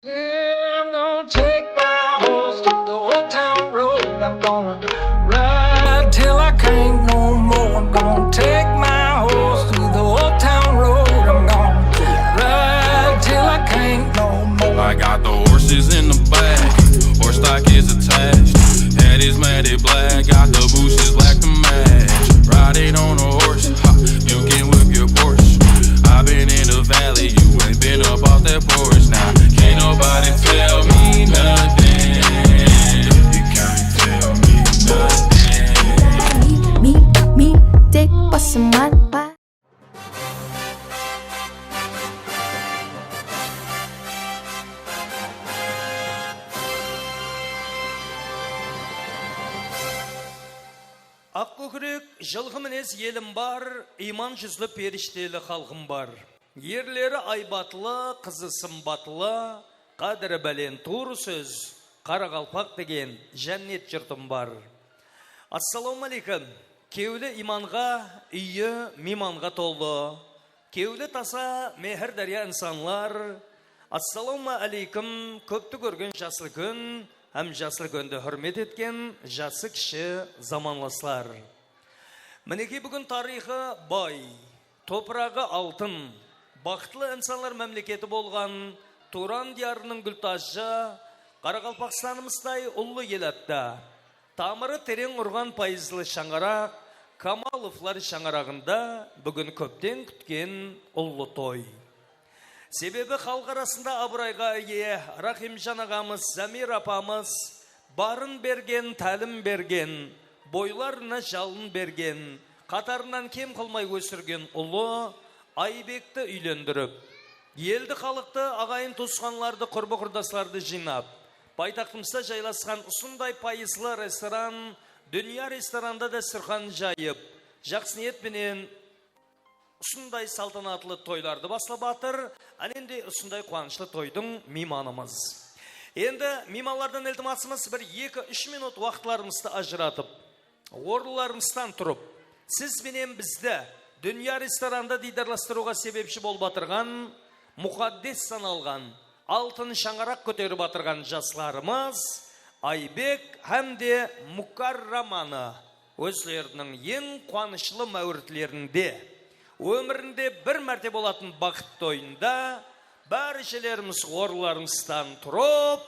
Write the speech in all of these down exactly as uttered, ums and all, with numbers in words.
I'm gonna take my horse to the old town road. I'm gonna ride till I can't no more. I'm gonna take my horse to the old town road. I'm gonna ride till I can't no more. I got the horses in the back, horse stock is attached. Head is matted black, got the bushes black to match. Riding on a horse, ha, you can whip your Porsche. I've been in the valley, you ain't been up off that porch. Now, can't nobody tell me nothing. You can't tell me nothing. Me, me, me, tek basıma ba. Aq kókirek, jılqı minez elim bar, iyman júzli perishteli xalqım bar. Erleri aybatlı, qızı sımbatlı, qádiri bálent tuwrı sóz, qaraqalpaq degen jánnet jurtım bar. Assalawma áleykum. Kewli iymanǵa, úyi miymanǵa tolı. Kewli tasa, mehir dárya insanlar. Assalawma áleykum, kópti kórgen jaslı kún hám jaslı kúndi húrmet etken jası kishi zamanlaslar. Minekey, búgin tariyxı bay, topıraǵı altın, baxıtlı insanlar mámleketi bolǵan Turan diyarınıń gúltajı Qaraqalpaqstanımızday ullı elatta tamırı tereń urǵan payızlı shańaraq, Kamalovlar shańaraǵında búgin kópten kútken ullı toy. Sebebi xalıq arasında abırayǵa iye Raximjan aǵamız, Zamir apamız barın bergen, tálim bergen, boylarına jalın bergen, qatarınan kem qılmay ósirgen ulı Aybekti úylendirip, eldi-xalıqtı, aǵayin-tuwısqanlardı, qurbı-qurdaslardı jıynap, paytaxtımızda jaylasqan usınday payızlı restoran, Dúnya restoranda dásturxan jayıp, jaqsı niyet penen usınday saltanatlı toylardı baslap atır. Áne, endi usınday quwanıshlı toydıń miymanımız. Endi miymanlardan iltimasımız, bir eki-úsh minut waqıtlarımızdı ajıratıp, orınlarımızdan turıp, siz benen bizdi Dúnya restoranda diydarlastırıwǵa sebepshi bolıp atırǵan, muqaddes sanalǵan altın shańaraq kóterip atırǵan jaslarımız Aybek hám de Mukarramanı ózleriniń eń quwanıshlı máwritlerinde, ómirinde bir márte bolatın baxıt toyında bárshelerimiz orınlarımızdan turıp,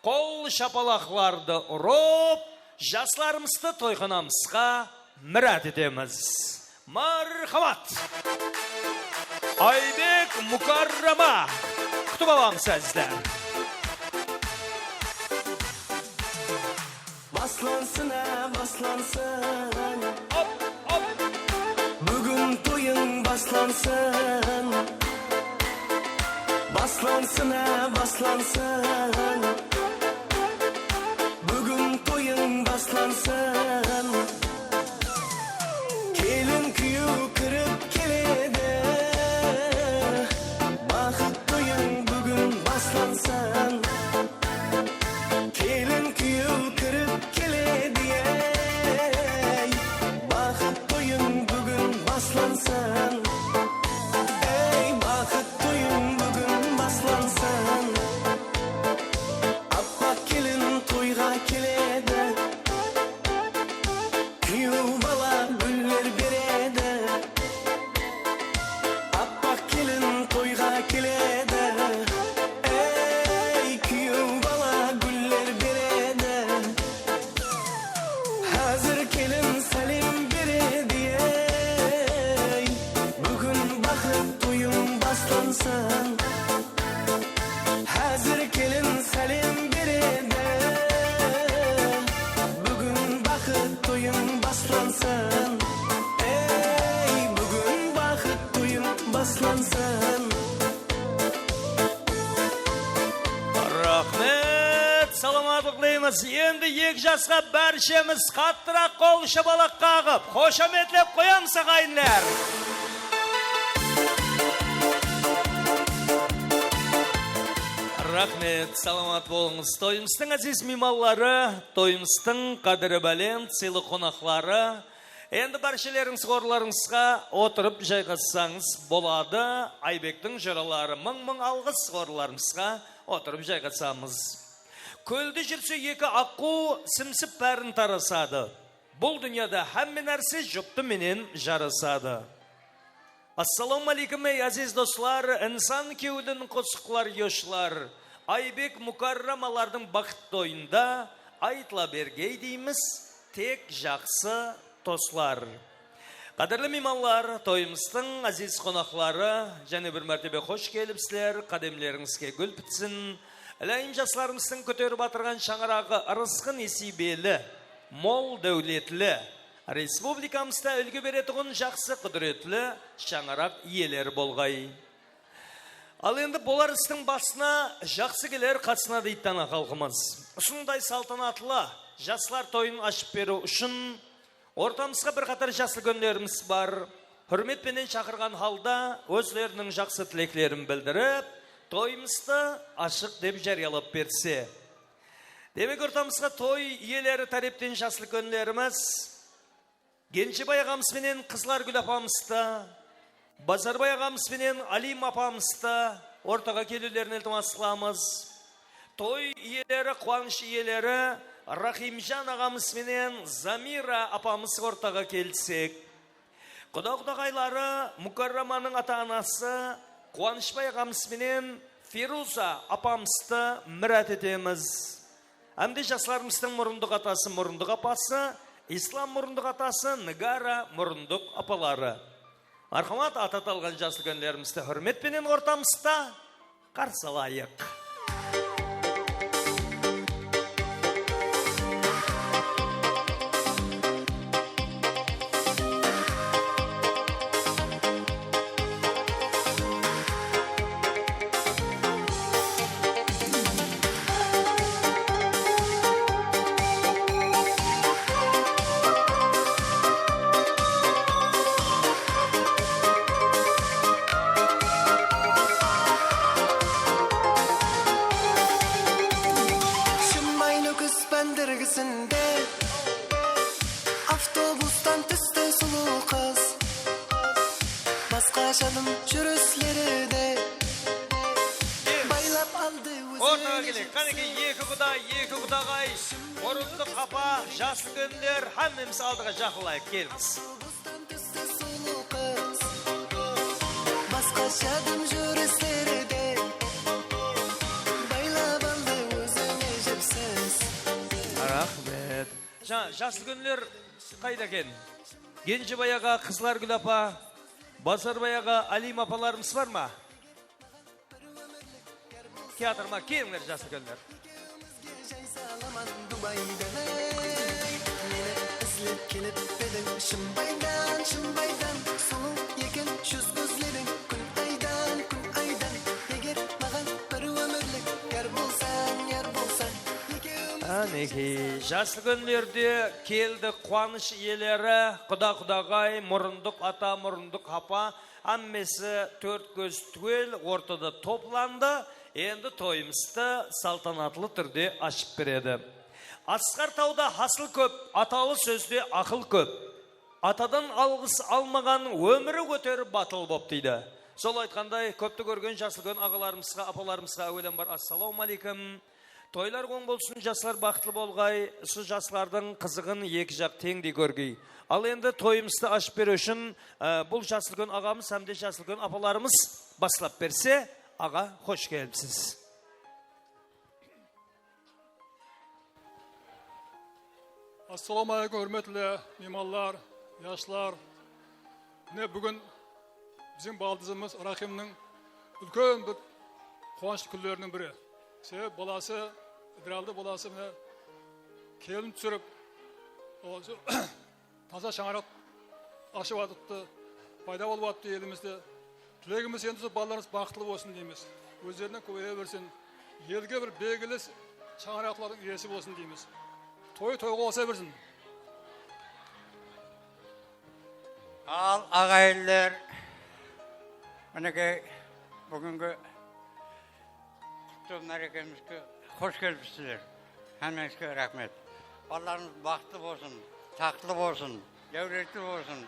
qol shapalaqlardı urıp, jaslarımızdı toyxanamızǵa mirát etemiz. Marhamat! Aybek, Mukarrama, kútip alamız, ázizler. Baslansın, á, baslansın. Hop, hop. Búgin toyıń baslansın. Baslansın, á, baslansın. Búgin toyıń baslansın. Kelin kúyew kirip keledi. Baxıt toyıń búgin baslansın. Kelin kúyew kirip keledi, ey. Baxıt toyıń búgin baslansın. Ey, baxıt toyıń búgin baslansın. Appaq kelin toyǵa keledi. Kúyew bala gúller beredi. Appaq kelin toyǵa keledi. Ey, kúyew bala gúller beredi. Házir kelin sálem beredi, ey. Búgin baxıt toyıń baslansın. Házir kelin sálem beredi. Búgin baxıt toyıń baslansın. Ey, búgin baxıt toyıń baslansın. Raxmet, salamatlıq tileymiz. Endi eki jasqa bárshemiz qattıraq qol shapalaq qaǵıp, xoshametlep qoyamız, aǵayinler. Raxmet, salamat bolıńız. Toyımızdıń áziz miymanları, toyımızdıń qádiri bálent, sıylı qonaqları. Endi bárshelerińiz orınlarıńızǵa otırıp jayǵassańız boladı. Aybektiń jıraları, mıń-mıń alǵıs orınlarıńızǵa Otırıp jayǵasamız. Kólde júrse eki aqqıw, simsip bárin tarasadı. Bul dúnyada hámme nárse juptı menen jarasadı. Assalawma áleykum, ey, áziz doslar, insan kewlin qosıqlar yoshlar. Aybek Mukarramalardıń baxıt toyında aytıla bergey deymiz, tek jaqsı toslar. Qádirli miymanlar, toyımızdıń áziz qonaqları, jáne bir mártebe xosh kelipsizler, qádemlerińizge gúl pitsin. Iláyım, jaslarımızdıń kóterip atırǵan shańaraǵı ırısqı nesiybeli, mol dáwletli, respublikamızda úlgi beretuǵın jaqsı qúdiretli shańaraq iyeleri bolǵay. Al endi bolar istiń basına jaqsı keler qasına deydi dana xalqımız. Usınday saltanatlı jaslar toyın ashıp beriw ushın ortamızǵa bir qatar jas úlkenlerimiz bar. Húrmet penen shaqırǵan halda ózleriniń jaqsı tileklerin bildirip, toyımızdı ashıq dep járiyalap berse. Demek, ortamızǵa toy iyeleri tárepten jas úlkenlerimiz Genjebay aǵamız benen Qızlargúl apamızdı, Bazarbay aǵamız benen Alim apamızdı ortaǵa keliwlerin iltimas qılamız. Toy iyeleri, quwanısh iyeleri Rahimjan aǵamız benen Zamira apamız ortaǵa kelsek. Quda-qudaǵayları Mukarramanıń ata-anası Quwanıshbay aǵamız benen Feruza apamızdı mirát etemiz. Hám de jaslarımızdıń murındıq atası, murındıq apası, Islam murındıq atası, Nigara murındıq apaları. Marhamat, at atalǵan jas úlkenlerimizdi húrmet penen ortamızda qarsı alayıq. Shımbay Nókis bándirgisinde avtobustan tústi sulıw qız. Basqasha dım júrisleri de baylap aldı ózine. Ortaǵa keleyik. Qánekey, eki quda, eki qudaǵay, murındıq apa, jas úlkenler, hámmemiz aldıǵa jaqınlayıq, kelińiz. Basqasha dım júrisleri de baylap aldı ózine jipsiz. Raxmet. Jańa jas úlkenler qayda eken? Genjebay aǵa, Qızlargúl apa, Bazarbay aǵa, Alima apalarımız bar ma? Kiyatır ma? Kelińler, jas úlkenler. Meni izlep kelip ediń Shımbaydan, Shımbaydan. Sulıw eken júz kózleriń kún aydan, kún aydan. Eger maǵan bir ómirlik yar bolsań, yar bolsań. Ekewimiz Qánekey, jas úlkenler de keldi, quwanısh iyeleri, quda-qudaǵay, murındıq ata, murındıq apa. Hámmesi tórt kóz túwel ortada toplandı. Endi toyımızdı saltanatlı túrde ashıp beredi. Asqar tawda hasıl kóp, atalı sózde aqıl kóp. Atadan alǵıs almaǵan ómiri óter batıl bop, deydi. Sol aytqanday, kópti kórgen jas úlken aǵalarımızǵa, apalarımızǵa áwelem bar assalawma áleykum. Toylar oń bolsın, jaslar baxıtlı bolǵay, usı jaslardıń qızıǵın eki jaq teńdey kórgey. Al endi toyımızdı ashıp beriw ushın, e, bul jas úlken aǵamız hám de jas úlken apalarımız baslap berse, aǵa, xosh kelipsiz. Assalawma áleykum, húrmetli miymanlar, jaslar. Mine, búgin biziń baldızımız Rahimniń úlken bir quwanıshlı kúnleriniń biri. Sebebi balası, Idraldı balası, mine, kelin túsirip, o, taza shańaraq ashıp atıptı, payda bolıp atıptı elimizde. Tilegimiz endi usı balalarımız baxıtlı bolsın deymiz. Ózlerinen kóbeye bersin. Elge bir belgili shańaraqlardıń iyesi bolsın deymiz. Toy toyǵa uqsay bersin. Al, aǵayinler, minekey, búgingi qutlı márekemizge xosh kelipsizler. Hámmeńizge raxmet. Balalarımız baxıtlı bolsın, taxtlı bolsın, dáwletli bolsın,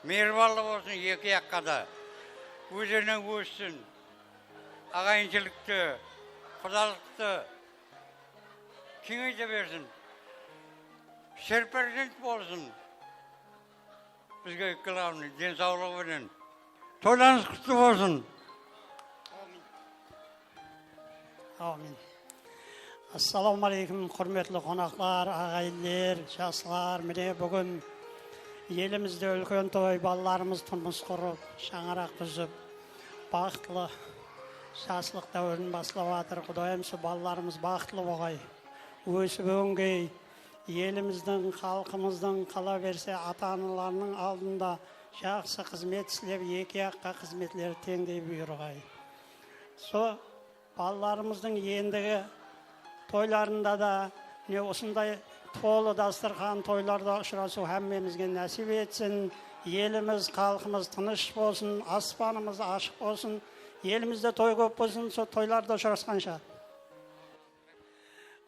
miyirbanlı bolsın eki jaqqa da. Ózlerinen óssin. Aǵayinshilikti, Qudalıqtı keńeyte bersin. Serperzent bolsın. Bizge, главный, densawlıǵı penen. Toylarıńız qutlı bolsın. Ámin. Assalawma áleykum, húrmetli qonaqlar, aǵayinler, jaslar. Mine, búgin elimizde úlken toy, balalarımız turmıs qurıp, shańaraq dúzip, baxıtlı jaslıq dáwirin baslap atır. Qudayım, sol balalarımız baxıtlı bolǵay, ósip óngey, elimizdiń, xalqımızdıń, qala berse, ata-analarınıń aldında jaqsı xızmet islep, eki jaqqa xızmetleri teńdey buyırǵay. Sol balalarımızdıń endigi toylarında da, mine, usınday tolı dasturxan toylarda ushırasıw hámmemizge násip etsin. Elimiz, xalqımız tınısh bolsın, aspanımız ashıq bolsın. Elimizde toy kóp bolsın, sol toylarda ushırasqansha.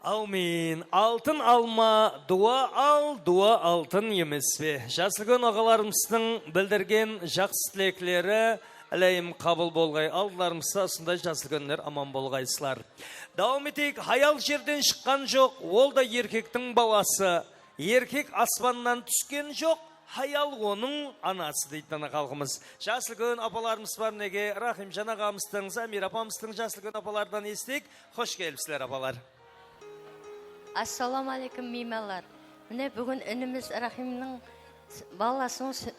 Áwmiyn. Altın alma, duwa al, duwa altın emes pe? Jasúlken aǵalarımızdıń bildirgen jaqsı tilekleri, álayım, qabıl bolǵay. Aldılarımızda usınday jasúlkenler aman bolǵaysızlar. Dawam eteyik. Hayal jerden shıqqan joq, ol da erkektiń balası. Erkek aspannan túsken joq, hayal onıń anası, deydi dana xalqımız. Jasúlken apalarımız bar, minekey, Rahimjan aǵamızdıń, Zamira apamızdıń, jasúlken apalardan esiteyik. Xosh kelipsizler, apalar. Assalawma áleykum, miymanlar. Mine, búgin inimiz Rahimniń s-, balasınıń s-,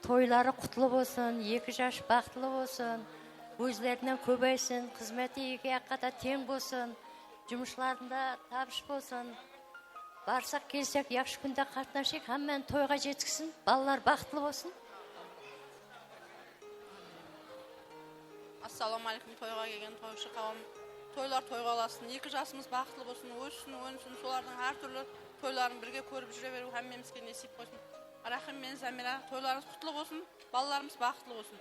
toyları qutlı bolsın, eki jas baxıtlı bolsın, ózlerinen kóbeysin, xızmeti eki jaqqa da teń bolsın, jumıslarında tabıs bolsın. Barsaq, kelsek, yaqshı kúnde qatnasayıq, hámmeni toyǵa jetkizsin, balalar baxıtlı bolsın. Assalawma áleykum, toyǵa kelgen toyshı qawım. Toylar toyǵa ulasın, eki jasımız baxıtlı bolsın, óssin, ónsin, solardıń hár túrli toyların birge kórip júre beriw hámmemizge nesiyp bolsın. Rahim menen Zamira, toylarıńız qutlı bolsın, balalarımız baxıtlı bolsın.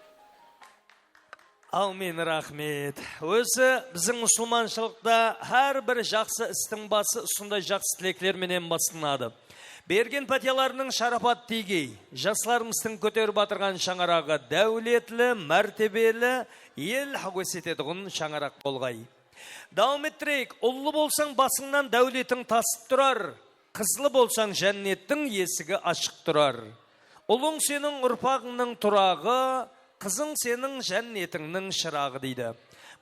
Áwmiyn, raxmet. Ózi biziń musılmanshılıqta hár bir jaqsı istiń bası usınday jaqsı tilekler menen baslanadı. Bergen pátiyalarınıń sharapatı tiygey, jaslarımızdıń kóterip atırǵan shańaraǵı dáwletli, mártebeli, el háwes etetuǵın shańaraq bolǵay. Dawam ettireyik. Ullı bolsań, basıńnan dáwletiń tasıp turar. Qızlı bolsań, jánnettiń esigi ashıq turar. Ulıń seniń urpaǵıńnıń turaǵı, qızıń seniń jánnetińniń shıraǵı, deydi.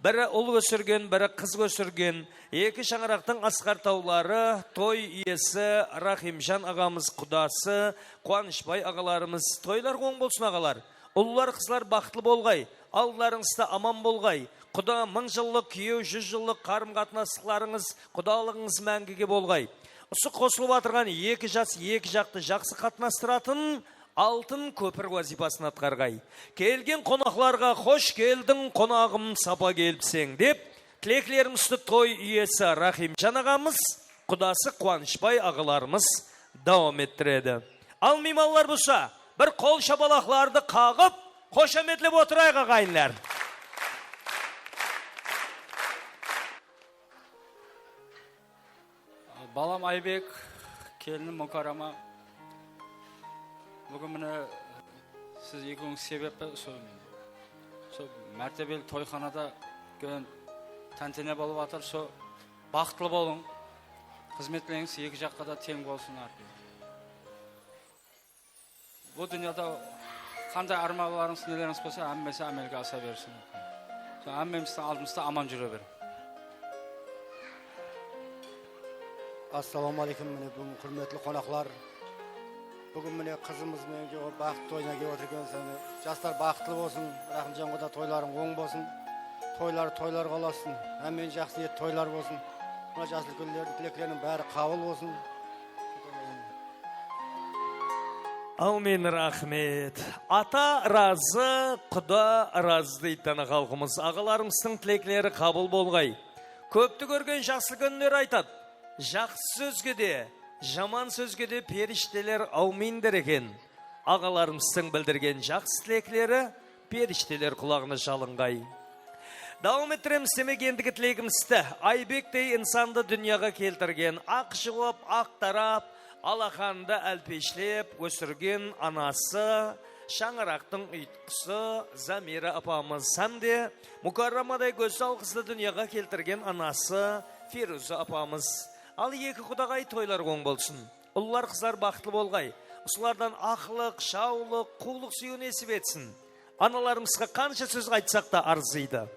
Biri ul ósirgen, biri qız ósirgen, eki shańaraqtıń asqar tawları, toy iyesi Rahimjan aǵamız, qudası Quwanıshbay aǵalarımız. Toylar oń bolsın, aǵalar. Ullar, qızlar baxıtlı bolǵay, aldılarıńızda aman bolǵay. Quda mıń jıllıq, kúyew júz jıllıq qarım-qatnaslıqlarıńız, qudalıǵıńız máńgige bolǵay. Usı qosılıp atırǵan eki jas eki jaqtı jaqsı qatnastıratın altın kópir wazıypasın atqarǵay. Kelgen qonaqlarǵa "Xosh keldiń, qonaǵım, sapa kelipseń", dep, tileklerimizdi toy iyesi Rahimjan aǵamız, qudası Quwanıshbay aǵalarımız dawam ettiredi. Al, miymanlar bolsa, bir qol shapalaqlardı qaǵıp, xoshametlep otırayıq, aǵayinler. Balam Aybek, kelinim Mukarrama. Búgin mine siz ekewińiz sebepli usı, usı mártebeli toyxanada úlken tántene bolıp atır. Usı baxıtlı bolıń. Xızmetlerińiz eki jaqqa da teń bolsın artıq. Bul dúnyada qanday ármanlarıńız, nelerińiz bolsa, hámmesi ámelge asa bersin. Hámmemizdiń aldımızda aman júre ber. Assalawma áleykum, mine, búgin húrmetli qonaqlar. Búgin, mine, qızımız menen ke-, baxıt toyına kelip otır ekensiz. Jaslar baxıtlı bolsın, Rahimjan quda, toylarıń oń bolsın. Toylar toylarǵa ulasın. Hámmeni jaqsı niyet toylar bolsın. Mına jas úlkenlerdiń tilekleriniń bári qabıl bolsın. Áwmiyn, raxmet. Ata razı, quda razı, deydi dana xalqımız. Aǵalarımızdıń tilekleri qabıl bolǵay. Kópti kórgen jaqsı kúnler aytadı. Jaqsı sózge de, jaman sózge de perishdeler áwmiyn der eken. Aǵalarımızdıń bildirgen jaqsı tilekleri perishdeler qulaǵına jalınǵay. Dawam ettiremiz, demek, endigi tilegimizdi. Aybektey insandı dúnyaǵa keltirgen, aq juwap, aq tarap, alaxandı álpeshlep ósirgen anası Shańaraqtıń uyıtqısı Zamira apamız hám de Mukarramaday gózzal qızdı dúnyaǵa keltirgen anası Feruza apamız. Al eki qudaǵay toylar oń bolsın. Ullar, qızlar baxıtlı bolǵay. Usılardan aqlıq, shawlıq, quwlıq súyiw nesip etsin. Analarımızǵa qansha sóz aytsaq ta arzıydı.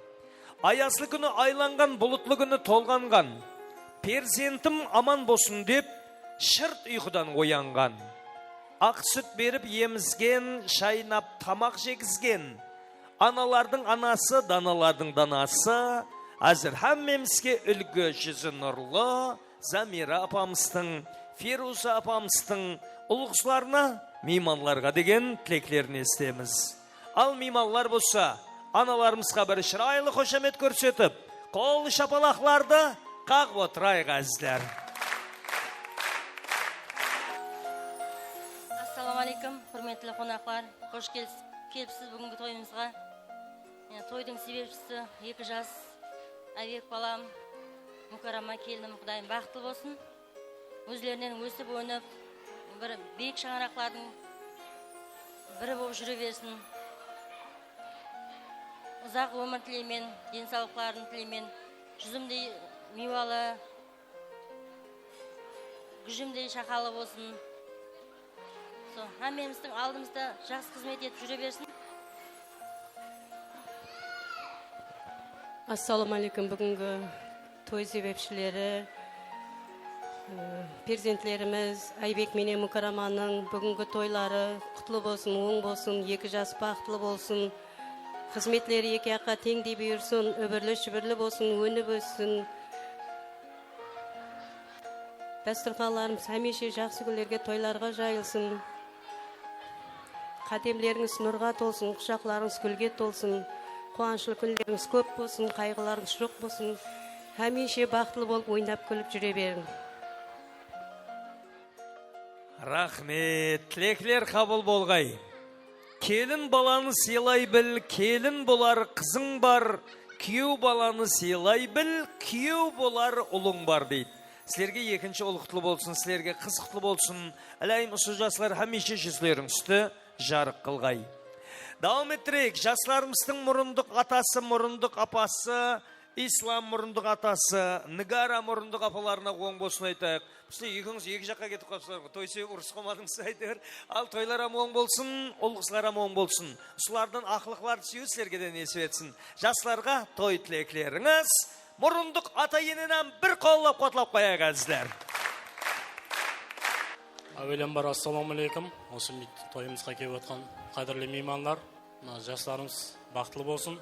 Ayazlı kúni aylanǵan, bulutlı kúni tolǵanǵan. Perzentim aman bolsın dep, shırt uyqıdan oyanǵan. Aq sút berip emizgen, shaynap tamaq jegizgen. Analardıń anası, danalardıń danası. Házir hámmemizge úlgi, júzi nurlı Zamira apamızdıń, Feruza apamızdıń ul-qızlarına, miymanlarǵa degen tileklerin esitemiz. Al, miymanlar bolsa, analarımızǵa bir shıraylı xoshamet kórsetip, qol shapalaqlardı qaǵıp otırayıq, ázizler. Assalawma aleykum, húrmetli qonaqlar. Xosh kelis-, kelipsiz búgingi toyımızǵa. Mine, toydıń sebepshisi eki jas Aybek balam, Mukarrama kelinim, Qudayım baxıtlı bolsın. Ózlerinen ósip-ónip, bir biyik shańaraqlardıń biri bolıp júre bersin. Uzaq ómir tileymen, densawlıqların tileymen. Júzimdey miywalı, gújimdey shaqalı bolsın. Sol, hámmemizdiń aldımızda jaqsı xızmet etip júre bersin. Assalawma aleykum, búgingi toy sebepshileri, ı, perzentlerimiz Aybek menen Mukarramanıń búgingi toyları qutlı bolsın, oń bolsın, eki jas baxıtlı bolsın. Xızmetleri eki jaqqa teńdey buyırsın, úbirli-shúbirli bolsın, ónip óssin. Dasturxanlarımız hámiyshe jaqsı kúnlerge, toylarǵa jayılsın. Qádemlerińiz nurǵa tolsın, qushaqlarıńız gúlge tolsın. Quwanıshlı kúnlerińiz kóp bolsın, qayǵılarıńız joq bolsın. Hámiyshe baxıtlı bolıp, oynap-kúlip júre beriń. Raxmet, tilekler qabıl bolǵay. Kelin balanı sıylay bil, kelin bolar qızıń bar, kúyew balanı sıylay bil, kúyew bolar ulıń bar, deydi. Sizlerge ekinshi ul qutlı bolsın, sizlerge qız qutlı bolsın. Iláyım, usı jaslar hámiyshe júzleriń ústi jarıq qılǵay. Dawam ettireyik, jaslarımızdıń murındıq atası, murındıq apası, Islam murındıq atası, Nigara murındıq apalarına oń bolsın aytayıq. Bizde ekewińiz eki jaqqa ketip qalıpsızlar ǵoy. Toy sebep urısıp qalmadıńız, áytewir. Al, toylar hám oń bolsın, ul-qızlar hám oń bolsın. Usılardan aqlıqlardı súyiw sizlerge de nesip etsin. Jaslarǵa toy tileklerińiz. Murındıq ata-eneni hám bir qollap-quwatlap qoyayıq, ázizler. Áwelen bar, assalawma aleykum. Usı toyımızǵa kelip otqan qádirli miymanlar. Mına jaslarımız baxıtlı bolsın.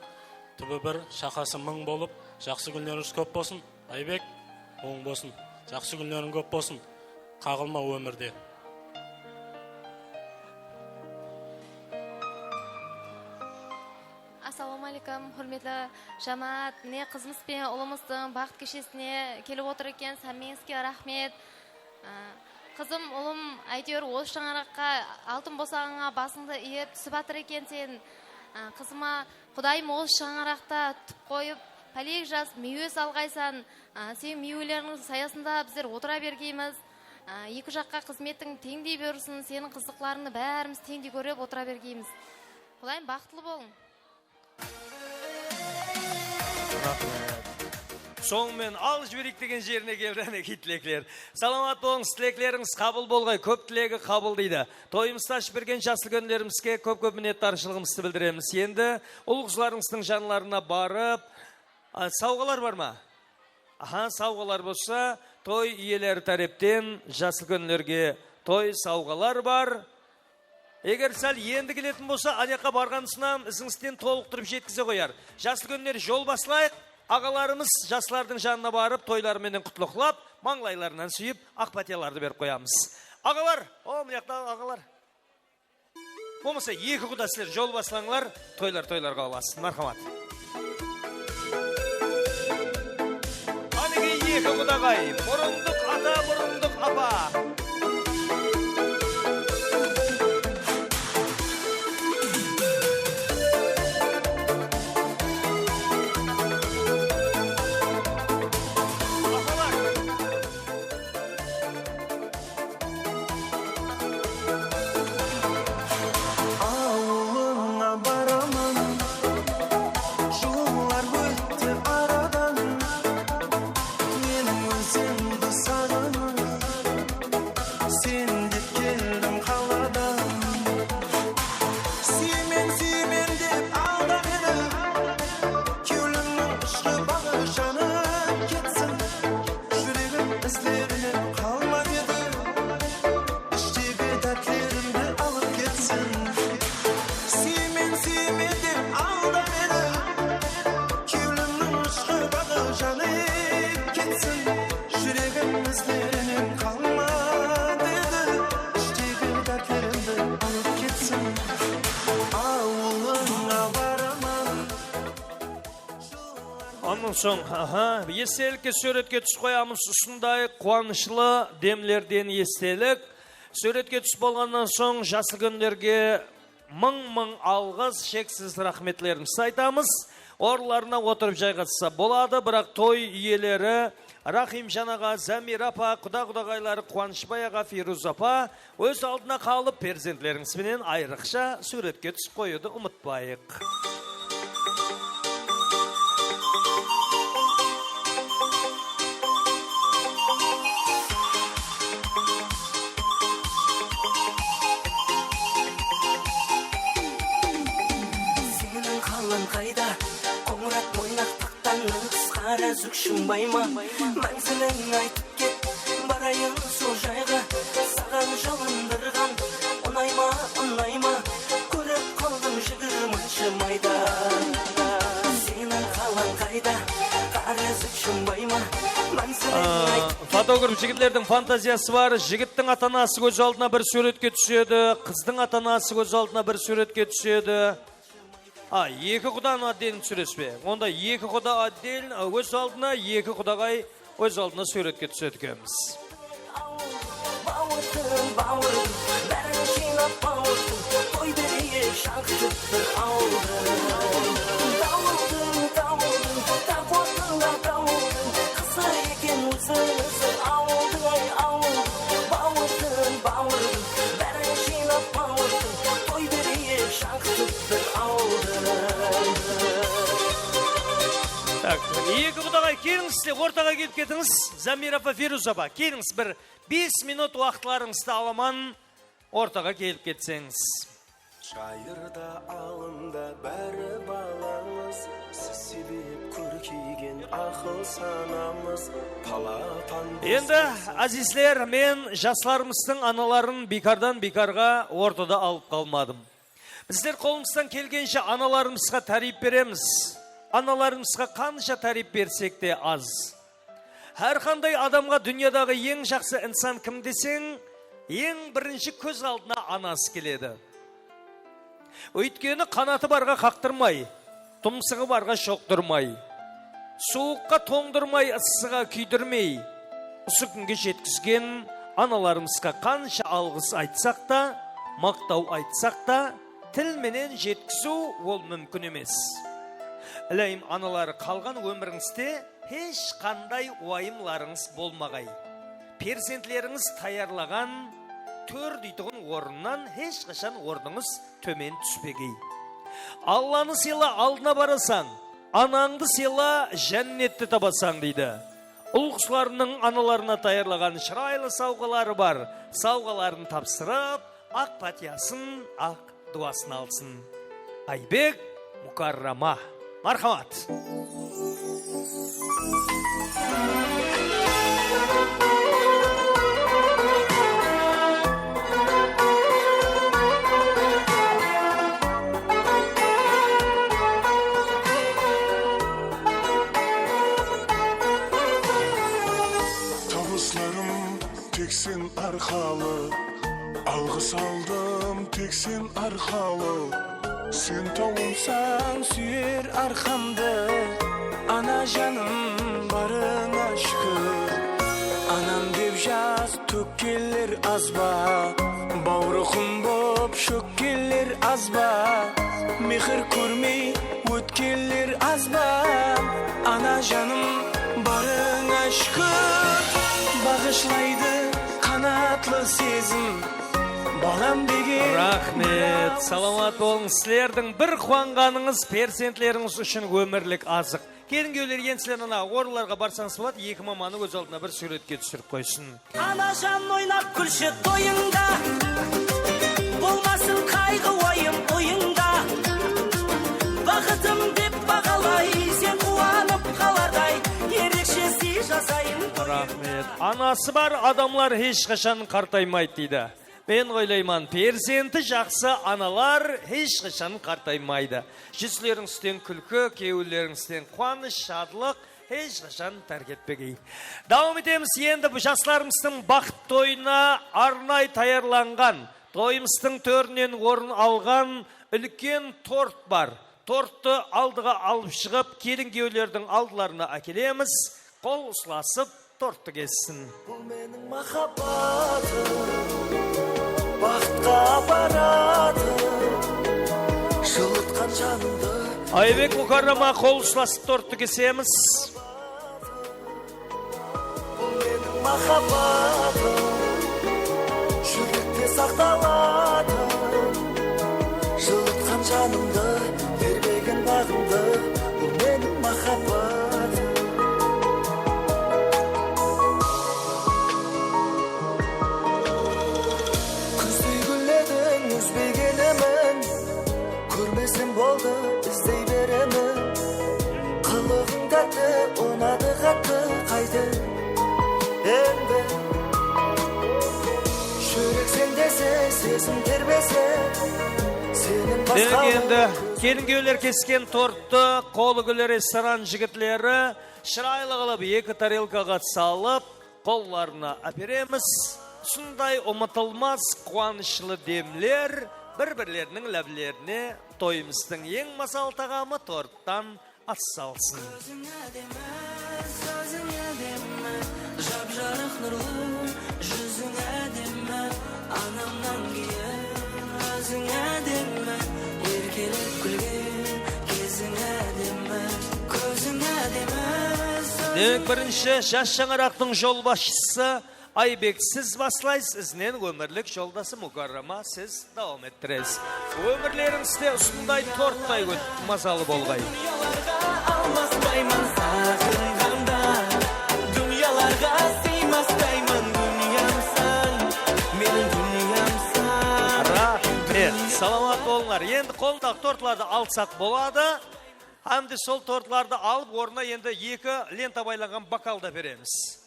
Túbi bir, shaqası mıń bolıp, jaqsı kúnlerińiz kóp bolsın. Aybek, oń bolsın. Jaqsı kúnleriń kóp bolsın. Qaǵılma ómirde. Assalawma aleykum, húrmetli jámáát. Mine, qızımız benen ulımızdıń baxıt keshesine kelip otır ekensiz. Hámmeńizge raxmet. Á, qızım, ulım, áytewir, usı shańaraqqa altın bosaǵańa basıńdı iyip túsip atır ekenseń. Á, qızıma Qudayım usı shańaraqta túp qoyıp, pálek jas miywe salǵaysan. Á, seniń miywelerińniń sayasında bizler otıra bergeymiz. Á, eki jaqqa xızmetiń teńdey bersin, seniń qızıqlarıńdı bárimiz teńdey kórip otıra bergeymiz. Qudayım, baxıtlı bolıń. Raxmet. Soń men al jibereyik degen jerine keldi, ánekey, tilekler. Salamat bolıńız, tileklerińiz qabıl bolǵay, kóp tilegi qabıl deydi. Toyımızdı ashıp bergen jaslı kúnlerimizge kóp-kóp minnetdarshılıǵımızdı bildiremiz. Endi ul-qızlarıńızdıń janlarına barıp, a, sawǵalar bar ma? Aha, sawǵalar bolsa, toy iyeleri tárepten jaslı kúnlerge toy sawǵalar bar. Eger sál endi keletin bolsa, anaqqa barǵanısınan izińizden tolıqtırıp jetkize qoyar. Jaslı kúnler, jol baslayıq. Aǵalarımız jaslardıń janına barıp, toyları menen qutlıqlap, mańlaylarınan súyip, aq pátiyalardı berip qoyamız. Aǵalar, o, mına jaqtaǵı aǵalar. Bolmasa, eki quda sizler jol baslańlar, toylar toylarǵa ulasın. Marhamat. Qánekey, eki qudaǵay, murındıq ata, murındıq apa. Apalar. Soń, aha, estelikke súwretke túsip qoyamız usınday quwanıshlı demlerden estelik. Súwretke túsip bolǵannan soń, jas úlkenlerge mıń-mıń alǵıs, sheksiz raxmetlerimizdi aytamız. Orınlarına otırıp jayǵassa boladı, biraq toy iyeleri Raximjan aǵa, Zamira apa, quda-qudaǵayları Quwanıshbay aǵa, Firuz apa, óz aldına qalıp, perzentlerińiz benen ayrıqsha súwretke túsip qoyıwdı umıtpayıq. Seniń qalań qayda? Qońırat, Moynaq, Taqtannan qısqara, Zúkshim bay ma? Máńziliń aytıp ket, barayın sol jayǵa. Saǵan jalandırǵan unay ma, unay ma? Kórip qaldım jigirmanshı mayda. Seniń qalań qayda? Qara Zúkshim bay ma? Máńziliń aytıp ket. Fotograf jigitlerdiń fantaziyası bar. Jigittiń ata-anası kóz aldına bir súwretke túsedi, qızdıń ata-anası kóz aldına bir súwretke túsedi. A, eki qudanı otdelno túsiresiz be? Onda eki quda otdelno, a, óz aldına, eki qudaǵay óz aldına súwretke túsedi ekenbiz. Bawırdım, bawırdım, bárin jıynap bawırdım, toy bereyik, shańqıtıp bir awıldı. Dawıldım, dawıldım, tap ortańa dawıldım, qızıq eken ózi-ózi awıldıń-ay, awıldıń. Bawırdım, bawırdım, bárin jıynap bawırdım, toy bereyik, shańqıtıp bir awıldı. Tak, eki qudaǵay, kelińiz, sizler ortaǵa kelip ketińiz. Zamira apa, Firuz apa, kelińiz, bir bes minut waqıtlarıńızdı alaman, ortaǵa kelip ketseńiz. Jayırda, alında bári balańız, siz sebep kórkeygen aqıl sanamız, palapan. Endi, ázizler, men jaslarımızdıń anaların biykardan biykarǵa ortada alıp qalmadım. Bizler qolımızdan kelgenshe analarımızǵa táriyp beremiz. Analarımızǵa qansha táriyp bersek te az. Hár qanday adamǵa dúnyadaǵı eń jaqsı insan kim deseń, eń birinshi kóz aldına anası keledi. Óytkeni qanatı barǵa qaqtırmay, tumsıǵı barǵa shoqtırmay, suwıqqa tońdırmay, ıssıǵa kúydirmey, usı kúnge jetkizgen analarımızǵa qansha alǵıs aytsaq ta, maqtaw aytsaq ta, til menen jetkiziw ol múmkin emes. Iláyım, analar, qalǵan ómirińizde hesh qanday uwayımlarıńız bolmaǵay. Perzentlerińiz tayarlaǵan tórteytuǵın orınnan hesh qashan ornıńız tómen túspegey. Allanı sıyla, aldına barasań, anańdı sıyla, jánnetti tabasań, deydi. Ul-quslarımnıń analarına tayarlaǵan shıraylı sawǵaları bar. Sawǵaların tapsırıp, aq pátiyasın, aq duwasın alsın. Aybek, Mukarrama. Marhamat. Tabıslarım tek sen arqalı, alǵıs aldım tek sen arqalı. Sen tawımsań súyer arqamdı, ana janım, barıńa shúkir. Anam dep jas tókkenler az ba? Bawrı qum bop shókkenler az ba? Mehir kórmey ótkenler az ba? Ana janım, barıńa shúkir. Baǵıshlaydı qanatlı sezim, balam degen. Raxmet, salamat bolıń. Sizlerdiń bir quwanǵanıńız perzentlerińiz ushın ómirlik azıq. Keliń, kewler, endi sizler ana orınlarǵa barsańız boladı, eki mamanı óz aldına bir súwretke túsirip qoysın. Anajan, oynap kúlshi toyıńda, bolmasın qayǵı-uwayım oyıńda. Baxıtım dep baǵalay, sen quwanıp qalarday, erekshe sıy jasayın toyıńda. Raxmet. Anası bar adamlar hesh qashan qartaymaydı, deydi. Men oylayman, perzenti jaqsı analar hesh qashan qartaymaydı. Júzlerińizden kúlki, kewillerińizden quwanısh, shadlıq hesh qashan tárk etpegey. Dawam etemiz. Endi bu jaslarımızdıń baxıt toyına arnay tayarlanǵan, toyımızdıń tórinen orın alǵan úlken tort bar. Torttı aldıǵa alıp shıǵıp, kelin-kúyewlerdiń aldılarına ákelemiz. Qol uslasıp, torttı kessin. Bul meniń maxabbatım, baxıtqa aparatın, jılıtqan janımdı. Aybek, Mukarrama, qol uslasıp, torttı kesemiz. Bul meniń maxabbatım, júrekte saqtalatın, jılıtqan janımdı, terbegen baǵımdı. Bul meniń maxabbatım. Kúzdey gúllediń, úzbey kelemen. Kórmesem boldı, izley beremen. Qılıǵıń tátti, unadı qattı, qayter endi. Júrek sen dese, sezim terbese, senen basqa. Demek, endi kelin-kúyewler kesken torttı Qolı gúl restoran jigitleri shıraylı qılıp eki tarelkaǵa salıp, qollarına áperemiz. Usınday umıtılmas quwanıshlı demler bir-birleriniń láblerine toyımızdıń eń mazalı taǵamı torttan at salsın. Kóziń ádemi, sóziń ádemi, jap-jarıq nurlı júziń ádemi, anamnan keyin óziń ádemi, erkelep kúlgen keziń ádemi, kóziń ádemi. Demek, birinshi jas shańaraqtıń jolbasshısı Aybek, siz baslaysız, izinen ómirlik joldası Mukarrama, siz dawam ettiresiz. Ómirlerińizde usınday torttay kóp mazalı bolǵay. Dúnyalarǵa almaspayman saǵınǵanda, dúnyalarǵa sıymastayman, dúnyamsań, meniń dúnyamsań. Raxmet, salamat bolıńlar. Endi qoldaǵı tortlardı alsaq boladı. Hám de sol tortlardı alıp, ornına endi eki lenta baylanǵan bokal da beremiz.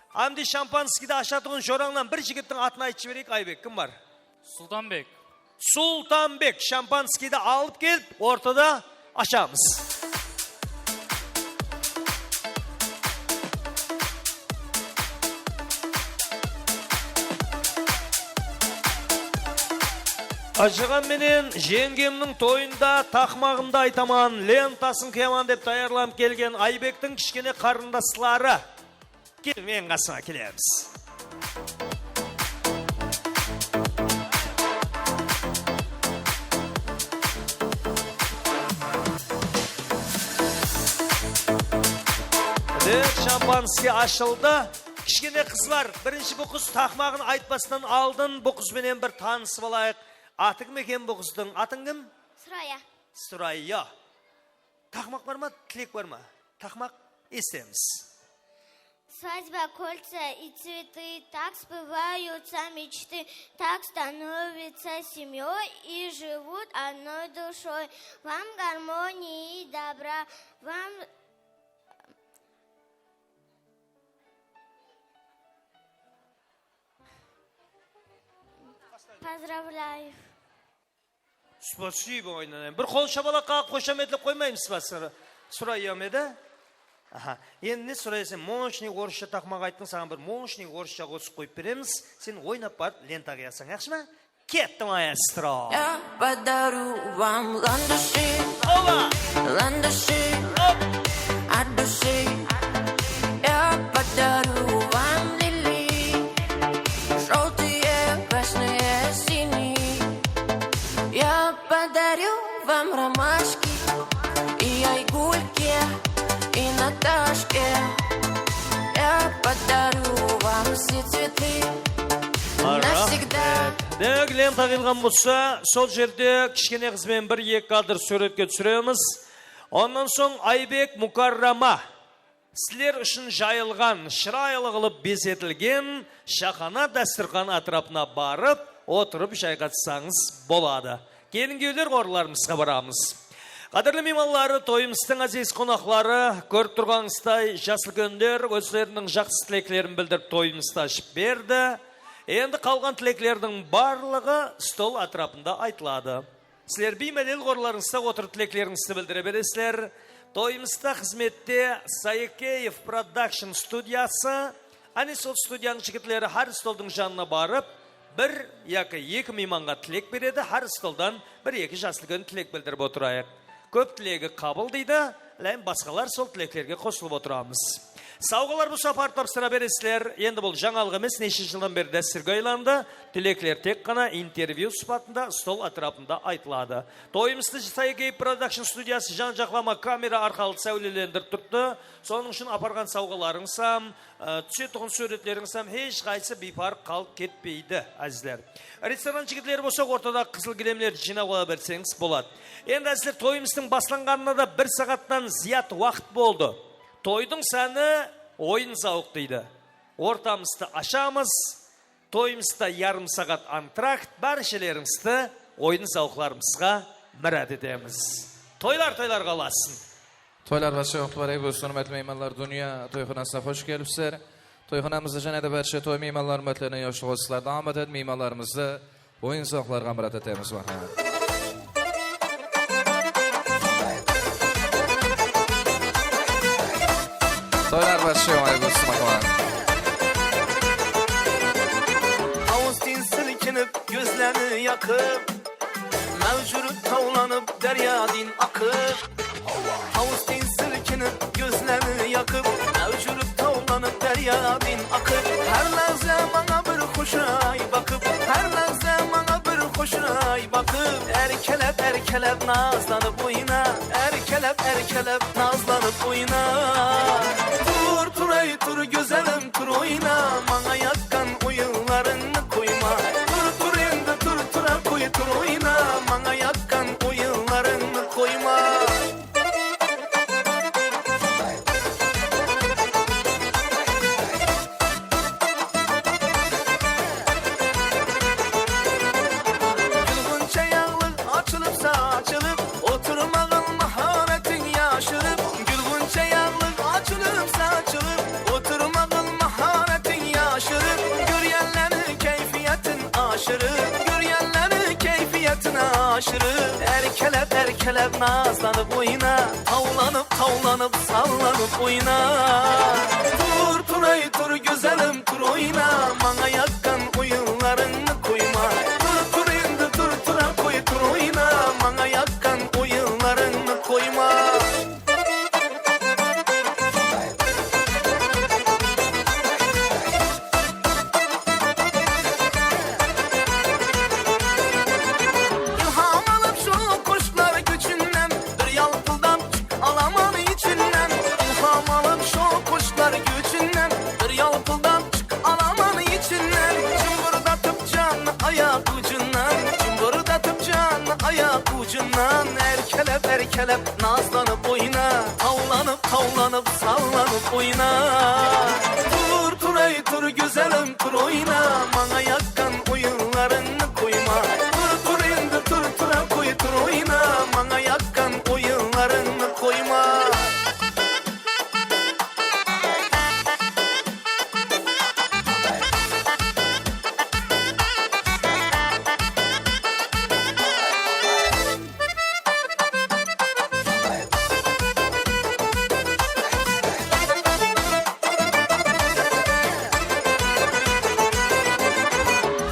Hám de shampanskiydi ashatuǵın jorańnan bir jigittiń atın aytıp jibereyik, Aybek. Kim bar? Sultanbek. Sultanbek, shampanskiydi alıp kelip, ortada ashamız. Ajıǵan menen jeńgemniń toyında taqmaǵımdı aytaman, lentasın qıyaman dep tayarlanıp kelgen Aybektiń kishkene qarındasları. Keliń, meniń qasıma kelemiz. Mine, shampanskiy ashıldı. Kishkene qızlar, birinshi bul qız taqmaǵın aytpastan aldın bul qız benen bir tanısıp alayıq. Atı kim eken bul qızdıń? Atıń kim? Suraya. Suraya. Taqmaq bar ma? Tilek bar ma? Taqmaq, esitemiz. Свадьба, кольца и цветы, так сбываются мечты, так становятся семьёй и живут одной душой. Вам гармонии и добра, вам поздравляю. Спасибо, aynanayım. Bir qol shapalaq qaǵıp, xoshametlep qoymaymız ba, Sura-, Surayya edi? Aha. Endi ne, Surayya, sen мощный orıssha taqmaq ayttıń, saǵan bir мощный orıssha qosıq qoyıp beremiz. Sen oynap barıp lenta qıyasań, yaqshı ma? Ketti, maestro. Я подарю вам ландыши, Oba! Ландыши, Hop! От души. Я подарю вам лилии, жёлтые, красные, синие. Я подарю вам ромашки и Айгульке, и Наташке. Я подарю вам все цветы навсегда. Demek, lenta qıyılǵan bolsa, sol jerde kishkene qız benen bir-eki kadr súwretke túsiremiz. Onnan soń Aybek, Mukarrama, sizler ushın jayılǵan, shıraylı qılıp bezetilgen shaqana dástúrxan átirapına barıp, otırıp jayǵassańız boladı. Kelin-kúyewler orınlarımızǵa baramız. Qádirli miymanları, toyımızdıń áziz qonaqları, kórip turǵanıńızday, jas úlkenler ózleriniń jaqsı tileklerin bildirip, toyımızdı ashıp berdi. Endi qalǵan tileklerdiń barlıǵı stol átirapında aytıladı. Sizler biymálel orınlarıńızda otırıp tileklerińizdi bildire beresizler. Toyımızda xızmette Saekeev Production studiyası. Áne, sol studiyanıń jigitleri hár stoldıń janına barıp, bir yaki eki miymanǵa tilek beredi. Hár stoldan bir-eki jas úlken tilek bildirip otırayıq. Kóp tilegi qabıl deydi, hám basqalar sol tileklerge qosılıp otıramız. Sawǵalar bolsa aparıp tapsıra beresizler. Endi bul jańalıq emes, neshe jıldan beri dástúrge aylandı. Tilekler tek ǵana intervyu sıpatında stol átirapında aytıladı. Toyımızdı Saygey Production studiyası jan-jaqlama kamera arqalı sáwlelendirip turıptı. Sonıń ushın aparǵan sawǵalarıńız hám, e, túsetuǵın súwretlerińiz hám hesh qaysı biyparıq qalıp ketpeydi, ázizler. Restoran jigitleri bolsa ortadaǵı qızıl gilemlerdi jıynap ala berseńiz boladı. Endi, ázizler, toyımızdıń baslanǵanına da bir saattan zıyat waqıt boldı. Toydıń sáni oyın-zawıq deydi. Ortamızdı ashamız, toyımızda yarım saat antrakt, bárshelerińizdi oyın-zawıqlarımızǵa mirát etemiz. Toylar toylarǵa ulasın! Toylar barshaya waqıt mubarek bolsın, húrmetli miymanlar, Dúnya toyxanasına xosh kelipsizler. Toyxanamızda jáne de bárshe toy miymanları húrmetlerine yoshlı qosıqlardı amat etip, miymanlarımızdı oyın-zawıqlarǵa mirát etemiz, marhamat. Toylar barshaya waqıt mubarek bolsın, marhamat. Awız tiyin silkinip, gózleri yaqıp, máwjirip tawlanıp, dárya deyin aqıp. Awız tiyin silkinip, gózleri yaqıp, máwjirip tawlanıp, dárya deyin aqıp. Hár láhza mańa bir xoshay baqıp, hár láhza mańa bir xoshay baqıp. Erkelep, erkelep, nazlanıp oyna, erkelep, erkelep, nazlanıp oyna. Tur, turay, tur, gózelim, tur oyna, mańa yaqqan oyınlarıńdı qoyma. Tur, tur endi, tur, tura qoy, tur oyna, mańa yaqqan oyınlarıńdı qoyma. Gúlǵuncha yańlıq ashılıpsa ashılıp, otırmaǵın maharetiń yashırıp. Gúlǵuncha yańlıq ashılıpsa ashılıp, otırmaǵın maharetiń yashırıp. Kórgenleriniń keyfiyetin ashırıp, kórgenleriniń keyfiyetin ashırıp. Erkelep, erkelep, nazlanıp oyna, tawlanıp, tawlanıp, sallanıp oyna. Tur, turay, tur, gózelim, tur oyna, mańa yaqqan oyınlarıńdı qoyma. Tur, tur endi, tur, tura qoy, tur oyna, mańa yaqqan oyınlarıńdı qoyma. İlham alıp şu quşlar góshinen, bir yalpıldap shıq alaman ishinnen. İlham alıp şu quşlar góshinen, bir yalpıldap shıq alaman ishinnen. Jımbırdatıp janı ayaq ujınan, jımbırdatıp janı ayaq ujınan. Erkelep, erkelep, nazlanıp oyna, tawlanıp, tawlanıp, sallanıp oyna. Tur, turay, tur, gózelim, tur oyna, mańa yaqqan oyınlarıńdı qoyma. Tur, tur endi, tur, tura qoy, tur oyna, mańa yaqqan oyınlarıńdı qoyma.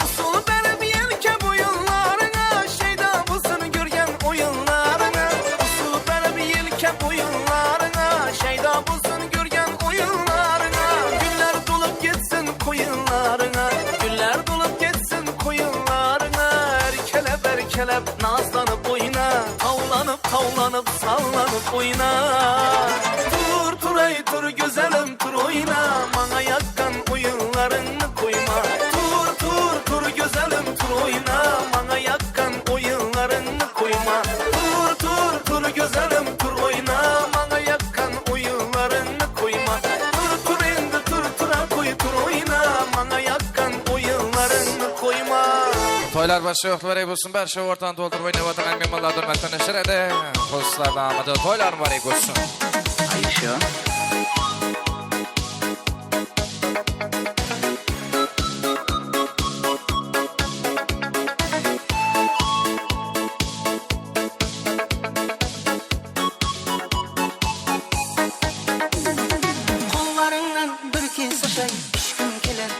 Usıl berip elke boyınlarıńa, shayda bolsın kórgen oyınlarıńa. Usıl berip elke boyınlarıńa, shayda bolsın kórgen oyınlarıńa. Gúller tolıp ketsin qoyınlarıńa, gúller tolıp ketsin qoyınlarıńa. Erkelep, erkelep, nazlanıp oyna, tawlanıp, tawlanıp, sallanıp oyna. Tur, turay, tur, gózelim, tur oyna, mańa yaqqan oyınlarıńdı qoyma. Tur, tur, tur, gózelim, tur oyna, mańa yaqqan oyınlarıńdı qoyma. Tur, tur, tur, gózelim, tur oyna, mańa yaqqan oyınlarıńdı qoyma. Tur, tur endi, tur, tura qoy, tur oyna, mańa yaqqan oyınlarıńdı qoyma. Toylar barshaya waqıt mubarek bolsın, bárshe ortanı toltırıp oynap atırǵan miymanlardı húrmetlerine shırede qosıqlardı amat etip, toylar mubarek bolsın. А ещё? Qollarıńnan bir kez shay ishkim keler.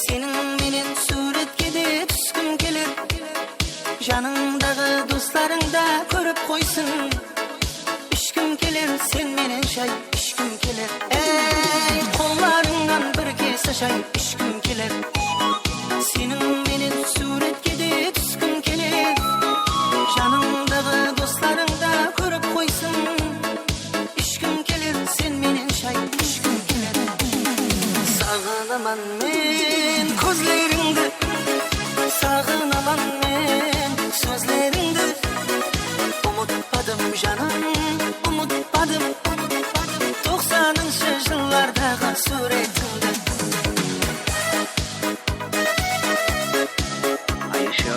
Seniń menen súwretke de túskim keler. Janıńdaǵı doslarıń da kórip qoysın. jay ishkim keler. Seniń menen súwretke de túskim keler. Janıńdaǵı doslarıń da kórip qoysın. Ishkim keler, sen menen jay ishkim keler. Saǵınaman men kózlerińdi, saǵınaman men sózlerińdi. Umıtpadım, janım, umıtpadım toqsanınshı jıllardaǵı súwretińdi. А ещё?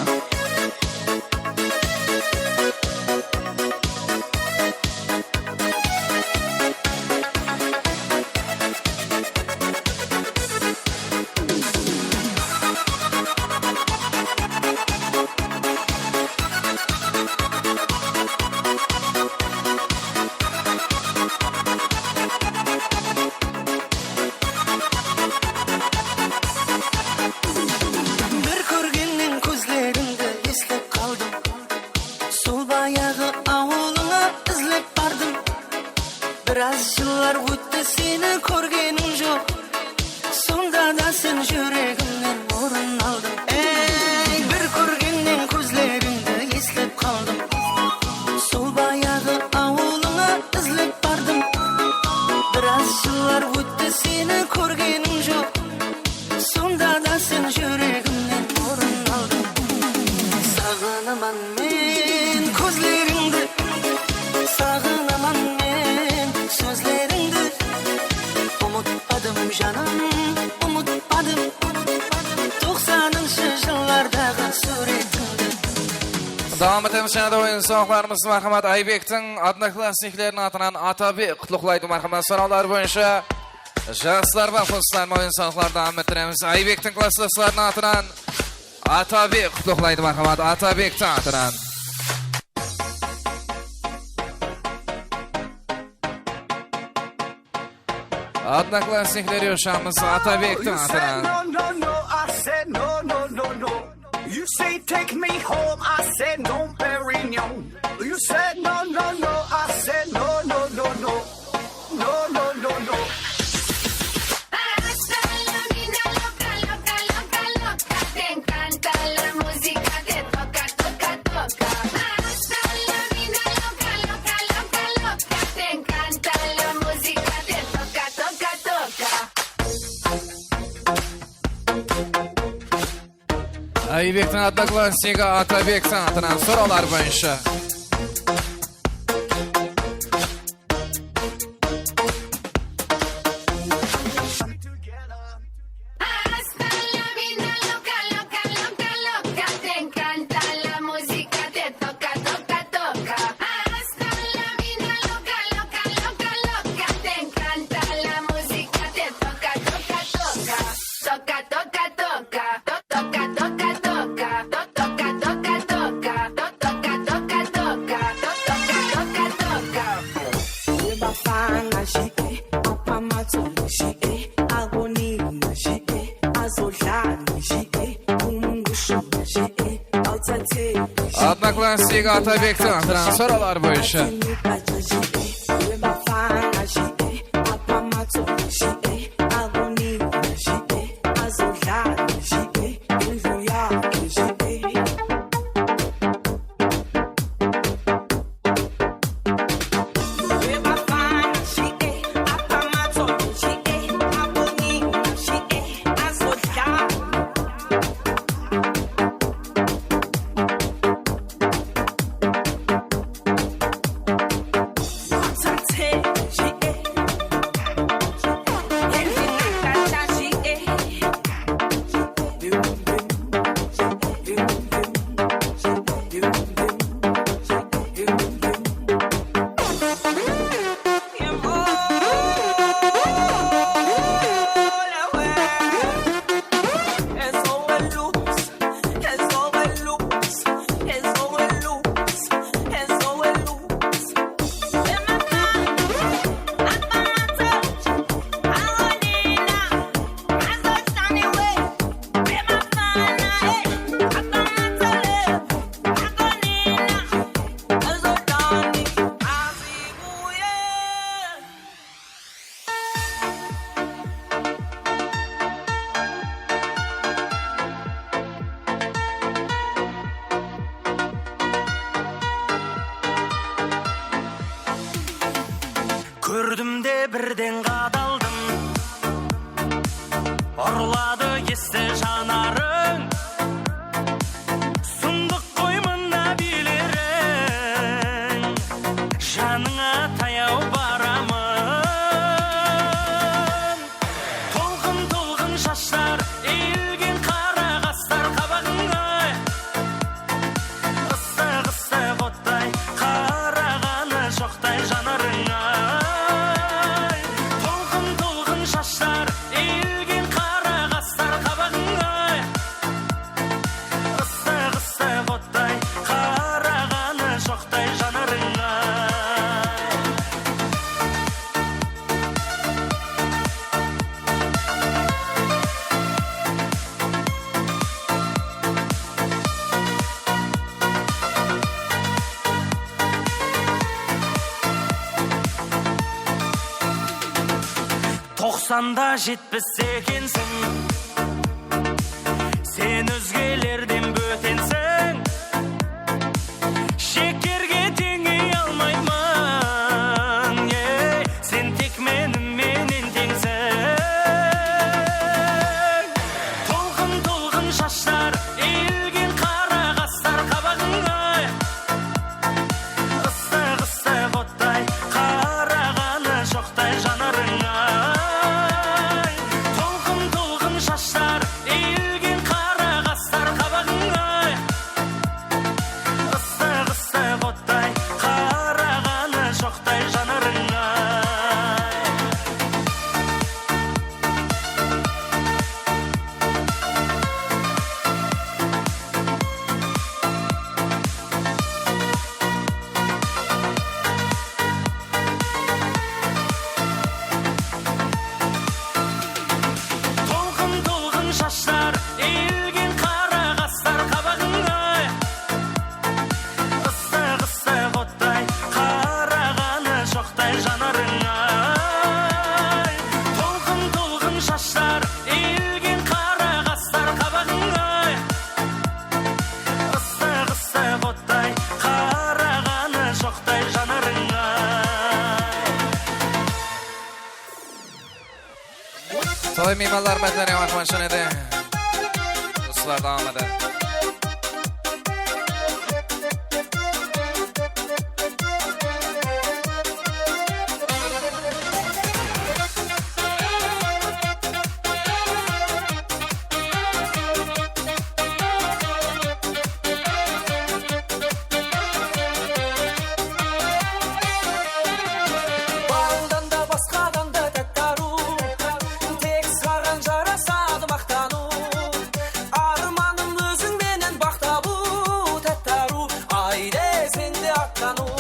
Bir kórgennen kózlerińdi eslep qaldım. Sol bayaǵı awılıńa izlep bardım. Biraz jıllar ótti, seni kórgenim joq. Sonda da sen júregimnen orın aldıń. Ey, bir kórgennen kózlerińdi eslep qaldım. Sol bayaǵı awılıńa izlep bardım. Biraz jıllar ótti, seni kórgenim joq. Sonda da sen júregimnen orın aldıń. Saǵınaman men kózlerińdi, saǵınaman men sózlerińdi. Umıtpadım, janım, umıtpadım toqsanınshı jıllardaǵı súwretińdi. Dawam etemiz, jáne de oyın-sawıqlarımız, marhamat, Aybektiń odnoklassnikleriniń atınan Atabek qutlıqlaydı, marhamat. Sorawlar boyınsha jaslar ba, qosıqlar ma, oyın-sawıqlardı dawam ettiremiz. Aybektiń klassdoslarınıń atınan Atabek qutlıqlaydı, marhamat, Atabektiń atınan. Odnoklassniklerge ushıramız Atabektiń atınan. You say take me home, I said no, Perignon. You said no, no, no, I said no, no, no, no. No, no, no, no. Aybektiń odnoklassnigi Atabektiń atınan sorawlar boyınsha. Odnoklassnigi Atabektiń atınan sorawlar boyınsha. Anda jetpes ekensiń, sen ózgelerden bótensiń. Shekerge teńey almayman, ey, sen tek meniń menen teńsiń. Tolqın-tolqın shashlar, iyilgen qara qaslar qabaǵıńa. Issıq-issıq ottay qaraǵanı joqtay janarıń-ay. Tolqın-tolqın shashlar, iyilgen qara qaslar qabaǵıń-ay. Issıq-issıq ottay qaraǵanı joqtay janarıń-ay. Tolqın-tolqın shashlar, iyilgen qara qaslar qabaǵıń-ay. Issıq-ıssıq ottay qaraǵanı joqtay janarıń-ay. Tolqın-tolqın shashlar, iyilgen qara qaslar qabaǵıń-ay. Issıq-ıssıq ottay qaraǵanı joqtay janarıń-ay. Toy miymanları Mátnáre Maqmanshın edi. Usılar dawam edi. Baldan da, basqadan da tátti arıw, tek saǵan jarasadı maqtanıw. Armanım óziń menen baxt tabıw, tátti arıw, ay deseń de attanıw.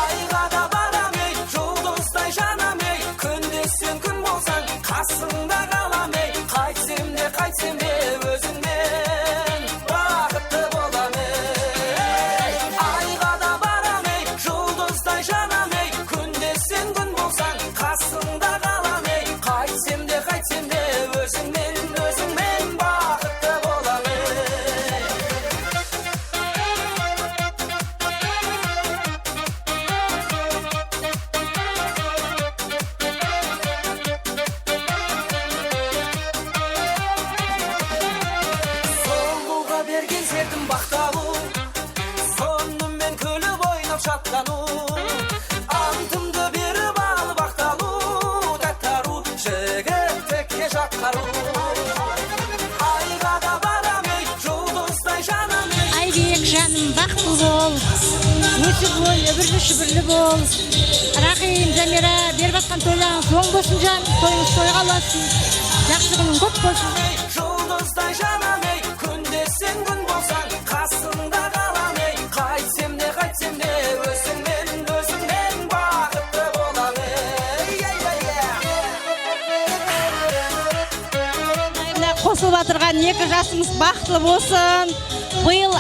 Ayǵa da baram ey, juldızday janam ey, kúnde sen kún bolsań, qasıńda qalam ey, qaytsem de, qaytsem de ózińmen baxıttı bolam ey. Ayǵa da baram ey, juldızday janam ey, kúnde sen kún bolsań, qasıńda qalam ey, qaytsem de, qaytsem de ózińmen, ózińmen baxıttı bolam ey. Solıwǵa bergen sertim baxt alıw, sonımen kúlip oynap shatlanıw. Antımdı berip alıp aqtalıw, tátti arıw, jigitlikke jaqarıw. Ayǵa da baram ey, juldızday janam ey. Aybek janım, baxıtlı bol. Ósip-óne, birli-shúbirli bol. Raxim, Zamira, berip atqan toylarıńız oń bolsın, jan. Toyıńız toyǵa ulasın. Jaqsı kúniń kóp bolsın. Juldızday janam ey, kúnde sen kún bolsań, qasıńda qalam ey. Qaytsem de, qaytsem de, ózińmen, ózińmen baxıttı bolam ey. Ey, ey, ey, ey. Qosılıp atırǵan eki jasımız baxıtlı bolsın. Bıyıl, a,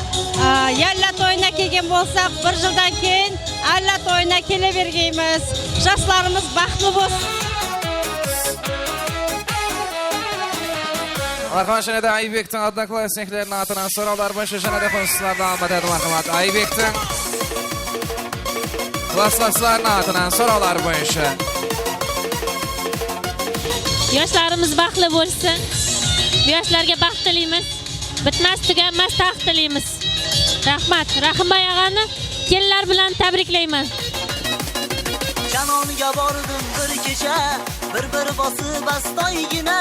Yalla toyına kelgen bolsaq, bir jıldan keyin Alla toyına kele bergeymiz. Jaslarımız baxıtlı bolsın. Maqmanshın edi Aybektiń odnoklassnikleriniń atınan sorawlar boyınsha jáne de qosıqlar dawam etedi, marhamat. Aybektiń klasslaslarınıń atınan sorawlar boyınsha. Yoshlarımız baxtlı bolsın. Bu yoshlarga baxt tilaymiz. Bitmas-túgenmas taxt tilaymiz. Raxmat. Raxımbay aǵanı kelinler bilan tábrikleymen. Janonga bordim bir kecha, bir-bir bosib astoygina.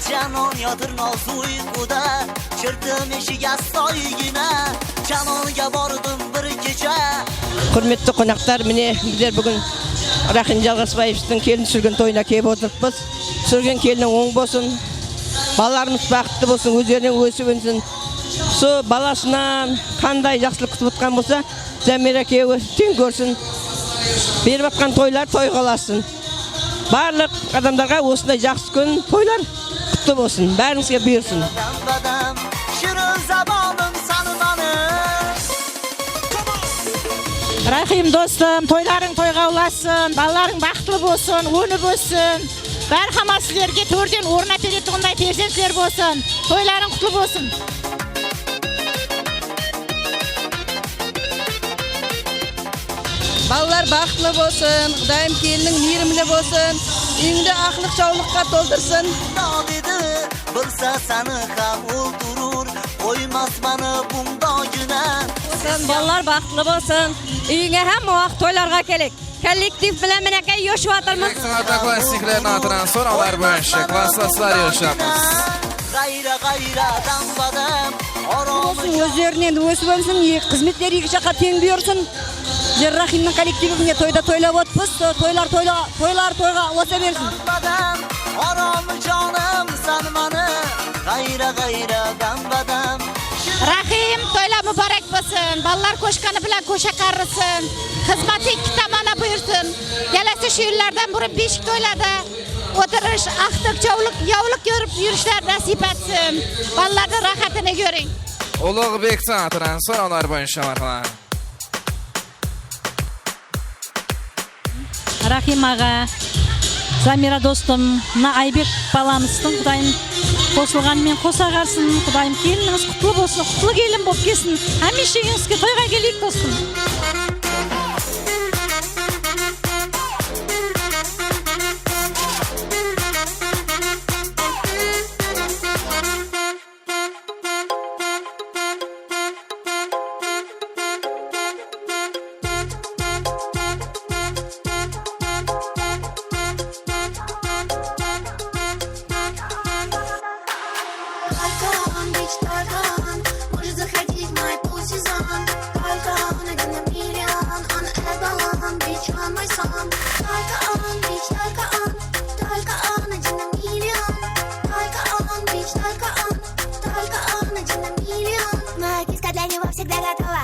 Janon yotir nozik uyquda, shirtim eshik astoygina. Janonga bordim bir kecha. Húrmetli qonaqlar, mine, bizler búgin Raxim Jalǵasbaevichtiń kelin túsirgen toyına kelip otırıppız. Túsirgen keliniń oń bolsın, balalarımız baxıtlı bolsın, ózlerinen ósip ónsin. Usı balasınan qanday jaqsılıq kútip otqan bolsa, Zamira ekewi teń kórsin. Berip atqan toylar toyǵa ulasın. Barlıq adamlarǵa osınday jaqsı kún, toylar qutlı bolsın. Bárińizge buyırsın. Badam, badam, shirın zabalım sanımanı. Raxim dostım, toylarıń toyǵa ulasın, balalarıń baxıtlı bolsın, ónip óssin. Bárhama sizlerge tórden orın áperetuǵınday perzentler bolsın. Toylarıń qutlı bolsın. Balalar baxıtlı bolsın, Qudayım keliniń miyrimli bolsın, úyińdi aqlıq-jawlıqqa toldırsın. Mında dedi, bilsa sanı hám ol turır, qoymas mani bunda gúna. Balalar baxıtlı bolsın, úyińe hámme waqıt toylarǵa kelek. Kollektiv bilen minekey joshıp atırmız. Ózbek klassıklarınıń atınan sorawlar boyınsha klasslaslar joshıp atırmız. Ǵayra, ǵayra, damba-dam, aramı. Bolsın, ózlerinen ósip ónsin, e, xızmetleri eki jaqqa teń buyırsın. Bizler Rahimniń kollektivi mine toyda toylap otırmız. Toylar toyla-, toylar toyǵa ulıwasa bersin. Damba-dam, aramı janım, sanmanı, ǵayra, ǵayra, damba-dam. Rahim, toylar múbárek bolsın. Balalar koshkanı bilen kóshe qarrısın. Xızmatı eki tamana buyırsın. Kelesi shıyırlardan burın beshik toylarda otırıs, aqtıq, jawlıq, yawlıq kórip júrisler násiyp etsin. Balalardıń ráhátine kóriń. Uluǵbektiń atınan sorawlar boyınsha marhamat. Rahim aǵa, Zamira dostım, mına Aybek balamızdıń Qudayım qosılǵanı menen qosa ǵarsın. Qudayım kelinińiz qutlı bolsın, qutlı kelin bolıp kelsin. Hámiyshe úyińizge toyǵa keleyik, dostım. Только он, бич, только он может захватить мой пульс сезон. Только он один на миллион, он эталон, бич, он мой сон. Только он, бич, только он, только он один на миллион. Только он, бич, только он, только он один на миллион. Моя киска для него всегда готова.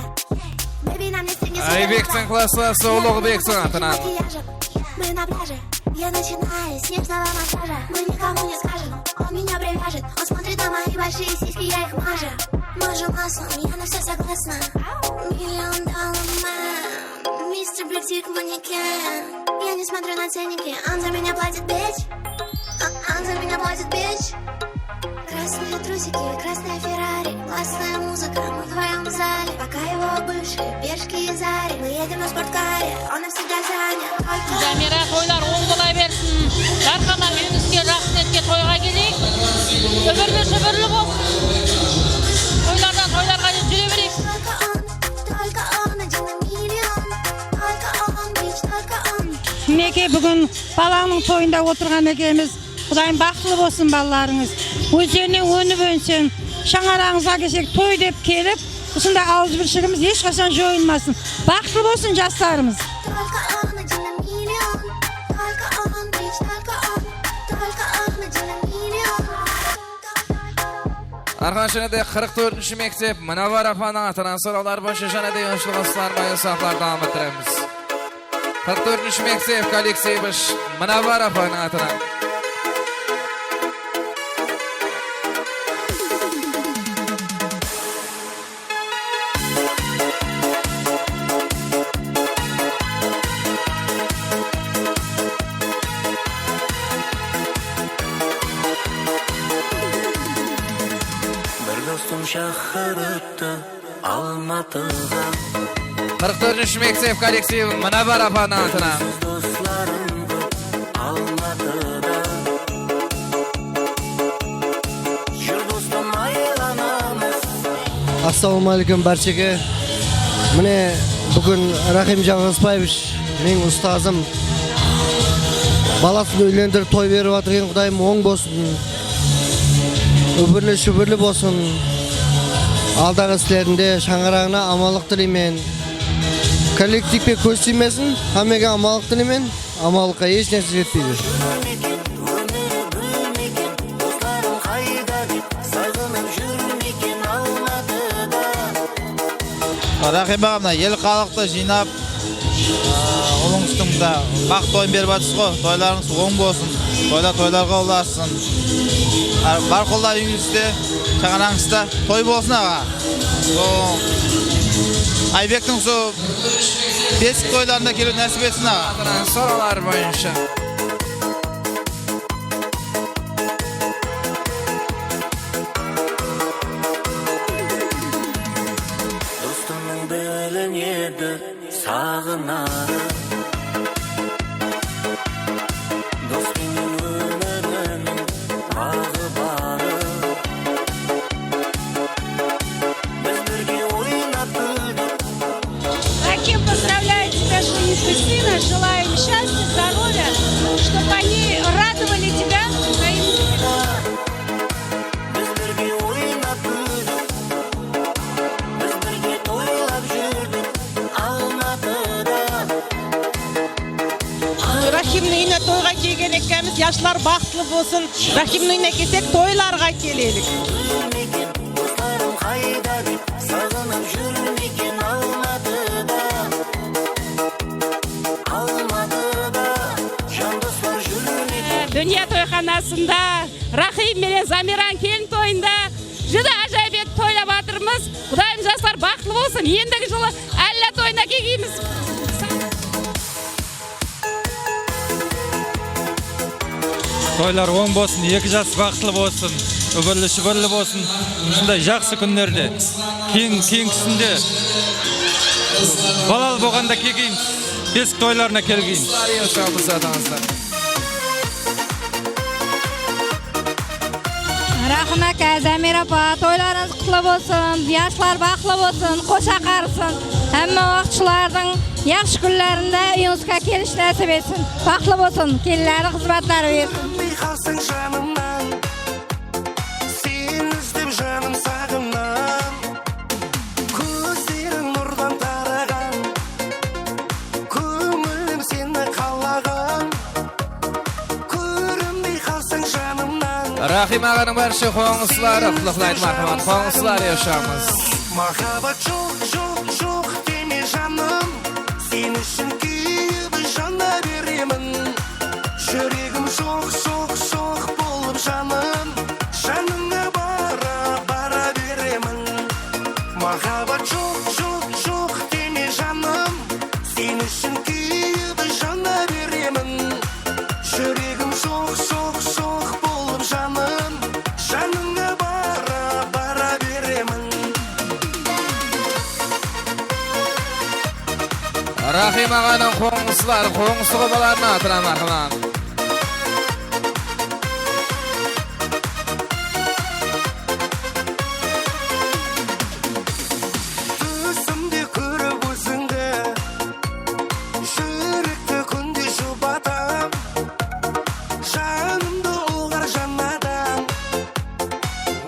Baby, на мне стринги. Aybektiń klassası Uluǵbektiń atınan. Мы на пляже. Я начинаю с нежного массажа. Мы никому не скажем, он меня привяжет. Он смотрит на мои большие сиськи, я их мажу. Мажу маслом, я на всё согласна. Миллион доллар мэн, мистер Биг Дик манекен. Я не смотрю на ценники, он за меня платит, бич. А, он за меня платит, бич. Красные трусики, красная Феррари, классная музыка, мы вдвоём в зале. Пока его бывшие пешки из Зари, мы едем на спорткаре, он навсегда занят. Только Zamira, toylar oń bola bersin. Dárhama úyińizge, jaqsı niyetke toyǵa keleyik. Úbirli-shúbirli bolsın. Toylardan toylarǵa dep júre bereyik. Только он, только он один на миллион. Только он, бич, только он. Minekey, búgin balanıń toyında otırǵan ekenbiz. Qudayım, baxıtlı bolsın balalarıńız. Ózlerine ónip ónsin. Shańaraǵıńızǵa kelsek, toy dep kelip, usınday awızbirshigimiz hesh qashan joyılmasın. Baxıtlı bolsın jaslarımız. Только он один на миллион. Только он, бич, только он. Только он один на миллион. Arqan, jáne de qırq tórtinshi mektep Munawwar apanıń atınan sorawlar boyınsha jáne de joshıp atırmız, insaplar dawam ettiremiz. Qırq tórtinshi mektep kollektivi Munawwar apanıń atınan. Bir dostum shaqırıptı Almatıǵa. Qırq tórtinshi mektep kollektivi Munawwar apanıń atınan. Doslarım kóp Almatıda. Júr, dostım, aylanamız. Assalawma áleykum bárshege. Mine, búgin Rahim Jalǵızbaevich, meniń ustazım, balasın úylendirip, toy berip atır eken, Qudayım oń bolsın. Úbirli-shúbirli bolsın. Aldaǵı islerinde, shańaraǵına amanlıq tileymen. Kollektivke kóz tiymesin, hámmege amanlıq tileymen. Amanlıqqa hesh nárse jetpeydi. Rahim aǵa, mına el xalıqtı jıynap, aa, ulıńızdıń da baxıt toyın berip atırsız ǵo. Toylarıńız oń bolsın. Toylar toylarǵa ulasın. Bar-, barqulla úyińizde, shańaraǵıńızda toy bolsın, aǵa. Sol Aybektiń sol Besik toylarına keliw násip etsin, aǵa. Sorawlar boyınsha. Saǵınarım, dos penen ómirimiz baǵıbarı. Biz birge oynap kúldik. Рахим, поздравляю тебя с днём сына, желаю счастья, здоровья, чтобы они радовали тебя своим успехом. Biz birge oynap kúldik. Biz birge toylap júrdik Almatıda. Rahimniń úyine toyǵa kelgen ekkemiz, yashlar baxıtlı bolsın. Rahimniń úyine kelsek, toylarǵa keleylik. Júrmeken, doslarım qayda dep, saǵınıp júrmeken Almatıda. Almatıda, jan doslar júrmeken. Dúnya toyxanasında Rahim menen Zamiran kelin toyında júdá ájayıp etip toylap atırmız. Qudayım, jaslar baxıtlı bolsın. Endigi jılı álla toyına kelgeymiz. Toylar oń bolsın, eki jas baxıtlı bolsın, úbirli-shúbirli bolsın. Usınday jaqsı kúnlerde, keń, keń túsinde, balalı bolǵanda kelgeymiz, besik toylarına kelgeymiz. Rahim áke, Zamir apa, toylarıńız qutlı bolsın, yashlar baxıtlı bolsın, qosha qarısın, hámme waqıtshılardıń yaqshı kúnlerinde úyińizge kelish násip etsin. Baxıtlı bolsın, kelinlerdiń xızmatları bersin. Kórinbey qalsań janımnan, seni izlep janım saǵınan. Kózleriń nurdan taraǵan, kóńilim seni qalaǵan. Kórinbey qalsań janımnan. Rahim aǵanıń bárshe qońsıları, qutlıqlaydı, marhamat, qońsılar, yashańız. Mahabbat joq, joq, joq deme janım, sen ushın kúyip jan da beremen. Júregim soq, soq, soq bolıp janım, janıńa bara, bara beremen. Mahabbat joq, joq, joq deme janım, sen ushın kúyip jan da beremen. Júregim soq, soq, soq bolıp janım, janıńa bara, bara beremen. Rahim aǵanıń qońsıları, qońsı qobalarına atınan marhamat. Túsimde kórip ózińdi, júrekti kúnde jubatam. Janımdı ulǵar jan adam,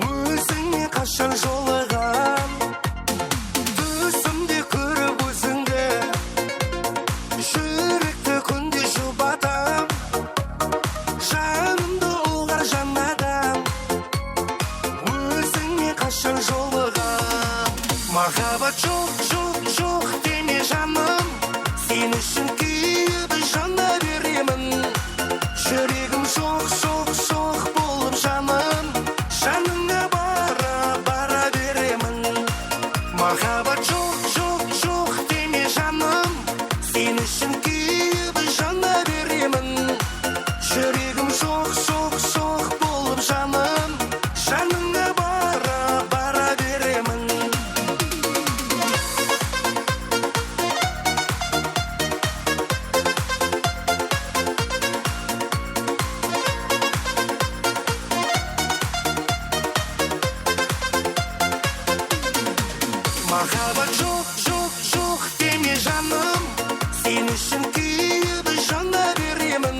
ózińe qashan jolıǵam. Túsimde kórip ózińdi, júrekti kúnde jubatam. Janımdı ulǵar jan adam, ózińe qashan jolıǵam. Mahabbat joq, joq, joq deme janım, sen ushın kúyip jan da beremen. Júregim soq, soq, soq bolıp janım, janıńa bara, bara beremen. Mahabbat joq, joq, joq deme janım, sen ushın kúyip jan da beremen. Júregim soq, soq, soq bolıp janım, janıńa bara, bara beremen. Mahabbat joq, joq, joq deme janım, sen ushın kúyip jan da beremen.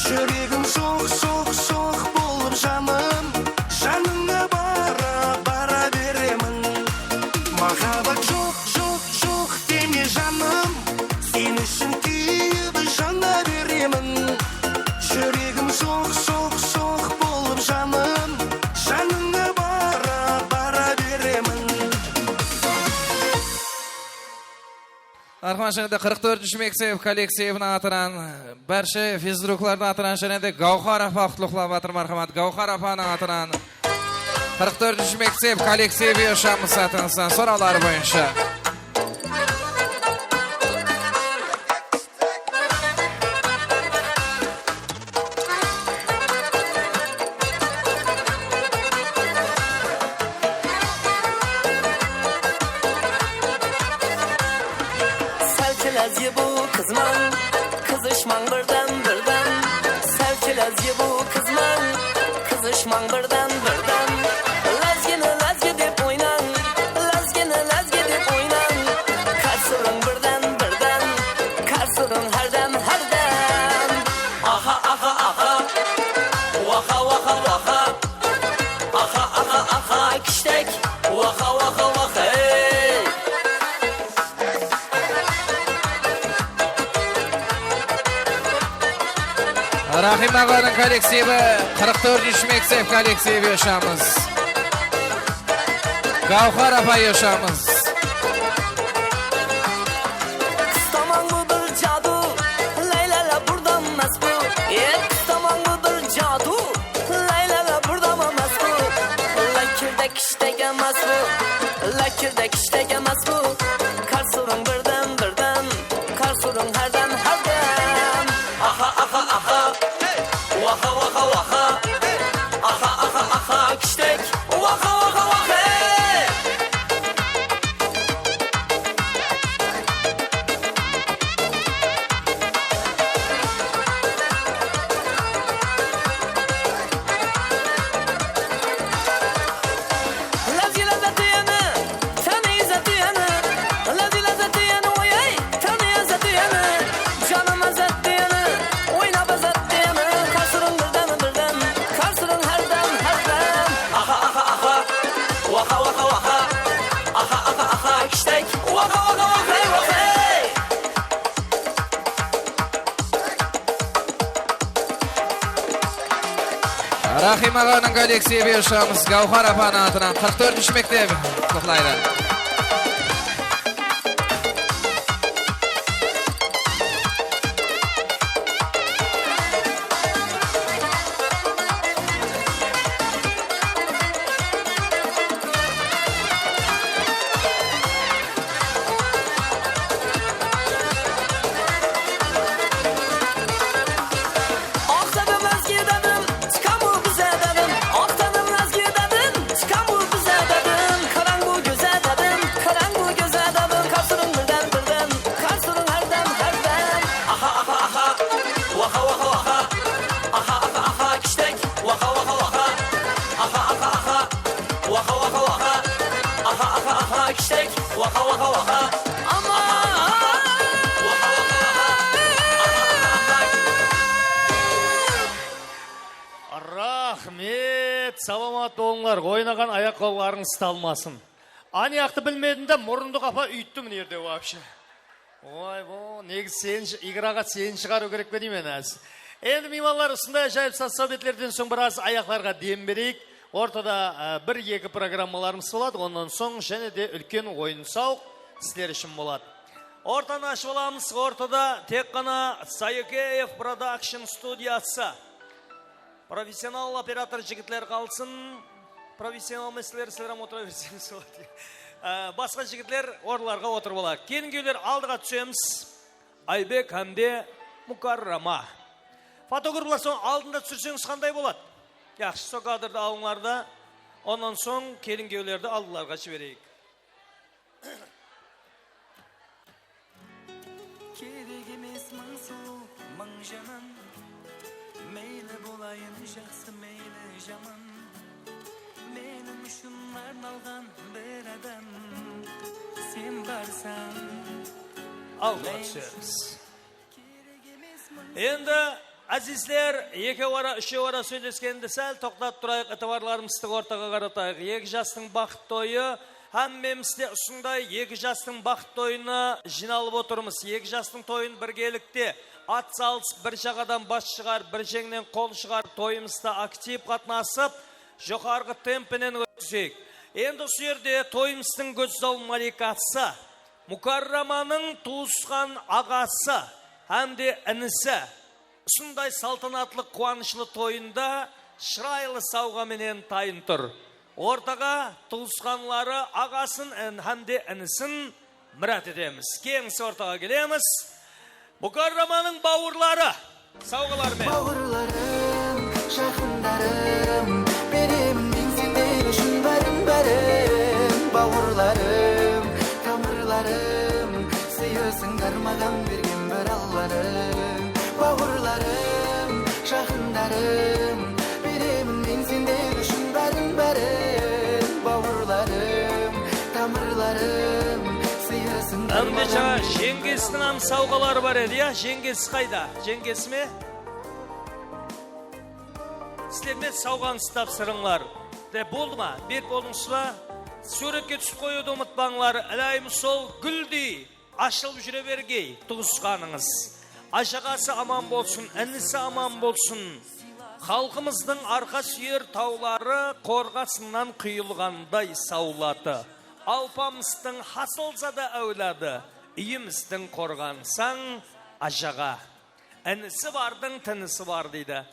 Júregim soq, soq, soq bolıp janım, janıńa bara, bara beremen. Mahabbat joq, joq, joq deme janım, sen ushın kúyip jan da beremen. Júregim soq, soq, soq bolıp janım, janıńa bara, bara beremen. Marhamat, jáne de qırq tórtinshi mektep kollektiviniń atınan, bárshe fizruklardıń atınan jáne de Gáwhar apa qutlıqlap atır, marhamat, Gáwhar apanıń atınan. Qırq tórtinshi mektep kollektivi yashańız atıńızdan sorawlar boyınsha. Ye bu qızman, qızışmań birden-birden. Sál kelez ye bu qızman, qızışmań birden-birden. Lázgini lázge dep oynań, lázgini lázge dep oynań. Qarsırıń birden-birden, qarsırıń hárdem-hárdem. Aha, aha, aha, waxa, waxa, waxa. Aha, aha, aha, kishtek, waxa, waxa, waxa, ey. Rahim ağanıń kollektivi, qırq tórtinshi mektep kollektivi ushamiz. Gawhar apay ushamiz. Qıstaman bu bir jadu, lay la la burdan mas bu. E, qıstaman bu bir jadu, lay la la burdan mas bu. Lakirde kishtek emas bu, lakirde kishtek emas bu. Qarsırıń birden-birden, qarsırıń hárdem-hárdem. Aha, aha, aha, waxa, waxa, waxa. Aha, aha, aha, kishtek, waxa, waxa, waxa. Lázgi lázzetli eni, táney izzetli eni. Lázgi lázzetli eni, oy-ay, táney izzetli eni. Janım izzetli eni, oynap izzetli eni. Qarsırıń birden-birden, qarsırıń hárdem-hárdem. Aha, aha, aha, waxa, waxa, waxa. Aha, aha, aha, kishtek, waxa, waxa, waxa, waxa. Rahim ağanıń kollektivi ushamiz Gawhar apanıń atınan qırq tórtinshi mektep qutlıqlaydı. Aq dedim, lázgi dedim, çıqań bu bize dedim. Aq dedim, lázgi dedim, çıqań bu bize dedim. Qarań bu góze dedim, qarań bu góze dedim. Qarsırıń birden-birden, qarsırıń hárdem-hárdem. Aha, aha, aha, waxa, waxa, waxa. Aha, aha, aha, kishtek, waxa, waxa, waxa. Aha, aha, aha, waxa, waxa, waxa. Aha, aha, aha, kishtek, waxa, waxa, waxa. Ama. Raxmet, salamat bolıńlar. Oynaǵan ayaq-qollarıńız talmasın. Aniyaqtı bilmedim de, murındı qapa úytti mına jerde вообще. Oy, bu, negizi seni, Igor aǵa, seni shıǵarıw kerek pe deymen házir. Endi miymanlar, usınday ájayıp saz-sáwbetlerden soń biraz ayaqlarǵa dem bereyik. Ortada, e, bir-eki programmalarımız boladı, onnan soń jáne de úlken oyın-sawıq sizler ushın boladı. Ortanı ashıp alamız, ortada tek ǵana Sayıkeev Production studiyası. Professional operator jigitler qalsın. Professional emes sizler, sizler hám otıra berseńiz boladı. Á, basqa jigitler orınlarǵa otırıp aladı. Kelin-kúyevler, aldıǵa túsemiz. Aybek hám de Mukarrama. Fotograflar, sonı aldında túsirseńiz qanday boladı? Yaqshı, sol kadrdı alıńlar da, onnan soń kelin-kúyevlerdi aldılarǵa jibereyik. Kerek emes mıń sulıw, mıń janım. Meyli bolayın jaqsı, meyli jaman. Menim ushın arnalǵan bir adam. Sen barsań, aldıǵa túsemiz. Endi, ázizler, ekew ara, úshew ara sóyleskendi sál toqtatıp turayıq, itibarlarımızdı ortaǵa qaratayıq. Eki jastıń baxıt toyı, hámmemiz de usınday eki jastıń baxıt toyına jıynalıp otırmız. Eki jastıń toyın birgelikte at salısıp, bir jaǵadan bas shıǵarıp, bir jeńnen qol shıǵarıp, toyımızda aktiv qatnasıp, joqarǵı temp penen ótkizeyik. Endi usı jerde toyımızdıń gózzal malikası, Mukarramanıń tuwısqan aǵası hám de inisi usınday saltanatlı, quwanıshlı toyında shıraylı sawǵa menen tayın tur. Ortaǵa tuwısqanları, aǵasın in-, hám de inisin mirát etemiz. Keńsi ortaǵa kelemiz. Mukarramanıń bawırları sawǵalar menen. Bawırlarım, jaqınlarım, beremen men sendey ushın bárin-bárin. Bawırlarım, tamırlarım, sıyısıńlar maǵan Endi jańa jeńgesiń hám sawǵaları bar edi, ya? Jeńgesi qayda? Jeńgesi me? Sizler men sawǵańızdı tapsırıńlar. De, boldı ma? Berk boldıńız ba? Súwretke túsip qoyıwdı umıtpańlar. Ilayım sol gúldey ashılıp júre bergey tuwısqanıńız. Ajaǵası aman bolsın, inisi aman bolsın. Xalqımızdıń arqa súyer tawları qorǵasınan quyılǵanday sawlatı. Alpamıstıń hasılzada áwladı, úyimizdiń qorǵanısań, ajaǵa. Inisi bardıń tinisi bar, deydi.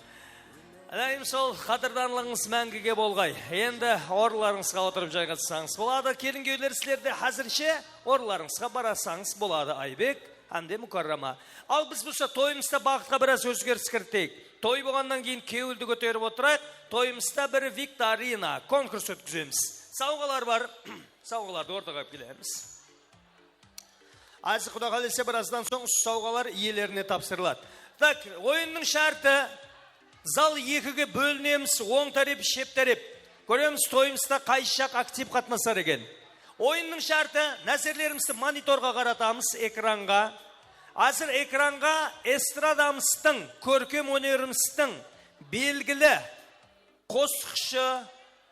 Ilayım sol qádirdanlıǵıńız máńgige bolǵay. Endi orınlarıńızǵa otırıp jayǵassańız boladı. Kelin-kúyevler, sizler de házirshe orınlarıńızǵa barasańız boladı, Aybek hám de Mukarrama. Al, biz bolsa toyımızda baxıtqa biraz ózgeris kiriteyik. Toy bolǵannan keyin kewildi kóterip otırayıq. Toyımızda bir viktorina, konkurs ótkizemiz. Sawǵalar bar. Sawǵalardı ortaǵa alıp kelemiz. Házir, Quda qálese, birazdan soń usı sawǵalar iyelerine tapsırıladı. Tak, oyınnıń shárti, zal ekige bólinemiz, oń tárep, shep tárep. Kóremiz, toyımızda qaysı jaq aktiv qatnasar eken. Oyınnıń shárti, názerlerimizdi monitorǵa qaratamız, ekranǵa. Házir ekranǵa estradamızdıń, kórkem ónerimizdiń belgili qosıqshı,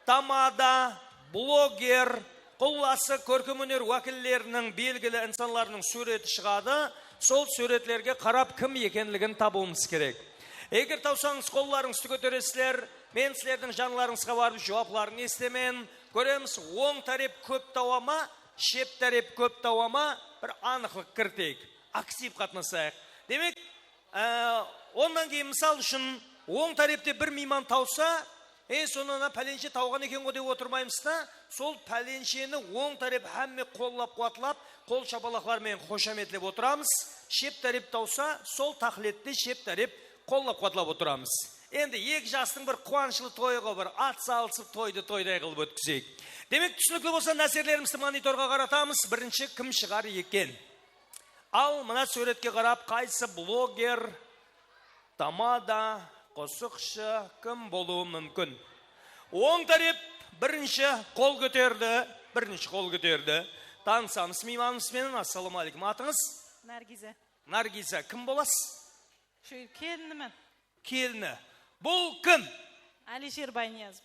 tamada, bloger, qullası kórkem óner wákilleriniń belgili insanlarınıń súwreti shıǵadı. Sol súwretlerge qarap kim ekenligin tabıwımız kerek. Eger tawsańız, qollarıńızdı kóteresizler, men sizlerdiń janlarıńızǵa barıp juwapların esitemen. Kóremiz, oń tárep kóp tawa ma, shep tárep kóp tawa ma, bir anıqlıq kiriteyik. Aktiv qatnasayıq. Demek, Á, onnan keyin, mısal ushın, oń tárepte bir miyman tawsa, e, sonnan pálenshe tawǵan eken ǵo dep otırmaymız da, sol pálensheni oń tárep hámme qollap-quwatlap, qol shapalaqlar menen xoshametlep otıramız. Shep tárep tawsa, sol taqlette shep tárep qollap-quwatlap otıramız. Endi eki jastıń bir quwanıshlı toyı ǵo, bir at salısıp toydı toyday qılıp ótkizeyik. Demek, túsinikli bolsa, názerlerimizdi monitorǵa qaratamız. Birinshi kim shıǵar eken? Al, mına súwretke qarap, qaysı bloger, tamada, qosıqshı, kim bolıwı múmkin? Oń tárep birinshi qol kóterdi, birinshi qol kóterdi. Tanısamız miymanımız benen. Assalawma áleykum. Atıńız? Nargiza. Nargiza, kim bolasız? Shu kelinimen. Kelini. Bul kim? Alisher Bayniyazov.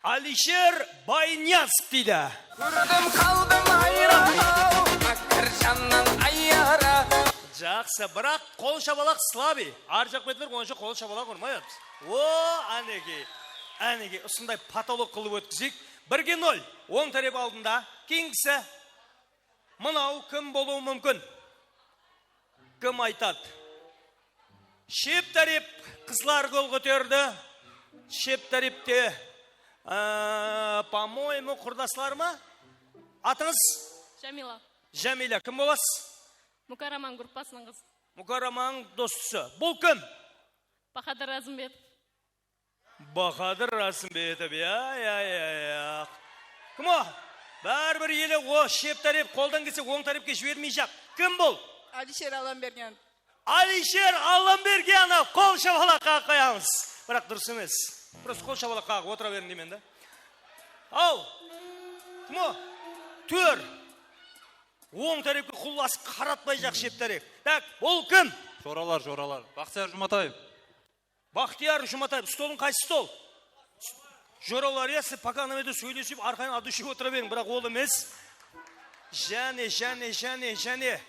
Alisher Bayniyazov deydi. Kórdim, qaldım hayran-aw, Mákkirjannıń ayyarı. Jaqsı, biraq qol shapalaq slabıy. Arjaq betler onsha qol shapalaq urmay atırmız. O, ánekey, ánekey, usınday potolok qılıp ótkizeyik. Birge nol, oń tárep aldında. Keyingisi. Mınaw kim bolıwı múmkin? Kim aytadı? Shep tárep qızlar qol kóterdi. Shep tárepte, e, по-моему, qurdaslar ma? Atıńız? Jamila. Jamila, kim bolasız? Mukarraman gruppasınıń qızı. Mukarramanıń dostısı. Bul kim? Bahadır Razımbetov. Bahadır Razımbetov, ya, ya, ya, ya. Kim o? Báribir ele o shep tárep qoldan kelse oń tárepke jibermeyjaq. Kim bul? Alisher Allambergenov. Alisher Allambergenov, qol shapalaq qaǵıp qoyamız. Biraq durıs emes. Prosto qol shapalaq qaǵıp otıra beriń deymen da. Al. Kim o? Tór. Oń tárepke qullası qaratpayjaq shep tárep. Tak, bul kim? Joralar, joralar. Baxtiyar Jumataev. Baxtiyar Jumataev, stolıń qaysı stol? Joralar, ya, siz пока anamerde sóylesip, arqayın adúship otıra beriń, biraq ol emes. Jáne, jáne, jáne, jáne.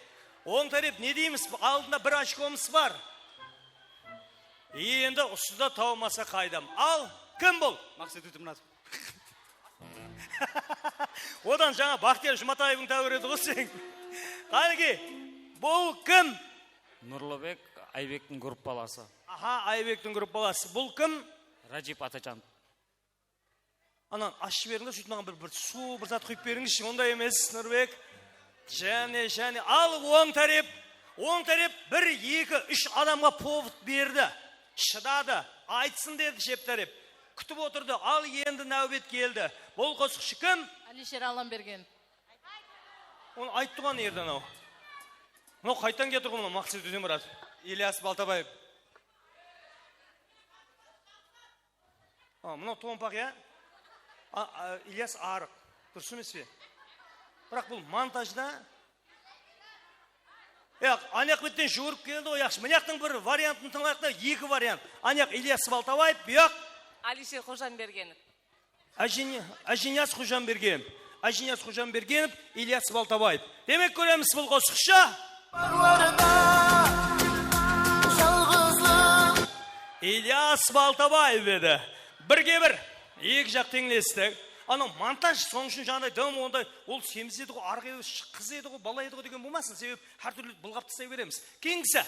Oń tárep ne deymiz? Aldında bir ochkomız bar. Endi usıda tawmasa qaydam. Al, kim bul? Maqset Ótemuratov. Odan jańa Baxtiyar Jumataevıń táwir edi ǵo sen. Qánekey, bul kim? Nurlıbek, Aybektiń gruppalası. Aha, Aybektiń gruppalası. Bul kim? Rajib Atajanov. Anan ashıp beriń de, sóytip maǵan bir, bir suw, bir zat quyıp berińizshi, onday emes, Nurbek. Jáne, jáne. Al, oń tárep, oń tárep bir, eki, úsh adamǵa povod berdi. Shıdadı. Aytsın dedi shep tárep. Kútip otırdı. Al, endi náwbet keldi. Bul qosıqshı kim? Alisher Allambergen. Onı ayttı ǵo ana erden-aw. Mınaw qayttan kelip tur ǵo, mınaw Maqset Ótemuratov. Ilyas Baltabaev. A, mınaw tompaq, ya? A, a, Ilyas Arıq. Durıs emes pe? Biraq bul montajda Yaq, anayaq betten juwırıp keldi ǵoy, yaqshı. Mınayaqtıń bir variantın tıńlayıq ta, eki variant. Anayaq Ilyas Baltabaev, buyaq. Alisher Xojanbergenov. Ájin-, Ájiniyaz Xojanbergenov. Ájiniyaz Xojanbergenov, Ilyas Baltabaev. Demek, kóremiz bul qosıqshı. Ilyas Baltabaev edi. Birge bir. Eki jaq teńlesti. Anaw montaj, sonıń ushın jańaday dım onday, ol semiz edi ǵo, arıq edi, qız edi ǵo, bala edi ǵo degen bolmasın. Sebebi hár túrli bılǵap taslay beremiz. Keyingisi.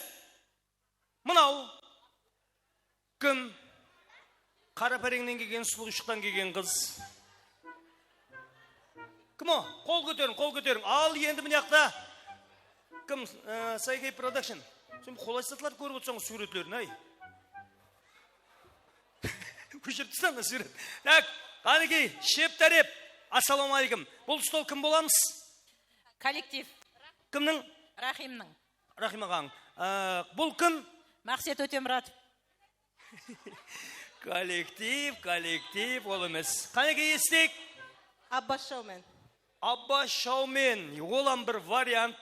Mınaw. Kim? Qarapareńnen kelgen, sulıwshıqtan kelgen qız. Kim o? Qol kóteriń, qol kóteriń. Al, endi mına jaqta. Kim? E, Saygay Production. Sen qolaysız zatlardı kórip otırsań, súwretlerin, áy. Kóshirip taslań da súwret. Tak, qánekey, shep tárep. Assalawma áleykum. Bul stol kim bolamız? Kollektiv. Kimniń? Rahimniń. Rahim aǵań. Á, bul kim? Maqset Ótemuratov. Kollektiv, kollektiv, ol emes. Qánekey, esiteyik. Abbas Shawmen. Abbas Shawmen, ol hám bir variant.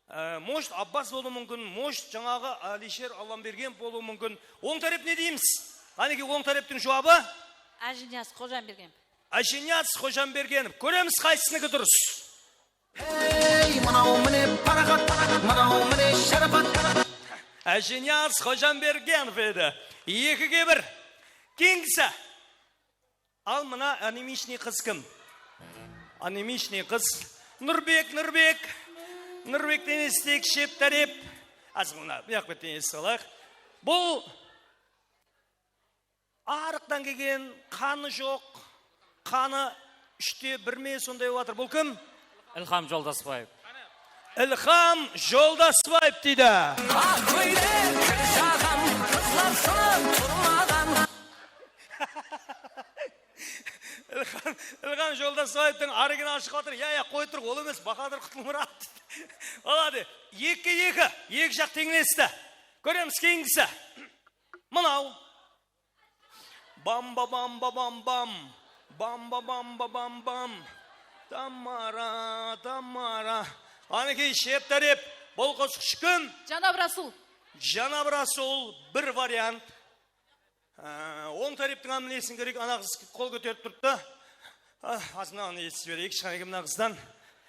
Á, может, Abbas bolıwı múmkin, может, jańaǵı Alisher Allambergenov bolıwı múmkin. Oń tárep ne deymiz? Qánekey, oń táreptiń juwabı? Ájiniyaz Xojanbergenov. Ájiniyaz Xojanbergenov. Kóremiz, qaysıniki durıs. Hey, mınaw mine paraxat, mınaw mine sharapat. Ájiniyaz Xojanbergenov edi. Ekige bir. Keyingisi. Al, mına anemichniy qız kim? Anemichniy qız. Nurbek, Nurbek. Nurbekten esiteyik, shep tárep. Azǵana, buyaq betten esitip alayıq. Bul Arıqtan kelgen, qanı joq, qanı úshte bir me, sonday bolıp atır. Bul kim? Ilham Joldasbaev. Ilham Joldasbaev deydi. Aq kóylek, kir shaǵan, qızlar sınıp turmaǵan. Ilham, Ilham Joldasbaevtıń original shıǵıp atır. Ya, ya, qoy tur, ol emes, Bahadır Qutlımurat. Boladı. Ekige eki, eki jaq teńlesti. Kóremiz keyingisi. Mınaw. Bamba, bamba, bam, bam. Bamba, bamba, bam, bam. Tamara, Tamara. Qánekey, shep tárep. Bul qosıqshı kim? Janab Rasul. Janab Rasul, bir variant. Á, oń táreptiń hám nesin kerek, ana qız qol kóterip turıptı. Ah, azınan esitip bereyikshi, qánekey, mına qızdan.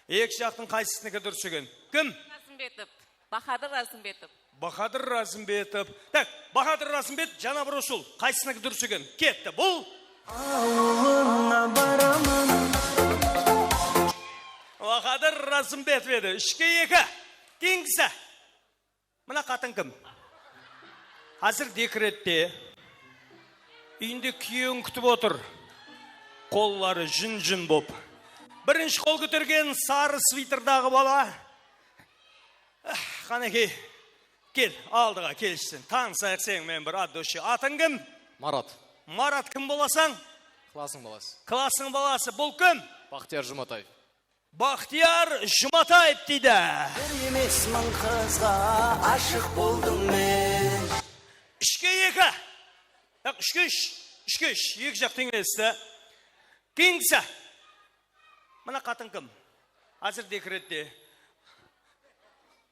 Eki jaqtıń qaysısıniki durıs eken? Kim? Razımbetov. Bahadır Razımbetov. Bahadır Razımbetov. Tak, Bahadır Razımbetov, Janab Rasul. Qaysısıniki durıs eken? Ketti. Bul? Awılıńa baraman. Bahadır Razımbetov edi. Úshke eki. Keyingisi. Mına qatın kim? Házir dekrette. Úyinde kúyewin kútip otır. Qolları jún-jún bop. Birinshi qol kótergen sarı sviterdaǵı bala. Ah, qánekey, kel, aldıǵa kelshisen. Tanısayıq seniń menen bir от души. Atıń kim? Marat. Marat kim bolasań? Klasıń balası. Klasıń balası. Bul kim? Baxtiyar Jumataev. Baxtiyar Jumataev deydi. Bir emes, mıń qızǵa ashıq boldım men. Úshke eki. Yaq, úshke úsh. Úshke úsh. Eki jaq teńlesti. Keyingisi. Mına qatın kim? Házir dekrette.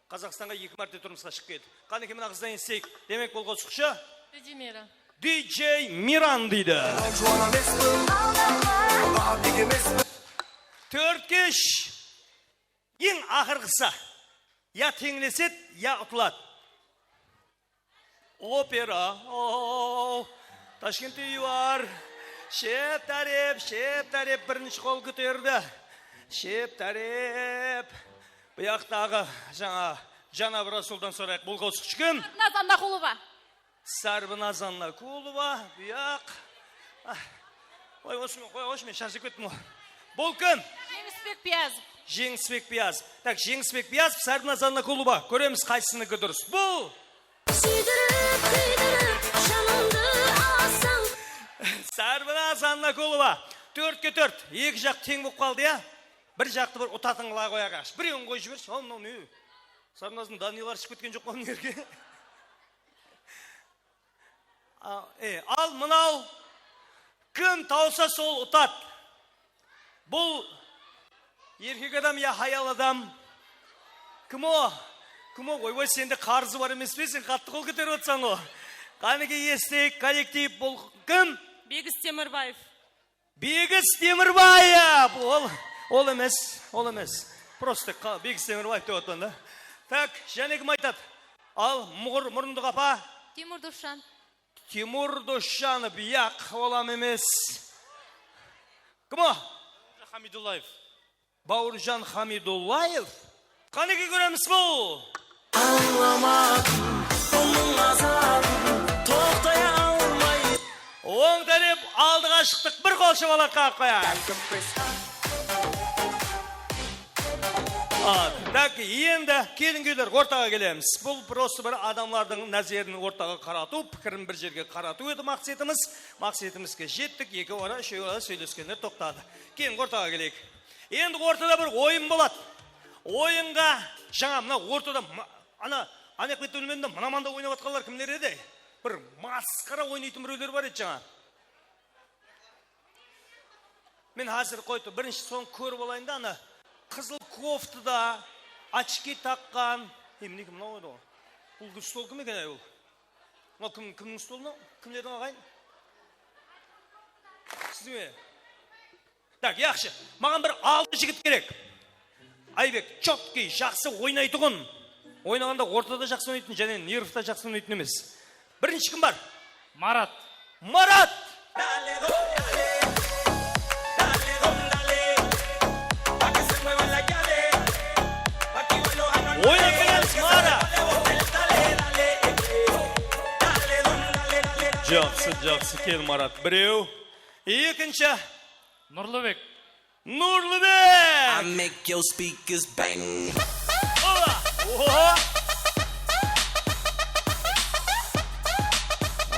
Qazaqstanǵa eki márte turmısqa shıǵıp keldi. Qánekey, mına qızdan esiteyik. Demek, bul qosıqshı? Didimira. Didjey Miran deydi. Tórtkes, eń aqırǵısı. Ya teńlesedi, ya utıladı. Opera. O, Tashkentte úyi bar. Shep tárep, shep tárep birinshi qol kóterdi. Shep tárep. Bu jaqtaǵı jańa Janab Rasuldan sorayıq. Bul qosıqshı kim? Sarbinaz Annakulova. Sarbinaz Annakulova, buyaq. Ah. Oy, qoyawshı, men, qoyawshı, men sharshap kettim ǵoy. Bul kim? Jeńisbek Piyazov. Jeńisbek Piyazov. Tak, Jeńisbek Piyazov, Sarbinaz Annakulova. Kóremiz, qaysısıniki durıs. Bul? Súydirip, kúydirip, janımdı alsań. Sarbinaz Annakulova. Tórtke tórt. Eki jaq teń bolıp qaldı, ya? Bir jaqtı bir utatıń, ıla qoyaq, ash. Birewin qoyıp jibershi. Al, mınaw ne? Sarbinazdıń danıylari shıǵıp ketken joq pa mına jerge? A, e, al mınaw, kim tawsa, sol utadı. Bul erkek adam ya hayal adam? Kim o? Kim o? Oybay, sende qarızı bar emes pe? Sen qattı qol kóterip atırsań ǵo. Qánekey, esiteyik, kollektiv, bul kim? Begis Temirbaev. Begis Temirbaev! Ol, ol emes, ol emes. Prosto qa-, Begis Temirbaev dep atırman da. Tak, jáne kim aytadı? Al, muǵır, murındı qapa. Timur Dosjan. Timur Dosjanov, yaq, ol hám emes. Kim o? Hamidullaev. Bawırjan Hamidullaev. Qánekey, kóremiz bul. Ańlamadım onıń azabın, toqtay almay. Oń tárep aldıǵa shıqtıq, bir qol shapalaq qaǵıp qoyayıq. A, tak, endi kelin kúyler ortaǵa kelemiz. Bul prosto bir adamlardıń názerin ortaǵa qaratıw, pikirin bir jerge qaratıw edi maqsetimiz. Maqsetimizge jettik, ekew ara, úshew ara sóyleskenler toqtadı. Keliń, ortaǵa keleyik. Endi ortada bir oyın boladı. Oyınǵa jańa mına ortada ma-, ana, ana jaqta bilmedim de, mına manda oynap atqanlar kimler edi? Bir masqara oynaytın birewler bar edi jańa. Men házir qoydı, birinshi sonı kórip alayın da, ana qızıl koftada, ochki taqqan. Ey, minekey, mınaw edi ǵoy. Bul stol kim eken, ay, bul? Mınaw kim, kimniń stolı mınaw? Kimlerdiń, aǵayin? Siz be? Tak, yaqshı. Maǵan bir altı jigit kerek. Aybek, chotkiy, jaqsı oynaytuǵın. Oynaǵanda ortada jaqsı oynaytın, jáne nervta jaqsı oynaytın emes. Birinshi kim bar? Marat. Marat! Oynap beremiz, Marat! Jaqsı, jaqsı, kel, Marat. Birew. Ekinshi. Nurlıbek. Nurlıbek! I make your speakers bang. Oba! Oho!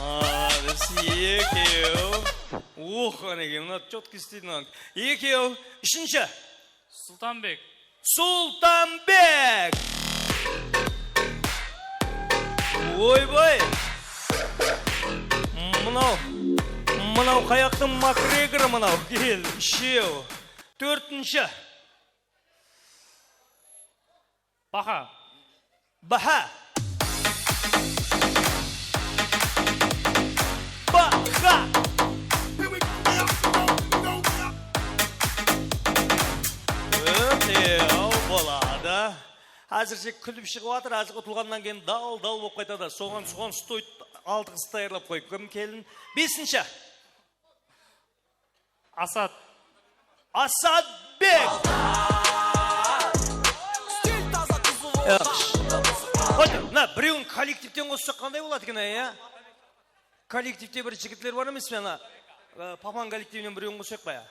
Aa, biz ekew. Uh, qánekey, mına chotkiy isteydi mınaw. Ekew. Úshinshi. Sultanbek. Sultanbek! Oybay! Mınaw, mınaw qayaqtıń Makgregorı mınaw? Kel, úshew. Tórtinshi. Baha. Baha. Baha. Óte, aw, boladı. Házirshe kúlip shıǵıp atır, házir utılǵannan keyin dal-dal bolıp qaytadı. Soǵan, soǵan stoyt altı qız tayarlap qoyıp. Kim kelin? Besinshi. Asad. Asadbek! Yaqshı. Qoydı, mına birewin kollektivten qossaq qanday boladı eken, ya? Kollektivte bir jigitler bar emes pe, ana, e, Papan kollektivinen birewin qossaq pa, ya?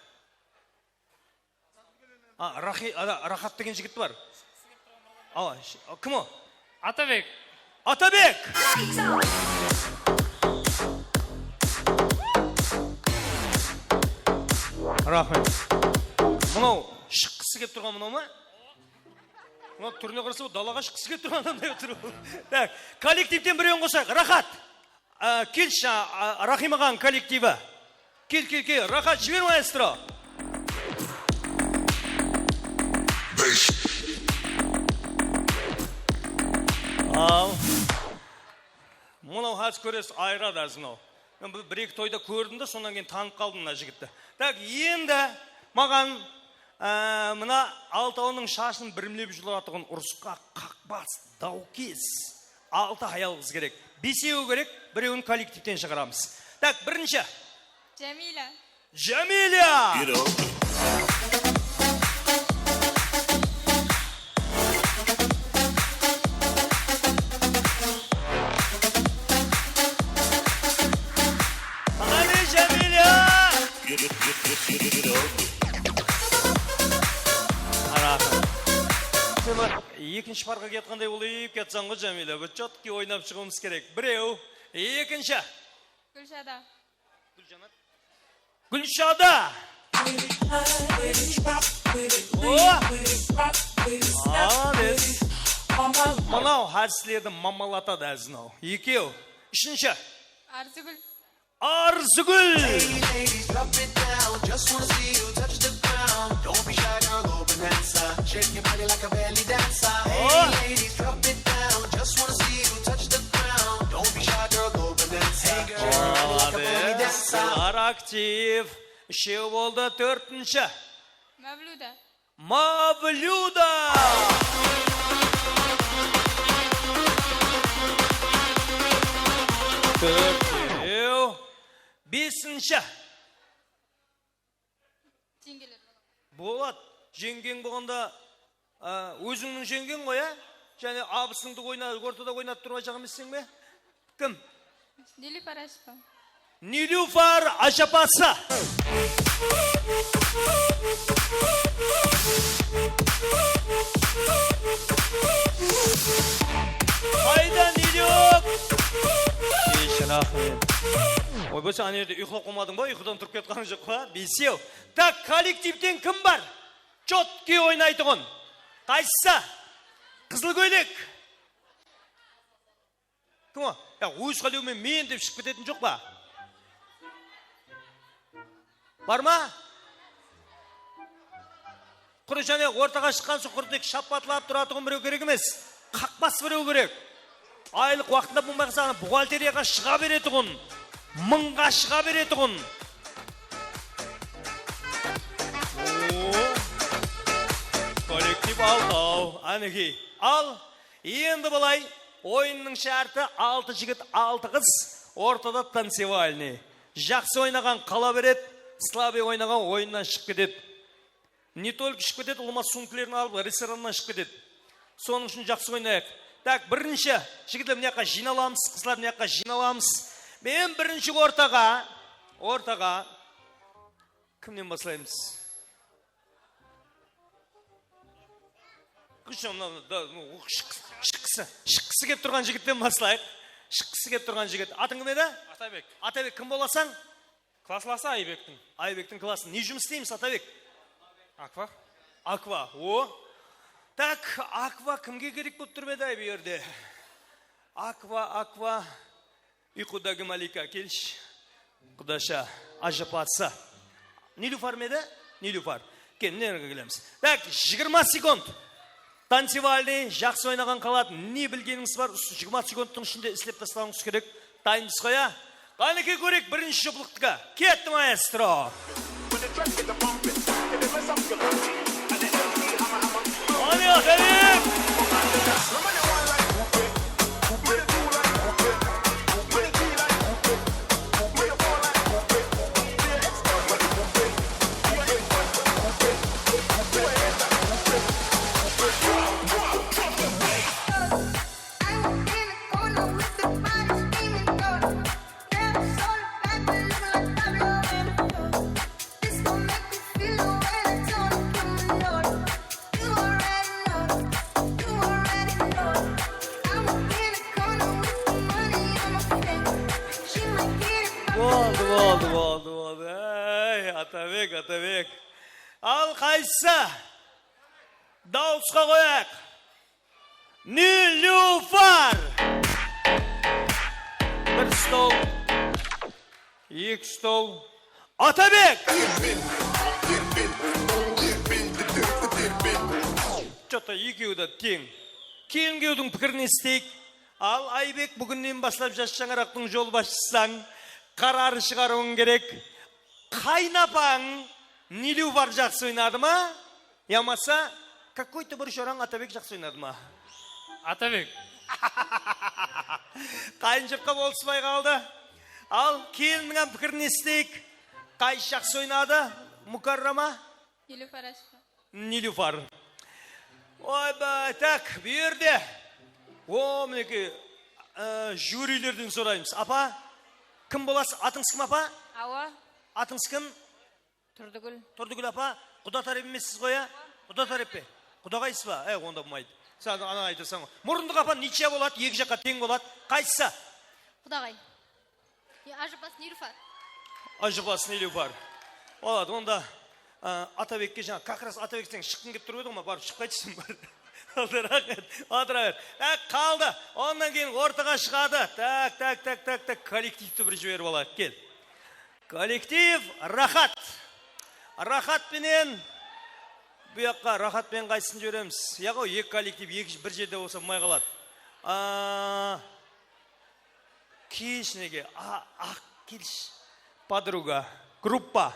A, Rahi-, ana, Rahat degen jigit bar. Awa, sh-, kim o? Atabek. Atabek! Raxmet. Mınaw shıqqısı kelip turǵan mınaw ma? Mınaw túrine qarasa, bul dalaǵa shıqqısı kelip turǵan adamday otır. Tak, kollektivten birewin qosayıq. Raxat. Á, kelshi, á, Raxim aǵanıń kollektivi. Kel, kel, kel, Raxat, jiber, maestro. Al. Mınaw házir kóresiz, ayıradı házir mınaw. Men bir, bir-eki toyda kórdim de, sonnan keyin tanıp qaldım mına jigitti. Tak, endi maǵan, á, mına altawınıń shashın birimlep julatatuǵın urısqa qaqbas, dawkes. Altı hayal qız kerek. Besewi kerek, birewin kollektivten shıǵaramız. Tak, birinshi. Jámiyla. Jámiyla! Qáne, Jámiyla! Qaraǵım. Sen bir ekinshi parqa kiyatqanday bolıp kiyatsań ǵoy, Jámiyla. Bir chotkiy oynap shıǵıwımız kerek. Birew, ekinshi. Gúlshada. Gúljanat. Gúlshada. O! Molodec. Mınaw házir sizlerdi mamalatadı házir mınaw. Ekew. Úshinshi. Arzıgúl. Arzıgúl. Hey, ladies, drop it down. Just wanna see you touch the ground. Don't be shy, girl, go bonanza. Shake your body like a belly dancer. Hey, ladies, drop it down. Aktiv. Úshew boldı, tórtinshi. Mavluda. Mavluda! Tórtew. Besinshi. Jeńgeler boladı. Boladı. Jeńgeń bolǵanda, a, ózińniń jeńgeń ǵoy, á? Jáne abısıńdı oyna-, ortada oynatıp turıp ajaq emesseń be? Kim? Nilufar Ashipova. Nilufar ájapası. Qayda Niluk? Keshir, raxmet. Oybay, sen ane jerde uyqılap qalmadıń ba? Uyqıdan turıp ketqanıń joq pa? Besew. Tak, kollektivten kim bar? Chotkiy oynaytuǵın. Qaysısı? Qızıl kóylek. Kim o? Ya, óz qálewmen men dep shıǵıp ketetin joq pa? Bar ma? Qurı jáne ortaǵa shıqqan soń qurı tek shappatlap turatuǵın birew kerek emes. Qaqpas birew kerek. Aylıq waqtında bolmay qalsa, buxgalteriyaǵa shıǵa beretuǵın, mıńǵa shıǵa beretuǵın. Oo. Kollektiv altaw. Ánekey. Al. Endi bılay, oyınnıń shárti altı jigit, altı qız, ortada tancevalnıy. Jaqsı oynaǵan qala beredi, slabıy oynaǵan oyınnan shıǵıp ketedi. Ne tolko shıǵıp ketedi, ulıwma sumkaların alıp, restorannan shıǵıp ketedi. Sonıń ushın jaqsı oynayıq. Tak, birinshi, jigitler, mına jaqqa jıynalamız, qızlar, mına jaqqa jıynalamız. Men birinshi ortaǵa, ortaǵa, kimnen baslaymız? Qıshı, mına, da, mına, shıqqısı, shıqqısı, shıqqısı kelip turǵan jigitten baslayıq. Shıqqısı kelip turǵan jigit. Atıń kim edi? Atabek. Atabek, kim bolasań? Klasslası Aybektiń. Aybektiń klassı. Ne jumıs isteymiz, Atabek? Akva. Akva. O. Tak, Akva kimge kerek bolıp tur edi, ay, bu jerde? Akva, Akva. Uyqıdagi malika, kelshi. Qudasha, ájapası. Nilufar ma edi? Nilufar. Kel, mına jerge kelemiz. Tak, jigirma sekund. Tancevalnıy, jaqsı oynaǵan qaladı. Ne bilgenińiz bar, usı jigirma sekundtıń ishinde islep taslawıńız kerek. Dayınbız ǵoy, á? Qánekey, kóreyik birinshi juplıqtıka. Ketti, maestro! Qáne, Atabek! Boldı, boldı, boldı, boldı. Áy, Atabek, Atabek. Al, qaysısı? Dawısqa qoyaq. Nilufar! Bir stol, eki stol. Atabek! Chota ekewi de teń. Kelin kúyewdiń pikirin esiteyik. Al, Aybek, búginnen baslap jas shańaraqtıń jolbasshısań. Qararı shıǵarıwıń kerek. Qaynapań Nilufar jaqsı oynadı ma? Yamasa, какой-то bir shorań Atabek jaqsı oynadı ma? Atabek. Qayın jurtqa bolıspay qaldı. Al, kelinniń hám pikirin esiteyik. Qaysı jaqsı oynadı? Mukarrama? Nilufar Ashipova. Nilufar. Oybay, tak, bu jerde. O, minekey, e, jyurilerden soraymız. Apa, kim bolasız? Atıńız kim, apa? Awa. Atıńız kim? Turdıgúl. Turdıgúl apa, quda tárep emessiz ǵoy, á? Quda tárep pe? Qudaǵaysız ba? E, onda bolmaydı. Sen anań aytasań ǵoy. Murındıq apa, nichya boladı, eki jaqqa teń boladı. Qaysısı? Qudaǵay. Ya, ájapası Nilufar. Ájapası Nilufar. Boladı, onda, a, Atabekke jańa, как раз Atabek, sen shıqqıń kelip turıp edi ǵoy, barıp shıqpaydı sen, bar. Onda raxmet, otıra ber. Tak, qaldı. Onnan keyin ortaǵa shıǵadı. Tak, tak, tak, tak, tak, kollektivti bir jiberip alayıq, kel. Kollektiv Raxat. Raxat penen, bu jaqqa Raxat penen qaysısın jiberemiz? Ya ǵoy, eki kollektiv, eki, bir jerde bolsa bolmay qaladı. A, kelshi, nege? A, aq, kelshi. Podruga. Gruppa.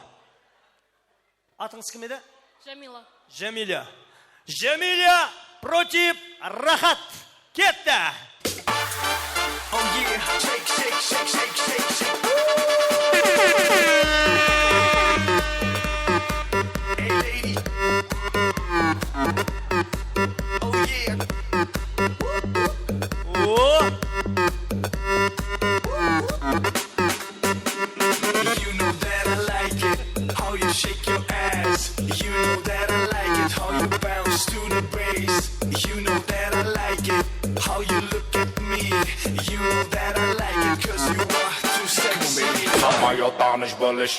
Atıńız kim edi? Jamila. Jamila. Jamila против Rahat. Ketti! Oh yeah, shake, shake, shake, shake, shake, shake. Hey, lady. Oh yeah. O! You know that I like it, how you shake your ass. You know that I like it, how you bounce to the bass. You know that I like it, how you look at me. You know that I like it, 'cause you are too sexy. Hamma yoq tanish bilish.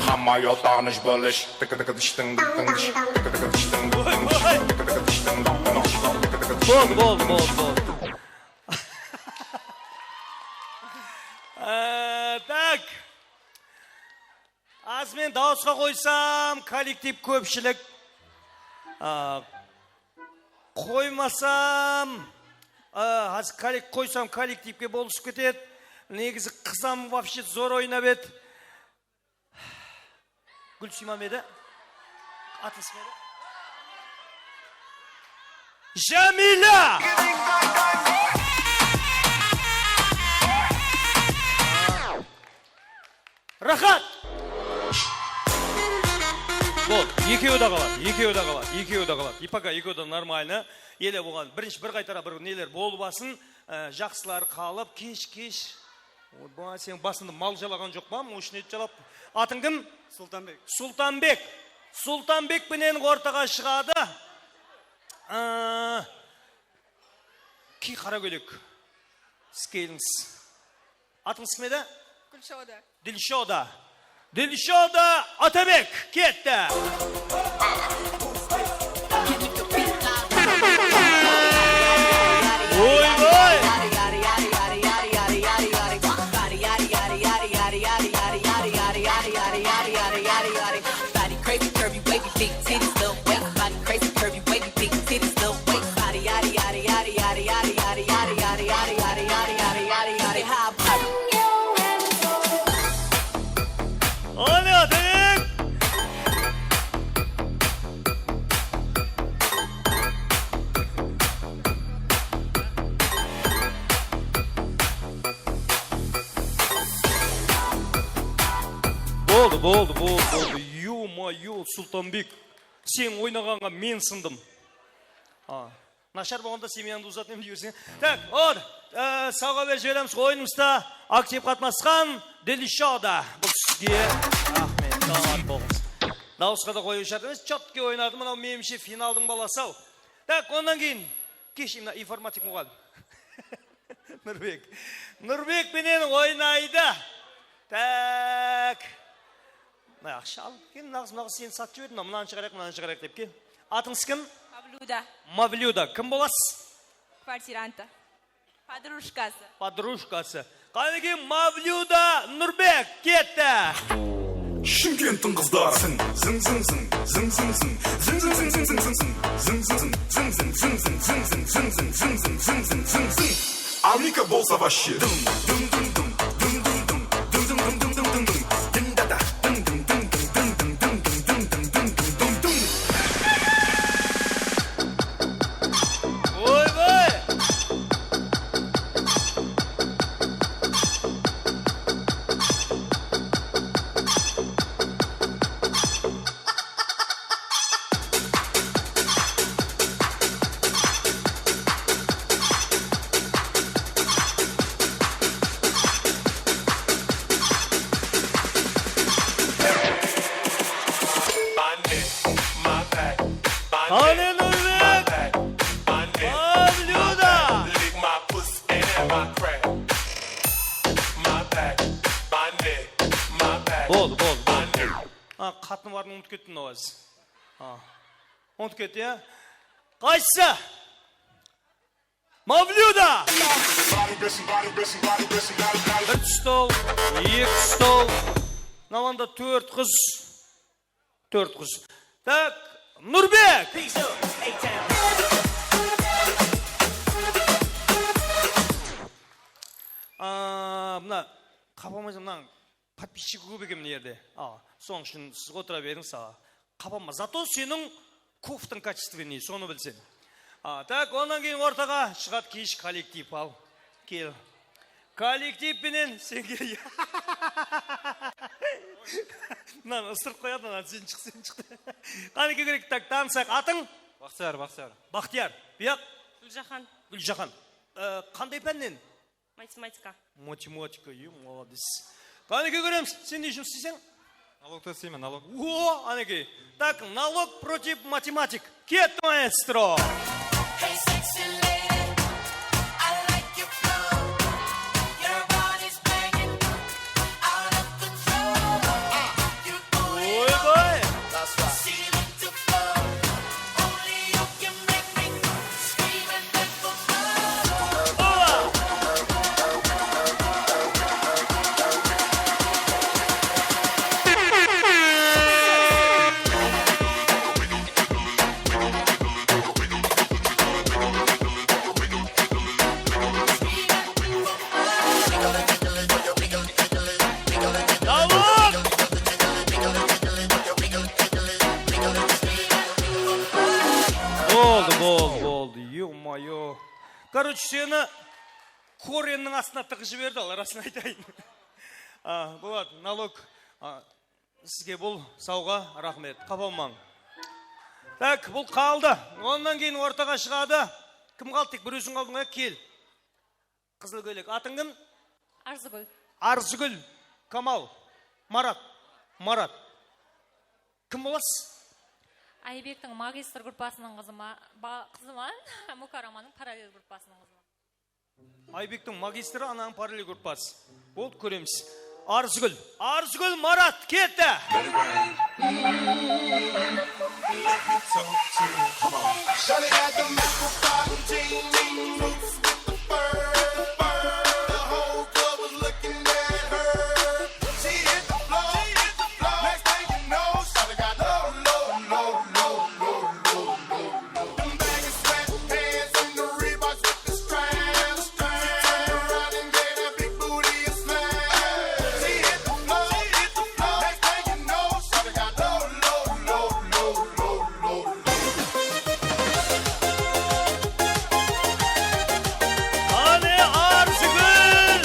Hamma yoq tanish bilish. Boldı, boldı, boldı, boldı. Ee, tak. Az men dawısqa qoysam, kollektiv kópshilik. A, qoymasam, a, házir kollek-, qoysam, kollektivke bolısıp ketedi. Negizi qızam вообще zor oynap edi. Gúlsiyma ma edi? Atılısma edi? Jamila! Rahat! Bol, ekewi de qaladı, ekewi de qaladı, ekewi de qaladı. И пока ekewi de нормально. Ele buǵan birinshi bir qaytara bir neler bolıp alsın, e, jaqsılar qalıp, kesh, kesh. Oyba, sen basıńdı mal jalaǵan joq pa? Moshın etip jalap. Atıń kim? Sultanbek. Sultanbek. Sultanbek penen ortaǵa shıǵadı. Aa, Kiy qara kóylek. Siz kelińiz. Atıńız kim edi? Gúlshoda. Dilshoda. Dilshoda Atabek ketti. Oybay! Body crazy, curvy, wavy, big titties, little waist. Body crazy, curvy, wavy, big titties, little waist. Body, yaddy, yaddy, yaddy, yaddy, yaddy. Say hi, body. Ane, Atabek! Boldı, boldı, boldı, boldı. Ё-моё, Sultanbek. Sen oynaǵanǵa men sındım. A, nashar bolǵanda semyańdı uzatıp jiberseń. Tak, ol, e, sawǵa berip jiberemiz oyınımızda aktiv qatnasqan Dilshoda. Bul sizge raxmet, salamat bolıńız. Dawısqa da qoyıw shárt emes, chotki oynadı, mınaw menimshe finaldıń balası-aw. Tak, onnan keyin kesh mına informatik muǵallim. Nurbek. Nurbek penen oynaydı. Tak. Mına aqsha al. Kel, naǵız, naǵız seni satıp jiberdim, mınanı shıǵarayıq, mınanı shıǵarayıq dep, kel. Atıńız kim? Mavlyuda. Mavlyuda. Kim bolasız? Kvartiranta. Podrujkası. Podrujkası. Qánekey, Mavlyuda Nurbek ketti. Shıмкентtiń qızları. Zıń, zıń, zıń, zıń. Avnika bolsa вообще. Dım, dım, dım, dım. Dım, dım, dım, dım, dım, dım, dım. Dım, da, da. Dım, dım, dım, dım, dım, dım. Oybay! Qáne, Nurbek! Mavlyuda! Boldı, boldı, boldı. A, qatını barın umıtıp kettim, mınaw házir. A, umıtıp ketti, ya? Qaysısı? Mavlyuda! Bir stol, eki stol. Mınawanda tórt qız. Tórt qız. Tak, Nurbek! Aa, mına, qapa almaysań, mınań подписчиги kóp eken mına jerde. A, sonıń ushın siz otıra beriń, saǵan. Qapa alma. Zato seniń koftań качественный, sonı bilseń. A, tak, onnan keyin ortaǵa shıǵadı kesh kollektiv, al. Kel. Kollektiv penen sen kel. Mınanı ısırıp qoyadı, mınan sen shıq, sen shıq. Qáne, kókerek, tak, tanısayıq. Atıń? Baxtiyar, Baxtiyar. Baxtiyar. Buyaq? Gúljaxan. Gúljaxan. Ee, qanday pánnen? Matematika. Matematika, e, молодец. Qáne, kóremiz, sen ne jumıs isleyseń? Nalogta isleymen, nalog. O, qánekey. Так, налог против математик. Ket, maestro! Hey, sexy lady, I like your flow. Your body's banging, out of control. You're going Oy, boy! Ceiling to floor. Only you can make me scream and beg for more. Boldı, boldı, boldı. Ё-моё. Короче, seni korenniń astına tıǵıp jiberdi, al, rasın aytayın. A, boladı, nalog. A, sizge bul sawǵa, raxmet. Qapa almań. Tak, bul qaldı. Onnan keyin ortaǵa shıǵadı. Kim qaldı? Tek birewsiń qaldıń ǵoy, kel. Qızıl kóylek. Atıń kim? Arzıgúl. Arzıgúl. Kamal. Marat. Marat. Kim bolasız? Aybektiń magistr gruppasınıń qızıma, ba-, qızıman, Mukarramanıń parallel gruppasınıń qızıman. Aybektiń magistri, ananıń parallel gruppası. Boldı, kóremiz. Arzıgúl. Arzıgúl, Marat, ketti! Shawty got the microphone team in boots with the fur, the fur. The whole club was looking at her. She hit the floor, next thing you know, shawty got low, low, low, low, low, low, low. Them baggy sweatpants and the Reeboks with the straps. She turned around and gave that big booty a slap. She hit the floor, hit the floor. Next thing you know, shawty got low, low, low, low, low, low. Qáne, Arzıgúl!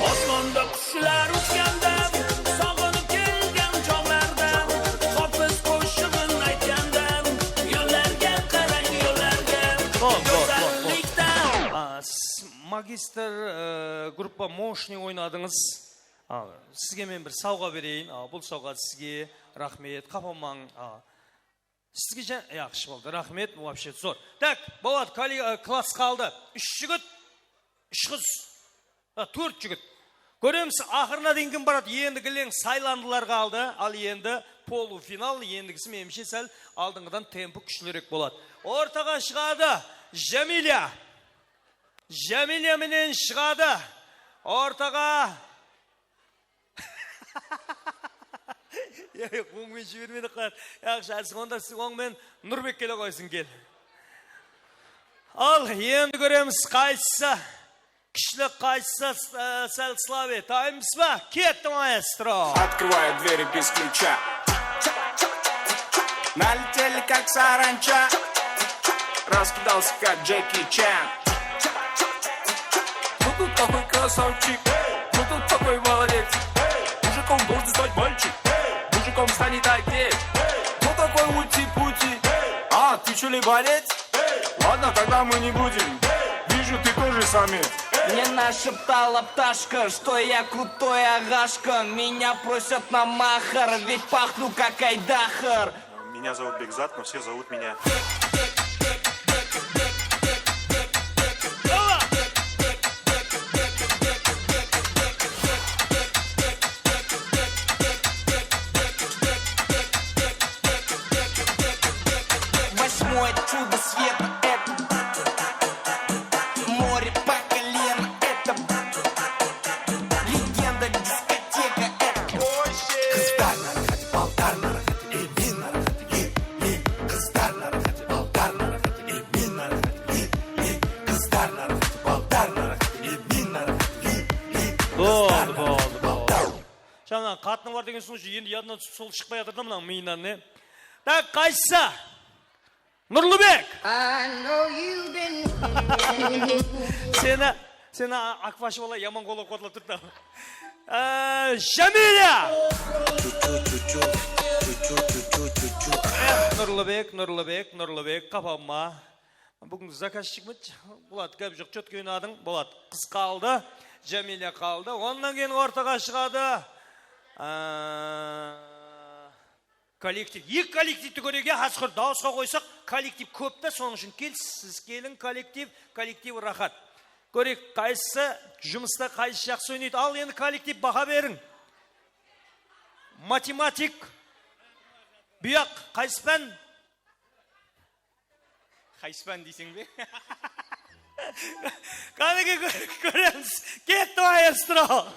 Osmonda qushlar uchganda, sog'inib kelgan chog'larda, hofiz qo'shig'in aytganda, yo'llarga qarang, yo'llarga, Bol, bol, bol, bol. Go'zallikdan. A, siz magistr, e, gruppa Moshniy oynadıńız. A, sizge men bir sawǵa bereyin. A, bul sawǵa sizge. Raxmet, qapa almań. A, sizge ja-, yaqshı boldı. Raxmet, вообще zor. Tak, boladı, kolli-, e, klass qaldı. Úsh jigit, úsh qız. Ha, tórt jigit. Kóremiz, aqırına deyin kim baradı? Endi gileń saylandılar qaldı. Al endi polufinal, endigisi, menimshe, sál aldınǵıdan tempi kúshlirek boladı. Ortaǵa shıǵadı Jámilya. Jámilya menen shıǵadı. Ortaǵa. Ya, yoq, oń menen jibermedi, qar. Yaqshı, onda siz oń menen Nurbek kele qoysın, kel. Al, endi kóremiz, qaysısı kúshli, qaysısı, e, sál slabıy. Tayınbız ba? Ketti, maestro! Открываю двери без ключа. Налетели, как саранча. Раскидался, как Джеки Чан. Кто тут такой красавчик? Кто тут такой молодец? Мужиком должен стать мальчик. Мужиком станет отец. Кто такой ути-пути? А, ты чё ли борец? Ладно, тогда мы не будем. Вижу, ты тоже самец. Мне нашептала пташка, что я крутой ағашка. Меня просят на махар, ведь пахну как айдахар. Меня зовут Бекзат, но все зовут меня. Восьмое чудо света — это море по колено, это легенда дискотека, это. Qızlar narxı paltar Qatınıń bar degen soń, endi yadınan túsip, sol shıqpay atır da, mınaw mıyınan, ne? Tak, qaysısı? Nurlıbek! I know you've been Seni, seni Akbashi bala yaman qollap-quwatlap turdı. Á, Jamila! Eh, Nurlıbek, Nurlıbek, Nurlıbek, qapa alma. Búgin zakazchik ma? Boladı, gáp joq, chotki oynadıń. Boladı, qız qaldı, Jamila qaldı. Onnan keyin ortaǵa shıǵadı. Á, kollektiv. Eki kollektivti kóreyik, ya, házir dawısqa qoysaq, kollektiv kóp ta, sonıń ushın kel, siz keliń, kollektiv, kollektiv raxat. Kóreyik, qaysısı jumısta, qaysısı jaqsı oynaydı. Al, endi kollektiv, baha beriń. Matematik. Buyaq, qaysı pán? Qaysı pán deyseń be? Qánekey, kó-, kóremiz. Ketti, maestro!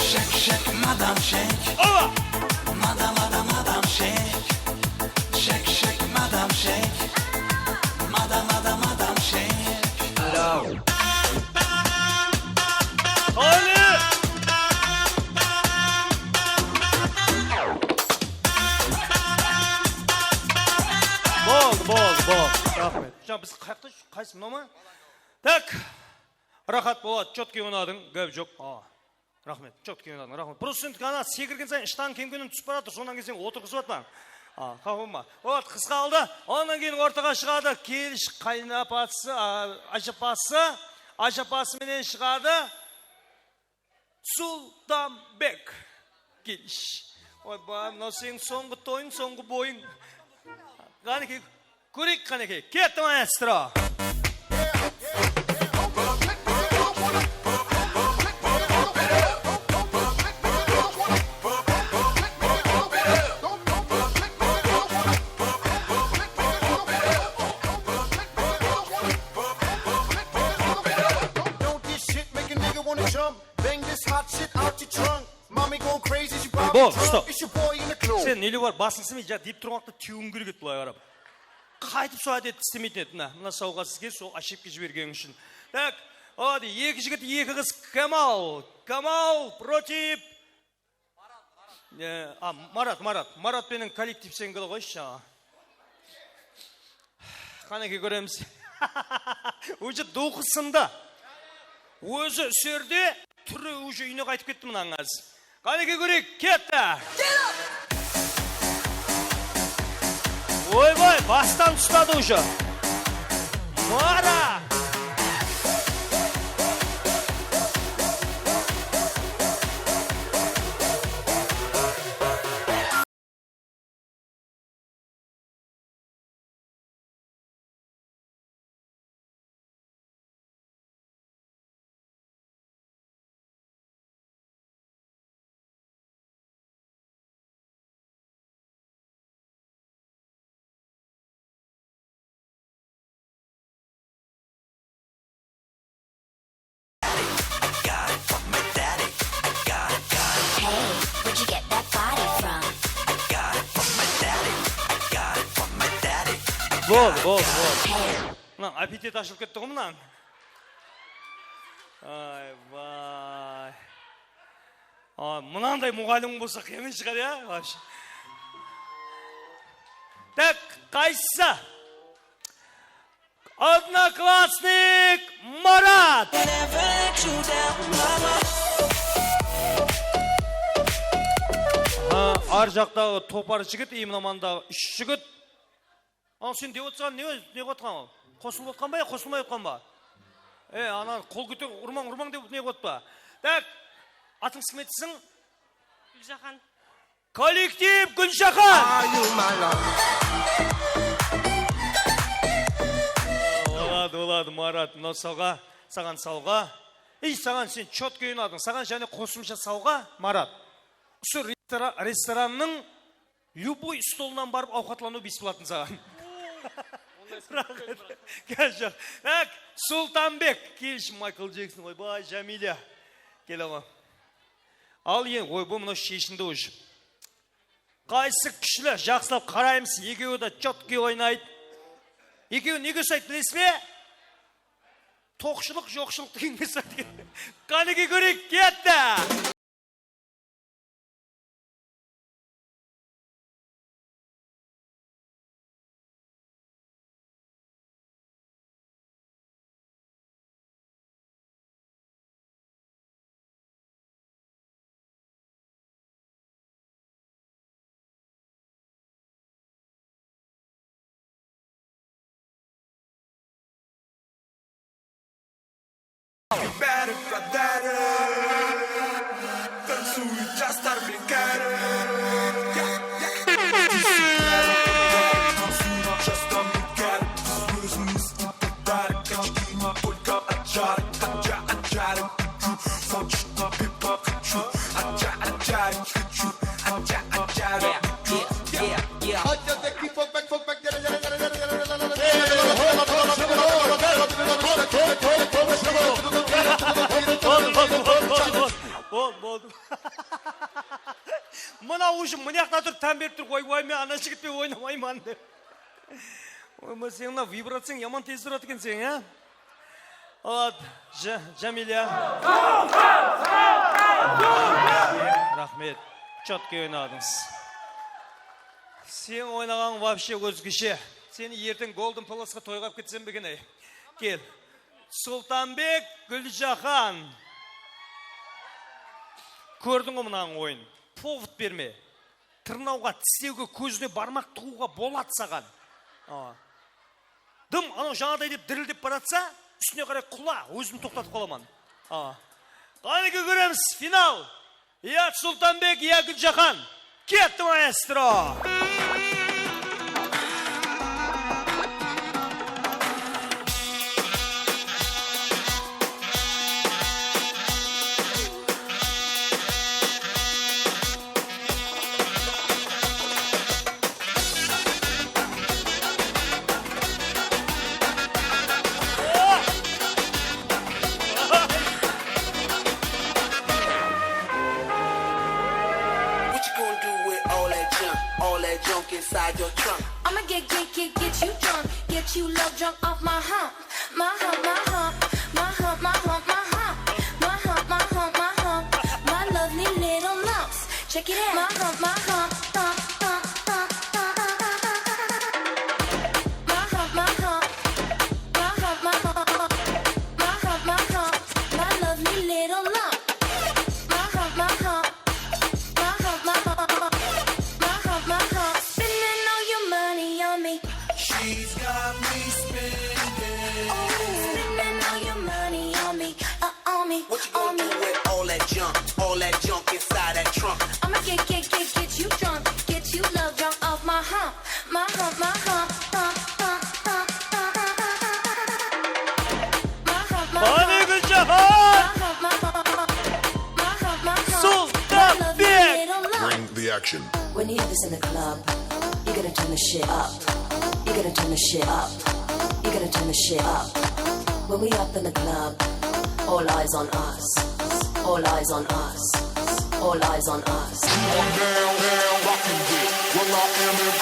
Shake, shake, madam, shake. Oba! Mada, mada, madam, shake. Shake, shake, madam, shake. Mada, mada, madam, shake. Qáne! Boldı, boldı, boldı. Raxmet. Jań, biz qayaqta, qaysı, mınaw ma? Tak. Raxat, boladı, chotki oynadıń, gáp joq. A, raxmet, chotki oynadıń, raxmet. Prosto endi ana sekirgen sayın shtań kemkenen túsip baratır, sonnan keyin sen otırǵızıp atpań. A, qapa alma. Boladı, qız qaldı. Onnan keyin ortaǵa shıǵadı kelish qaynapası, a, ájapası. Ájapası menen shıǵadı. Sultanbek. Kelish. Oybay, mınaw seniń sońǵı toyıń, sońǵı boyıń. Qánekey, kóreyik qánekey. Ketti, maestro. Don't this shit make a nigga wanna jump? Bang this hot shit out your trunk. Mommy going crazy, she probably Bol, drunk. Stop. It's your boy in the club. Sen neli bar, basıń istemey, ja, dep turǵan waqıtta tewim kerek edi, bılay qarap. Qaytıp sol ádetti istemeytin edi, mına. Mına sawǵa sizge, sol ошибка jibergeniń ushın. Tak, hadi, eki jigit, eki qız, Kamal, Kamal против E, a, Marat, Marat. Marat penen kollektiv sen kela qoyshı, aǵa. Qánekey, kóremiz. Уже duwqı sındı. Ózi userde, túri уже úyine qaytıp ketti mınanıń házir. Qánekey, kóreyik, ketti. Oybay, bastan ustadı уже. Mara! Bol, bol, bol. Mınań apetit ashılıp ketti ǵoy mınań. Aybay. A, mınanday muǵallim bolsa qıyın shıǵar, ya? Вообще. Tak, qaysısı? Odnoklassnik Marat! Ha, ar jaqtaǵı topar jigit, imın amandaǵı úsh jigit. Al, sen dep otırsań, ne, ne qılıp atqan ol? Qosılıp otqan ba ya qosılmay otqan ba? E, ana qol kóter, urmań, urmań dep ne qılıp otpa? Tak, atıńız kim edi siziń? Gúljahan. Kollektiv Gúljahan! Boladı, boladı, Marat, mınaw sawǵa, saǵan sawǵa. Ey, saǵan sen chotki oynadıń, saǵan jáne qosımsha sawǵa, Marat. Usı restora-, restorannıń Любой stolınan barıp awqatlanıw бесплатно saǵan. Raxmet. Gel, joq. Tak, Sultanbek, kelshi, Maykl Jekson, oybay, Jamila. Kel, aǵa. Al, en, oy, bul mına sheshindi уже. Qaysı kúshli, jaqsılap qaraymız, ekewi de chotkiy oynaydı. Ekewi nege usaydı, bilesiz be? Toqshılıq, joqshılıq degen usaydı. Qánige kóreyik, ketti! Bári páderi, tansıy jaslar men kári. Tansıyma jastan beter, biz ózimiz intihar. Tansıyma только ajar, ajar, ajar. Sonshıqqa bepaq хочу, ajar, ajar, хочу, ajar, ajar. Bol, boldı. Mına ushın mına jaqta turıp tán berip tur, oy, oy, men ana jigitpen oynamayman dep. Oy, ma, sen mına vibraciyań yaman tez turadı eken seniń, á? Al, Ja-, Jamila. Raxmet. Chotkiy oynadıńız. Sen oynaǵanıń вообще ózgeshe. Seni erteń Golden Palaceqa toyǵa alıp ketsem be eken, áy? Kel. Sultanbek, Gúljaxan. Kórdiń ǵo mınań oyın. Povod berme. Tırnawǵa, tislewge, kózine barmaq tıǵıwǵa boladı saǵan. A. Dım, anaw jańaday dep dirildep baratsa, ústine qaray qula, ózim toqtatıp qalaman. A. Qánige kóremiz, final. Ya Sultanbek, ya Gúljaxan. Ketti, maestro! What you gonna do with all that junk, all that junk inside your trunk? I'ma get, get, get, get you drunk, get you love drunk off my hump, my hump, my hump, my hump, my hump, my hump, my hump, my hump, my hump, my lovely little lumps. Check it out. My hump, my hump, thump, thump, thump, thump, thump. My hump, my hump, my hump, my hump, my hump, my hump, my lovely little lump. My hump, my hump, my hump, my hump, my hump, my hump. Spending all your money on me. She's got me spending. Ooh, spending all your money on me, uh, on me, on me. What you gonna do with all that junk, all that junk inside that trunk? I'ma get, get, get, get you drunk, get you love drunk off my hump, my hump, my hump, hump, hump, hump, hump, hump. My hump, my hump, my hump, my hump, my hump, my hump, my hump, my lovely little lump. Bring the action. When you hear this in the club, you gotta turn the shit up. You gotta turn the shit up. You gotta turn the shit up. When we up in the club, all eyes on us. All eyes on us. All eyes on us. Come on down, down, rockin' with Will I Am and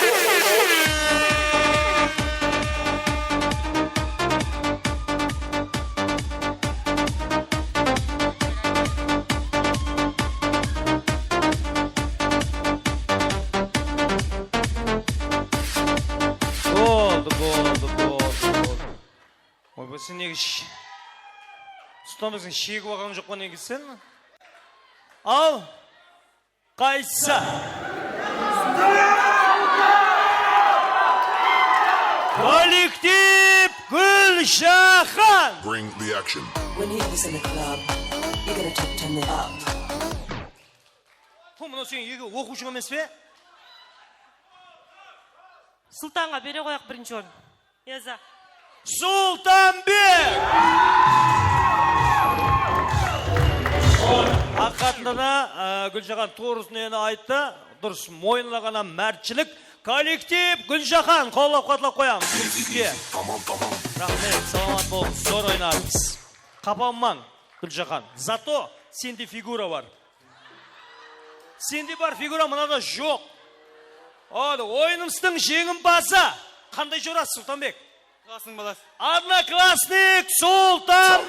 Boldı, boldı, boldı, boldı. Oy, bu sen nege sh-, Sultanbektiń shegip alǵan joq pa nege sen? Al. Qaysı? Kollektiv Gúljaxan! Bring the action. When you hear this in the club, you gotta turn, turn it up. Bul mına seniń eki oqıwshıń emes pe? Sultanǵa bere qoyaq birinshi orın. Eza. Sultanbek! Haqıyqatında da, e, Gúljaxan tuwrısın endi ayttı. Durıs, moyınlaǵan hám mártshilik. Kollektiv Gúljaxan, qollap-quwatlap qoyamız. Sizge. Tamam, tamam. Raxmet, salamat bolıń, zor oynadıńız. Qapanbań, Gúljaxan. Zato sende figura bar. Sende bar figura, mınada joq. Hadi, oyınımızdıń jeńimpazı. Qanday jorası, Sultanbek? Klasnıń balası. Odnoklassnik Sultan.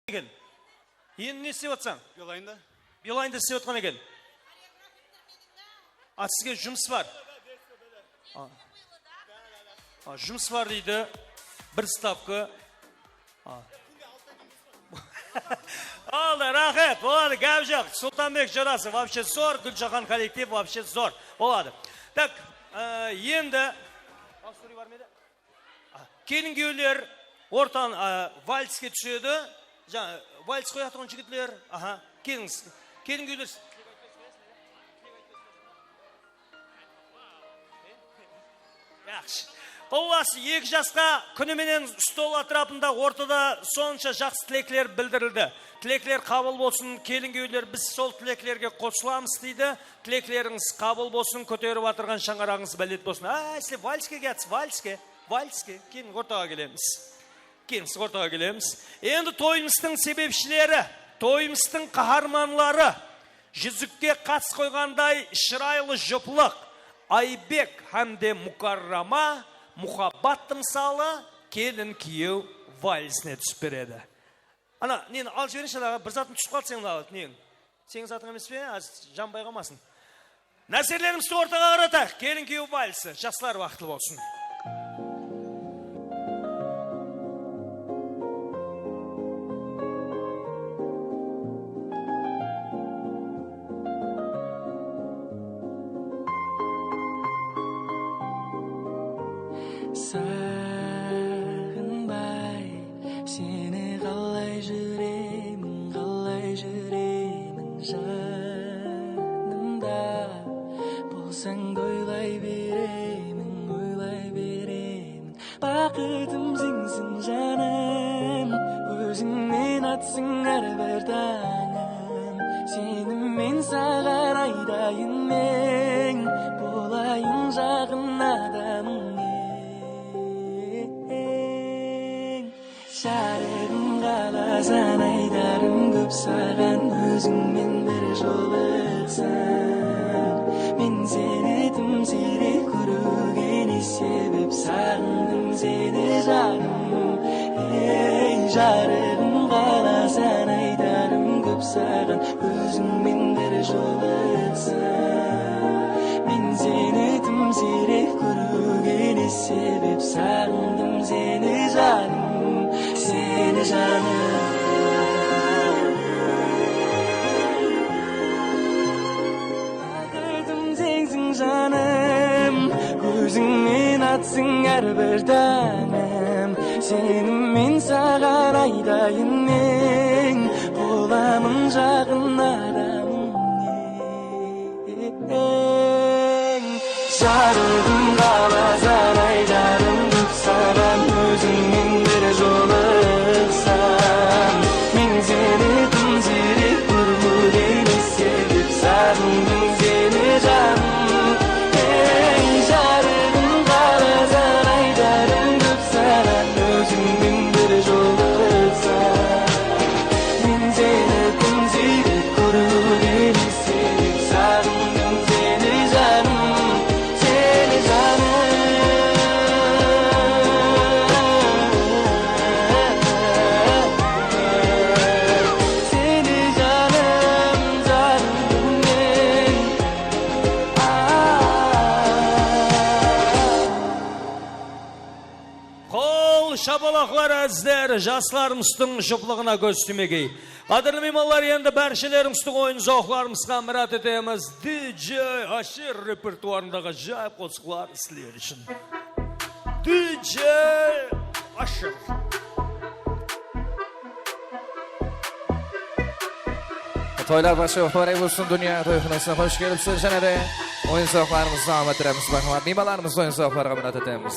Eken. Endi ne islep atsań? Beeline-da. Beeline-da islep atqan eken. A, sizge jumıs bar. A. A, jumıs bar deydi. Bir stavka. A. Aldı, raxmet. Boladı, gáp joq. Sultanbek jorası, вообще zor. Gúljaxan kollektiv, вообще zor. Boladı. Tak, e, endi. Kelin-kúyewler ortan, a, valske túsedi. Jańa vals qoyatuǵın jigitler. Aha, kelińiz. Kelin-kúyewler. Yaqshı. Qullası, eki jasqa kúni menen stol átirapında ortada sonsha jaqsı tilekler bildirildi. Tilekler qabıl bolsın, kelin-kúyewler, biz sol tileklerge qosılamız, deydi. Tileklerińiz qabıl bolsın, kóterip atırǵan shańaraǵıńız bálet bolsın. Á, sizler valske kiyatız, valske, valske. Keyin ortaǵa kelemiz. Keyin ortaǵa kelemiz. Endi toyımızdıń sebepshileri, toyımızdıń qaharmanları, júzikke qas qoyǵanday shıraylı juplıq, Aybek hám de Mukarrama muhabbat tımsalı kelin-kúyew valsine túsip beredi. Ana, neni alıp jiberińshi, aǵa, bir zatın túsip qaldı seniń, aǵa, neń? Seniń zatıń emes pe? Házir janbay qalmasın. Názerlerimizdi ortaǵa qaratayıq. Kelin-kúyew valsi. Jaslar, waqıtlı bolsın. Saǵınbay, seni qalay júremen, qalay júremen janımda. Bolsań da oylay beremen, oylay beremen. Baxıtım senseń janım, ózińnen atsın hár bir tańım. Seni men saǵan aytayın men, bolayın jaqın adamıń eń. Jarıǵım qalasań, aytarım kóp saǵan, ózińmen bir jolıqsam. Men seni dım siyrek kóriwge ne sebep, saǵındım seni janım. Ey, jarıǵım qalasań, aytarım kóp saǵan, ózińmen bir jolıqsam. Men seni dım siyrek kóriwge ne sebep, saǵındım seni janım, seni janım. Baxıtım senseń janım, ózińnen atsın hár bir tańım. Seni men saǵan aytayın men, bolamın jaqın adamıń eń. Jarıǵım qalasań, aytarım kóp saǵan, ózińmen bir jolıqsam. Men seni dım siyrek kóriwge ne sebep, saǵındım seni janım. Ey, jarıǵım qalasań, aytarım kóp saǵan, ózińmen bir jolıqsam. Men seni dım siyrek kóriwge ne sebep, saǵındım seni janım, seni janım. Seni janım, janım men. Aa. Qol shapalaqlar ázizler, jaslarımızdıń juplıǵına kóz túsmegey. Qádirli miymanlar, endi bárshelerińizdiń oyın-zawıqlarımızǵa mirát etemiz. D J Ashir repertuarındaǵı ájayıp qosıqlar sizler ushın. D J Ashir. Toylar basqa mubarek bolsın, Dúnya toyxanasına xosh kelipsiz. Jáne de oyın-zawıqlarımızdı dawam ettiremiz. Márhamat, miymanlarımızdı oyın-zawıqlarǵa mirát etemiz.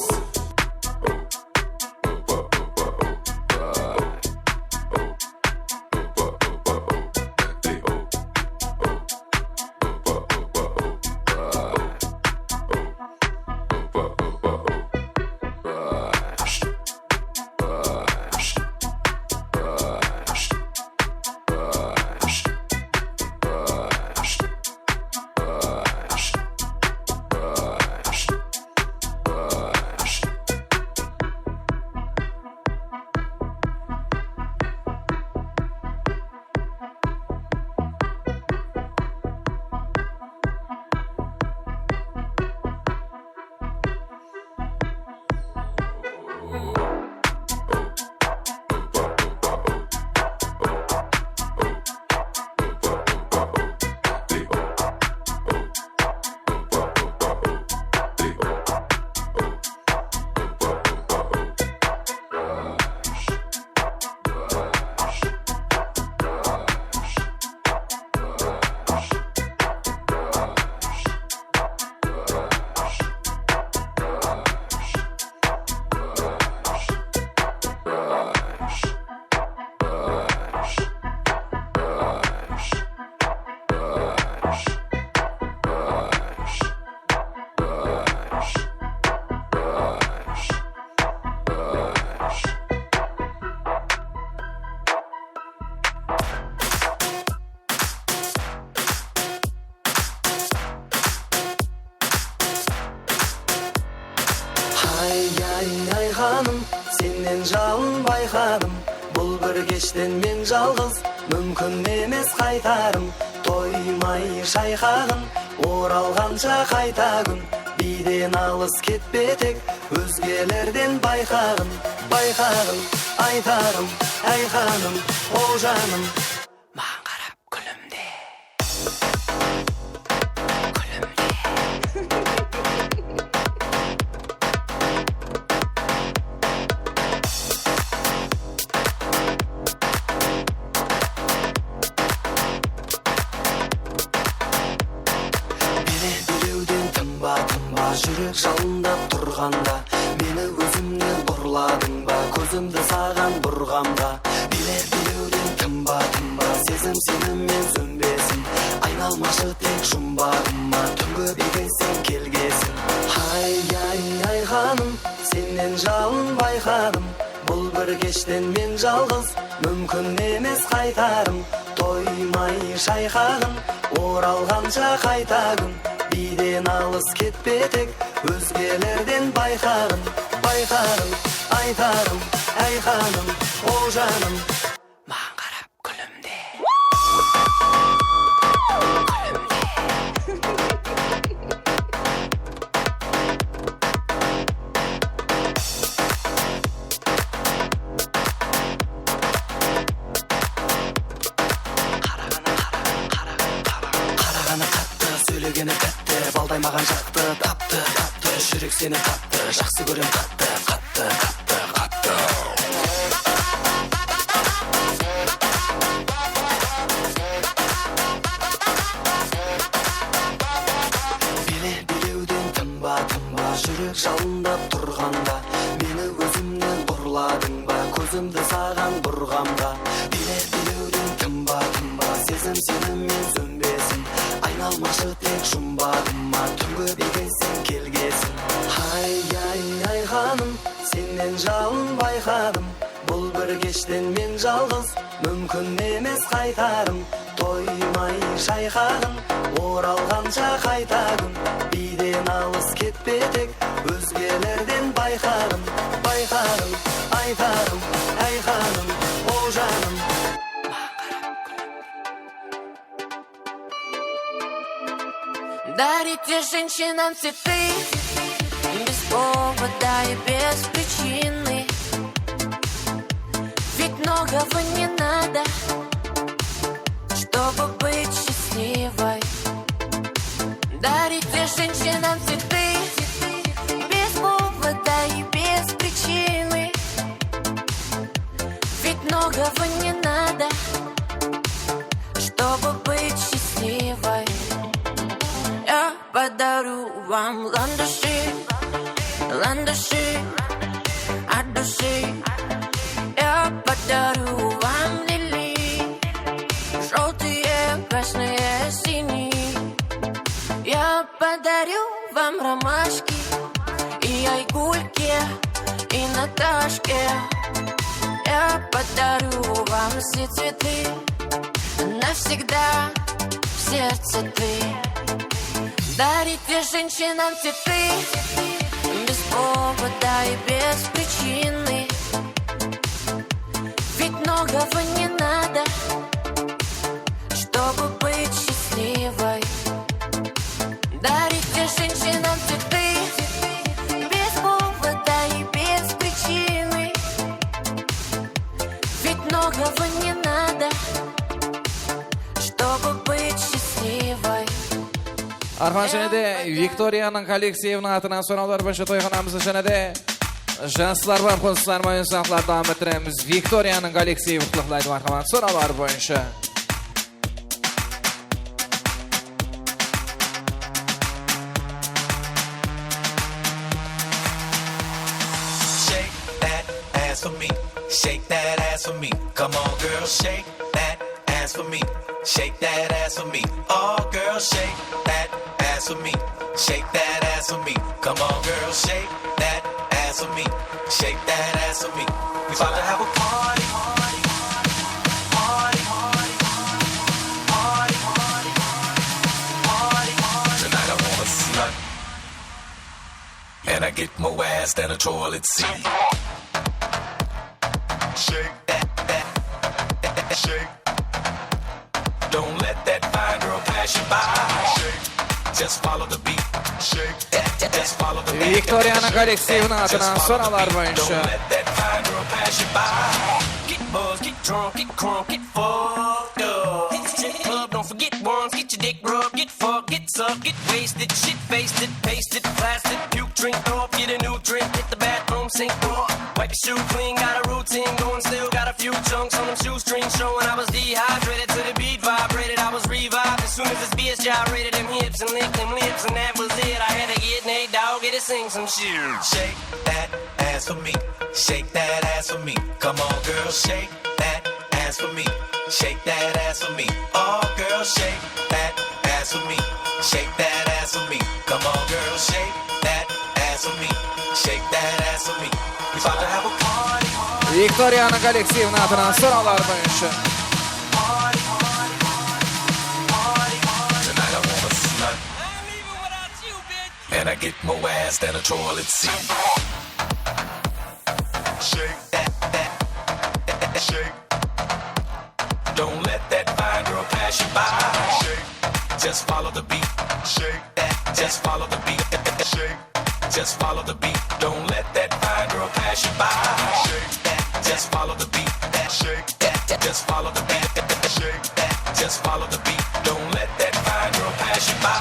Hay, ay, ay, xanım, sennen jalın bayqadım. Bul bir keshten men jalǵız, múmkin emes qaytarım. Toymay shayqaǵın, oralǵansha qayta kún. Biyden alıs ketpe tek, ózgelerden bayqaǵın, bayqaǵın. Aytarım, áy xanım, ow janım, maǵan qarap kúlimde. Kúlimde. Bele belewden tınba-tınba, júrek jalındap turǵanda, meni ózimnen urladıń ba, kózimdi saǵan burǵanda? Bele belewden tınba-tınba, sezim senimen sónbesin. Aynalmaшы tek jumbaǵıma, túngi biyge sen kelgesin. Hay, ay, ay, xanım, sennen jalın bayqadım. Bul bir keshten men jalǵız, múmkin emes qaytarım. Toymay shayqaǵın, oralǵansha qayta kún. Biyden alıs ketpe tek, ózgelerden bayqaǵın, bayqaǵın. Aytarım, áy xanım, ow janım, maǵan qarap kúlimde. Kúlimde. Qaraǵanı qattı, sóylegeni tátti, balday maǵan jaqtı, taptı, taptı, júrek seni qattı, jaqsı kórem qattı, qattı, qattı, qattı. Bele belewden tınba-tınba, júrek jalındap turǵanda, meni ózimnen urladıń ba, kózimdi saǵan burǵanda? Bele belewden tınba-tınba, sezim senimen sónbesin. Aynalmaшы tek jumbaǵıma, túngi biyge sen kelgesin. Hay, ay, ay, xanım, sennen jalın bayqadım. Bul bir keshten men jalǵız, múmkin emes qaytarım. Toymay shayqaǵın, oralǵansha qayta kún. Biyden alıs ketpe tek, ózgelerden bayqaǵın, bayqaǵın. Aytarım, áy xanım, ow janım, maǵan qarap kúlimde. Дарите женщинам цветы без повода и без причины. Ведь многого не надо, чтобы быть счастливой. Дарите женщинам цветы без повода и без причины. Ведь многого не надо, чтобы быть счастливой. Я подарю вам ландыши, ландыши от души. Я подарю вам лилии, желтые, красные, синие. Я подарю вам ромашки и айгульки, и Наташке. Я подарю вам все цветы, навсегда в сердце ты. Дарите женщинам цветы без повода и без причины. Ведь многого не надо, чтобы быть счастливой. Дарите женщинам цветы без повода и без причины. Этого не надо, чтобы быть счастливой. Arqan, jáne de Viktoriyanıń kollektiviniń atınan sorawlar boyınsha toyxanamızdı jáne de jaslar bar qosıqlar menen uzaqlar dawam ettiremiz. Viktoriyanıń kollektivi qutlaqlaydı, marhamat, sorawlar boyınsha. Shake that ass for me. Shake that ass for me. Come on, girl, shake that ass for me. Shake that ass for me. Oh, girl, shake that ass for me. Shake that ass for me. Come on, girl, shake that ass for me. Shake that ass for me. We about to have a party. Party, party, party, party, party, party. Tonight I wanna slut. And I get more ass than a toilet seat. Shake that, that, that, shake. Don't let that fine girl pass you by. Shake. Just follow the beat. Shake. Just follow the beat. Viktoriyanıń kollektiviniń atınan sorawlar boyınsha. Don't let that fine girl pass you by. Get buzzed, get drunk, get crunk, get fucked up. Hit the strip club, don't forget once. Get your dick rubbed, get fucked, get sucked, get wasted, shit faced it, paste it, blasted, puke, drink up, get a new drink, hit the bathroom sink, oh. Wipe your shoe clean, got a routine going, still got a few chunks on them shoestrings showing. I was dehydrated to the beat vibrated, I was revived as soon as this bitch gyrated them hips and licked them lips, and that was it. I had to get naked, dog, get to sing some shit. Shake that ass for me, shake that ass for me. Come on, girl, shake that ass for me. Shake that ass for me. Oh, girl, shake that ass for me. Shake that ass for me. Come on, girl, shake that ass for me. Shake that ass for me. We about to have a party. Viktoriyanıń kollektiviniń atınan sorawlar boyınsha. Tonight I wanna slut. And I get more ass than a toilet seat. Shake that, that, that, shake. Don't let that fine girl pass you by. Shake. Just follow the beat. Shake. Just follow the beat. Shake. Just follow the beat. Don't let that fine girl pass you by. Shake. Just follow the beat. Shake. Just follow the beat. Shake. Just follow the beat. Don't let that fine girl pass you by.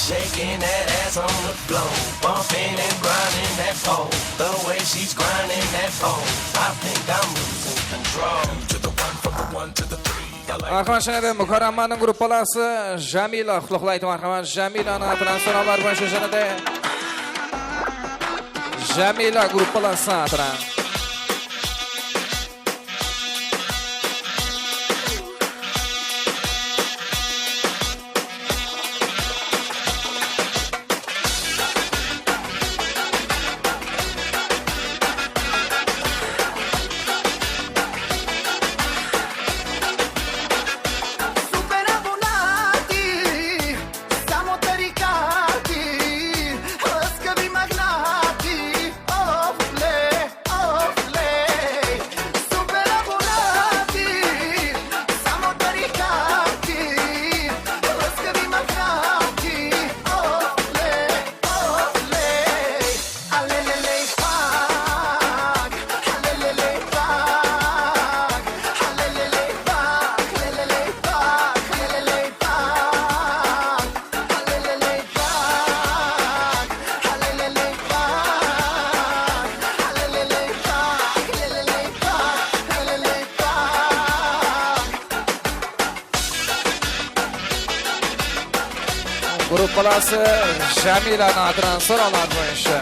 Shaking that ass on the floor, bumping and grinding that pole. The way she's grinding that pole, I think I'm losing control. Two to the one, from the one to the three. I like. Arqan, jáne de Mukarramanıń gruppalası Jámiyla qutlaqlaydı, marhamat. Jámiylanıń atınan sorawlar boyınsha jáne de Jámiyla gruppalası atınan. Gruppalası Jámiylanıń atınan sorawlar boyınsha.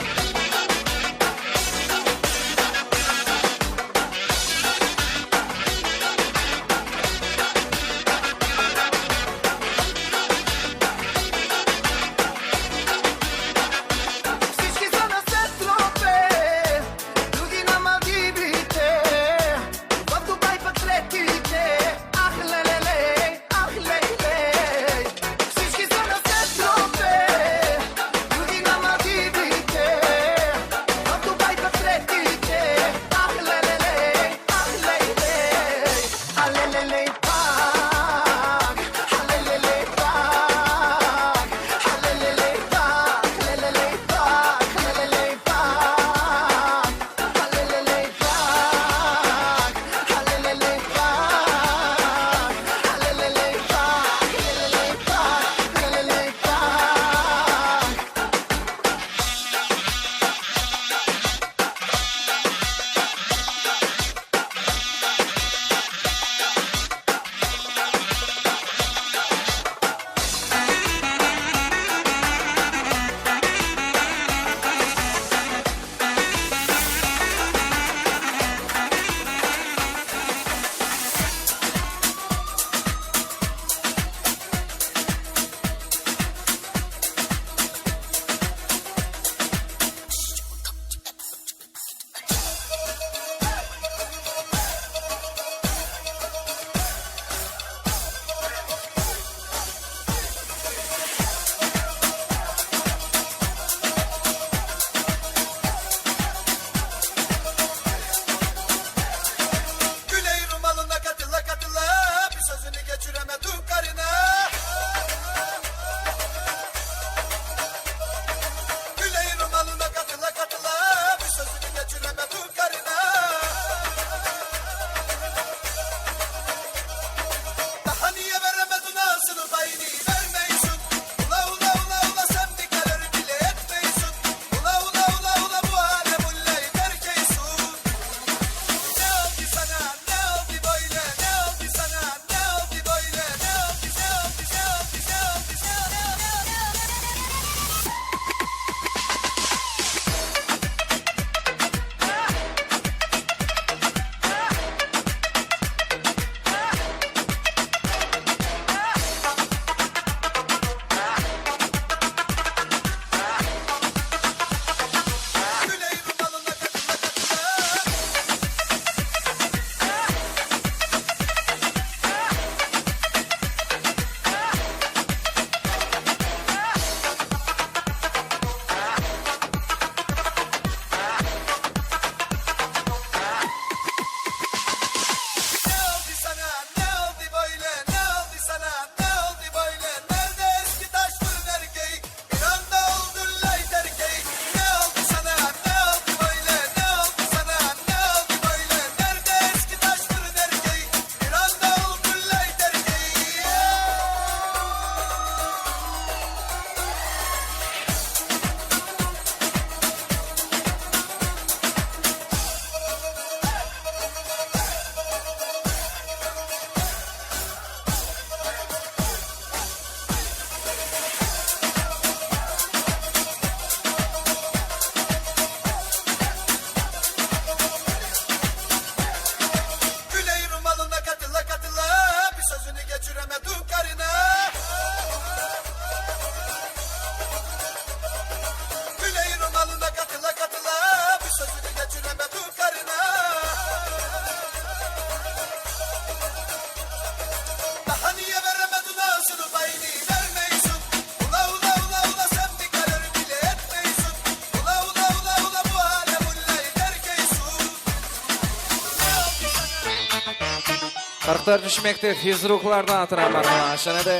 Qırq tórtinshi mektep fizruklardan atıraman. Jana da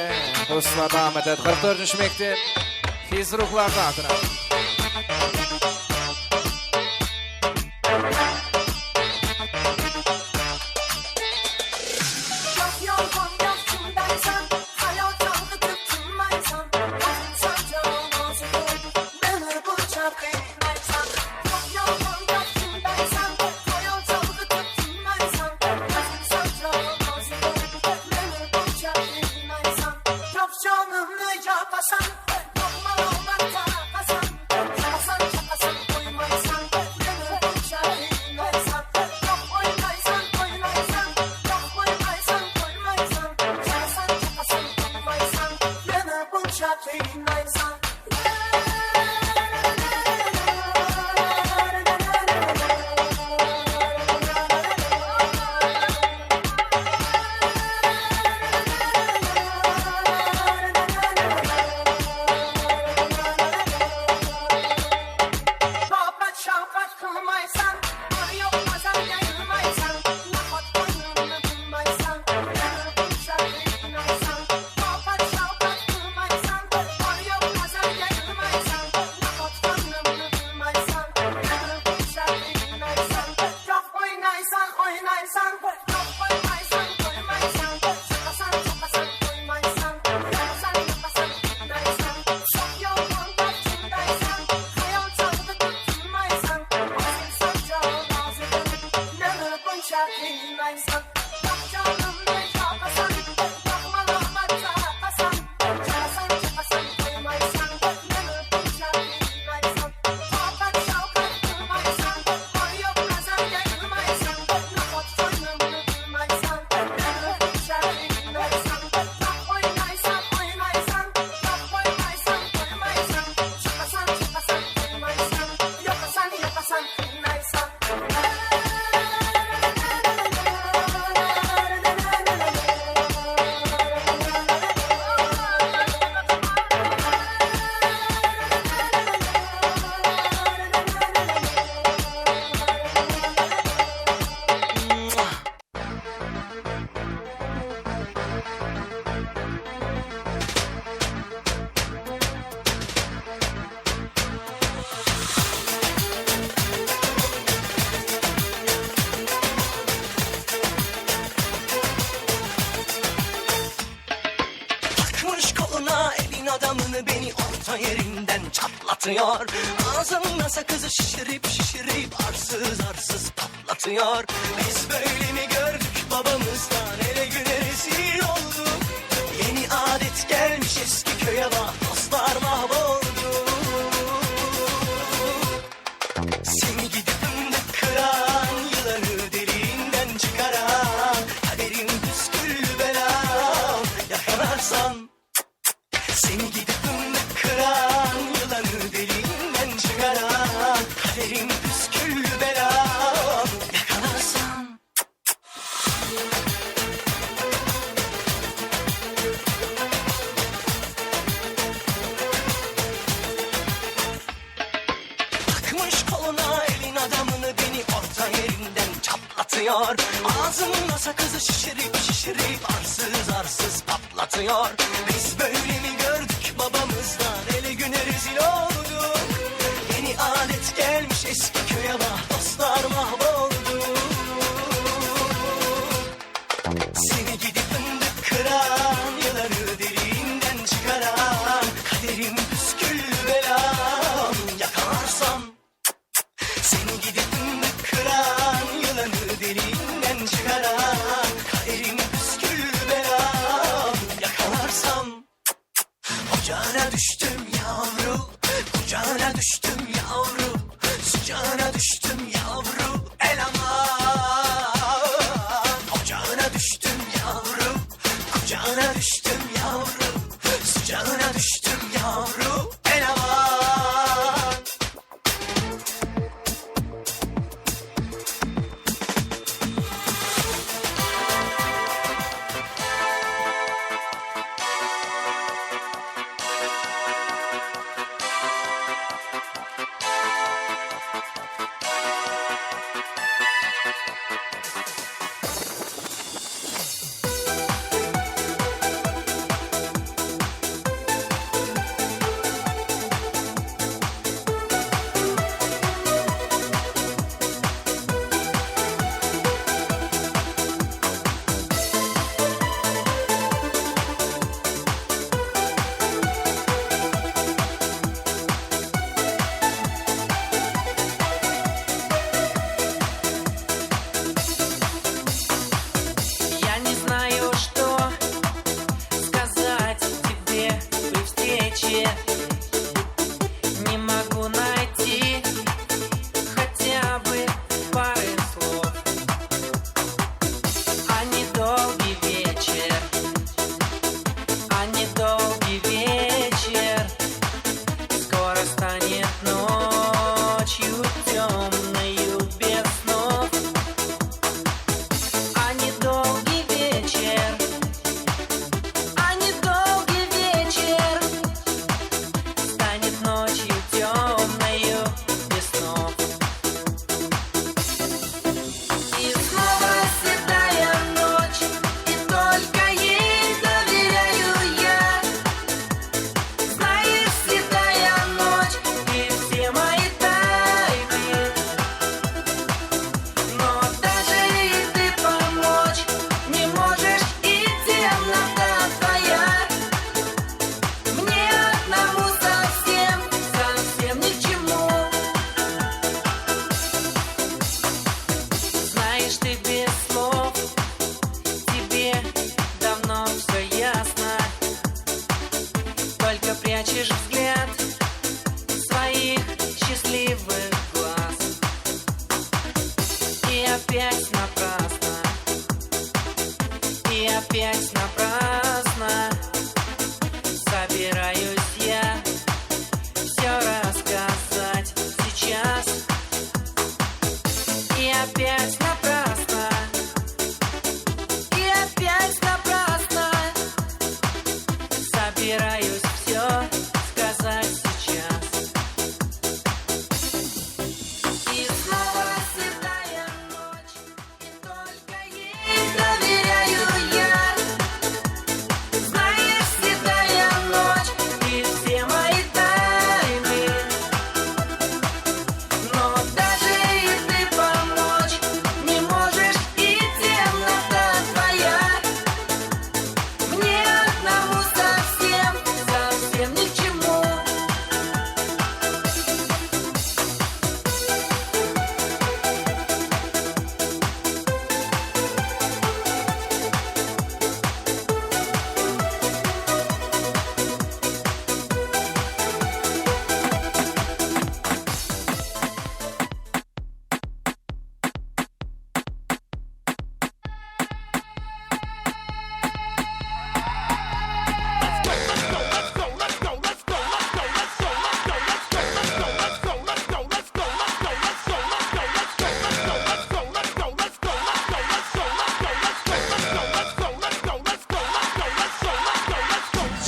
usılar dawam etedi. Qırq tórtinshi mektep fizruklardan atıraman. Takmış koluna elin adamını, beni orta yerinden çatlatıyor. Ağzında sakızı şişirip şişirip arsız arsız patlatıyor. Biz böyle mi gördük babamızdan, ele güne rezil olduk. Yeni adet gelmiş eski köye, bak dostlar, mahvolduk. Seni gidip fındık kıran, yılanı deliğinden çıkaran, kaderim püsküllü belam, yakalarsan. Seni gidip fındık kıran, yılanı deliğinden çıkaran, kaderim püsküllü belam, yakalarsan. Takmış koluna elin adamını, beni orta yerinden çatlatıyor. Ağzında sakızı şişirip şişirip arsız arsız patlatıyor. Biz böyle mi gördük babamızdan, ele güne rezil olduk. Yeni adet gelmiş eski köye, bak dostlar, mahvolduk. Seni gidip fındık kıran, yılanı deliğinden çıkaran, kaderim püsküllü belam, yakalarsam. Seni gidip fındık kıran, yılanı deliğinden çıkaran, kaderim püsküllü belam, yakalarsam. опять напрасно, и опять напрасно собираюсь я всё рассказать сейчас. И опять напрасно, и опять напрасно собираюсь всё сказать сейчас. И снова седая ночь, и только ей доверяю я. Знаешь, седая ночь, ты все мои тайны, но даже и ты помочь не можешь, и темнота твоя мне одному совсем, совсем ни к чему.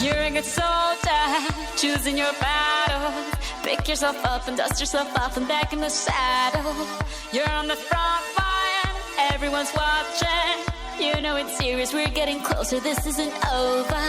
You're a good soldier, choosing your battle. Pick yourself up and dust yourself off and back in the saddle. You're on the front line, everyone's watching. You know it's serious, we're getting closer, this isn't over.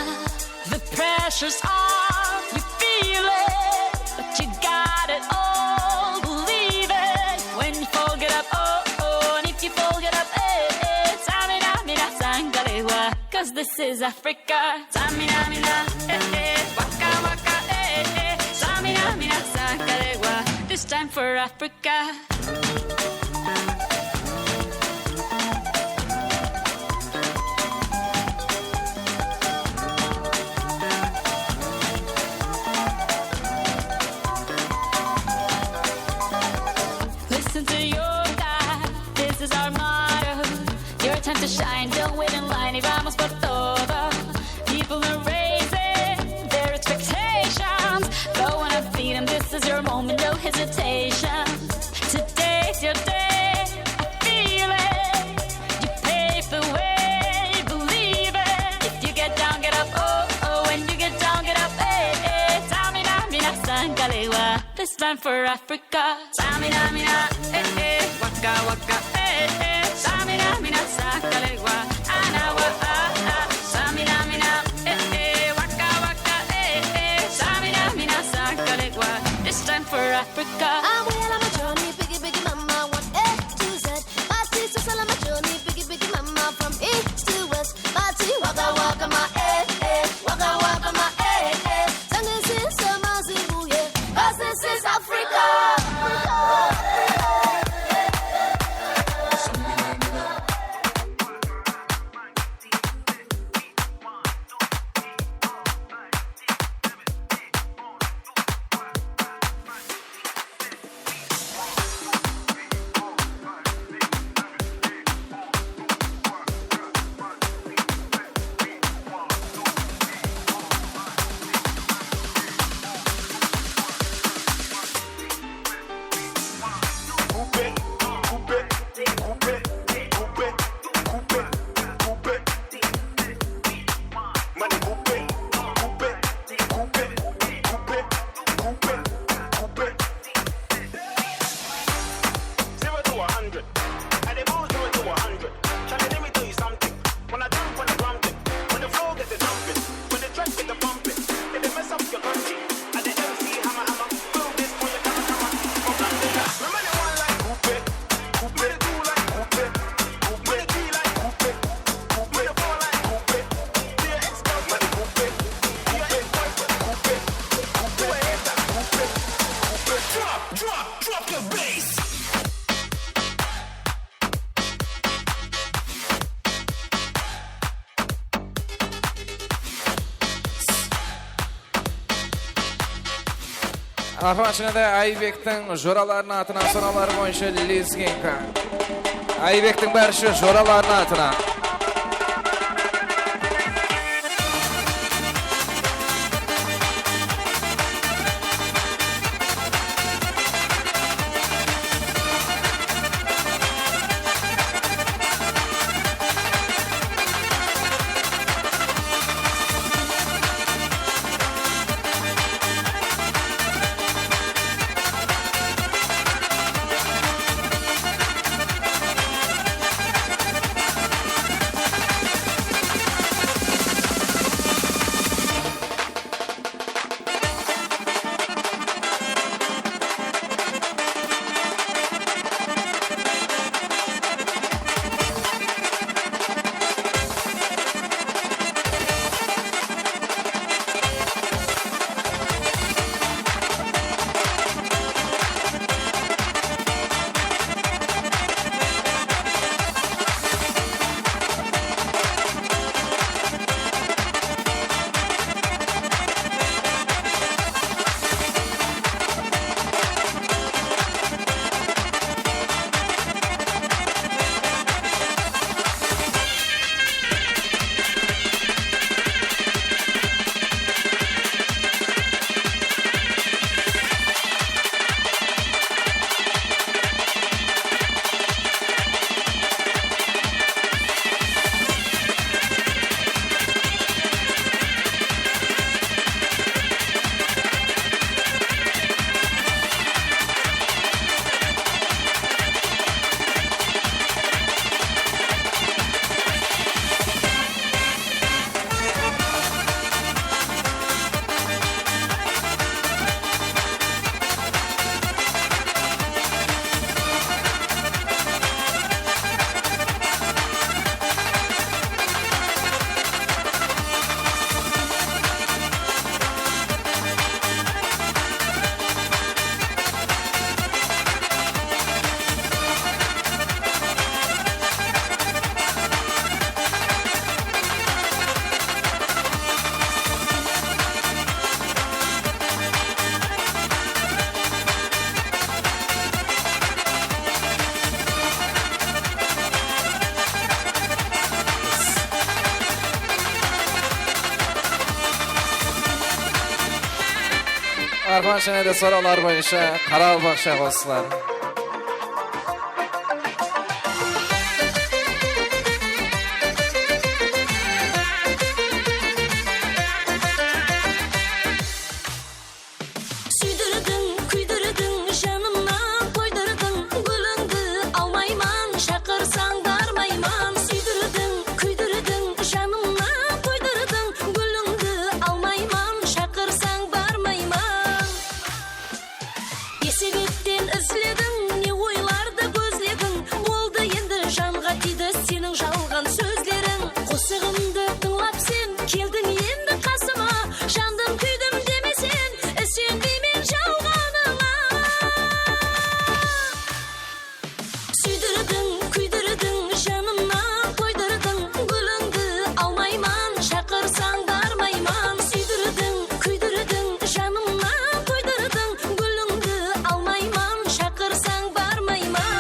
The pressure's on, you feel it, but you got it all, believe it. When you fall, get up, oh, oh, and if you fall, get up, eh, eh. Samina, mina, sangalewa, 'cause this is Africa. Samina, mina, eh, eh, waka, waka, eh, eh. Samina, mina, sangalewa, this time for Africa. Listen to your God, this is our motto. Your time to shine, don't wait in line, y vamos por todo. People are raising their expectations. Go on and feed 'em, this is your moment, no hesitation. Today's your day, I feel it. You pave the way, believe it. If you get down, get up, oh, oh. When you get down, get up, eh, eh. Samina, mina, sangalewa, this time for Africa. Samina, mina, eh, eh, waka, waka, eh, eh. Samina, mina, sangalewa, anawa, ah, ah. Samina, mina, eh, eh, waka, waka, eh, eh. Samina, mina, sangalewa, this time for Africa. Africa. Amwela majoni, biggie, biggie, mama, one A to Z. Party, sisala majoni, biggie, biggie, mama, from east to west. Party, waka, waka, ma, eh, eh. Waka, waka, ma, eh, eh. Zange sinsa mazingu, yeah. 'Cause this is Africa. Zero to a hundred. I dey go zero to a hundred. Charlie, let me tell you something. When I jump on the drum kit, when the floor get the jumping, when the track get the pumping, it dey mess up your country. I the M C hammer, hammer, build this for your camera, camera. Remember the one like Coupe, Coupe, the two like Coupe, Coupe, the three like Coupe, Coupe, the four like Coupe, to your ex-girlfriend Coupe, to your ex-boyfriend Coupe, Coupe, to a hater Coupe, Coupe. Drop, drop, drop the bass. Aqırman shıǵında Aybektiń joralarınıń atınan sorawları boyınsha lezginka. Aybektiń bárshe joralarınıń atınan. Arqan jáne de sorawlar boyınsha Qaraqalpaqsha qosıqlar. Súydirdiń, kúydirdiń, janımnan toydırdıń, gúlińdi almayman, shaqırsań barmayman. Súydirdiń, kúydirdiń, janımnan toydırdıń, gúlińdi almayman, shaqırsań barmayman. Ne sebepten izlediń, ne oylardı gózlediń, boldı endi janǵa tiydi seniń jalǵan sózleriń. Qosıǵımdı tıńlap sen keldiń endi qasıma, jandım kúydim demeseń, isenbeymen jalǵanıńa. Súydirdiń, kúydirdiń, janımnan toydırdıń, gúlińdi almayman, shaqırsań barmayman. Súydirdiń, kúydirdiń, janımnan toydırdıń, gúlińdi almayman, shaqırsań barmayman.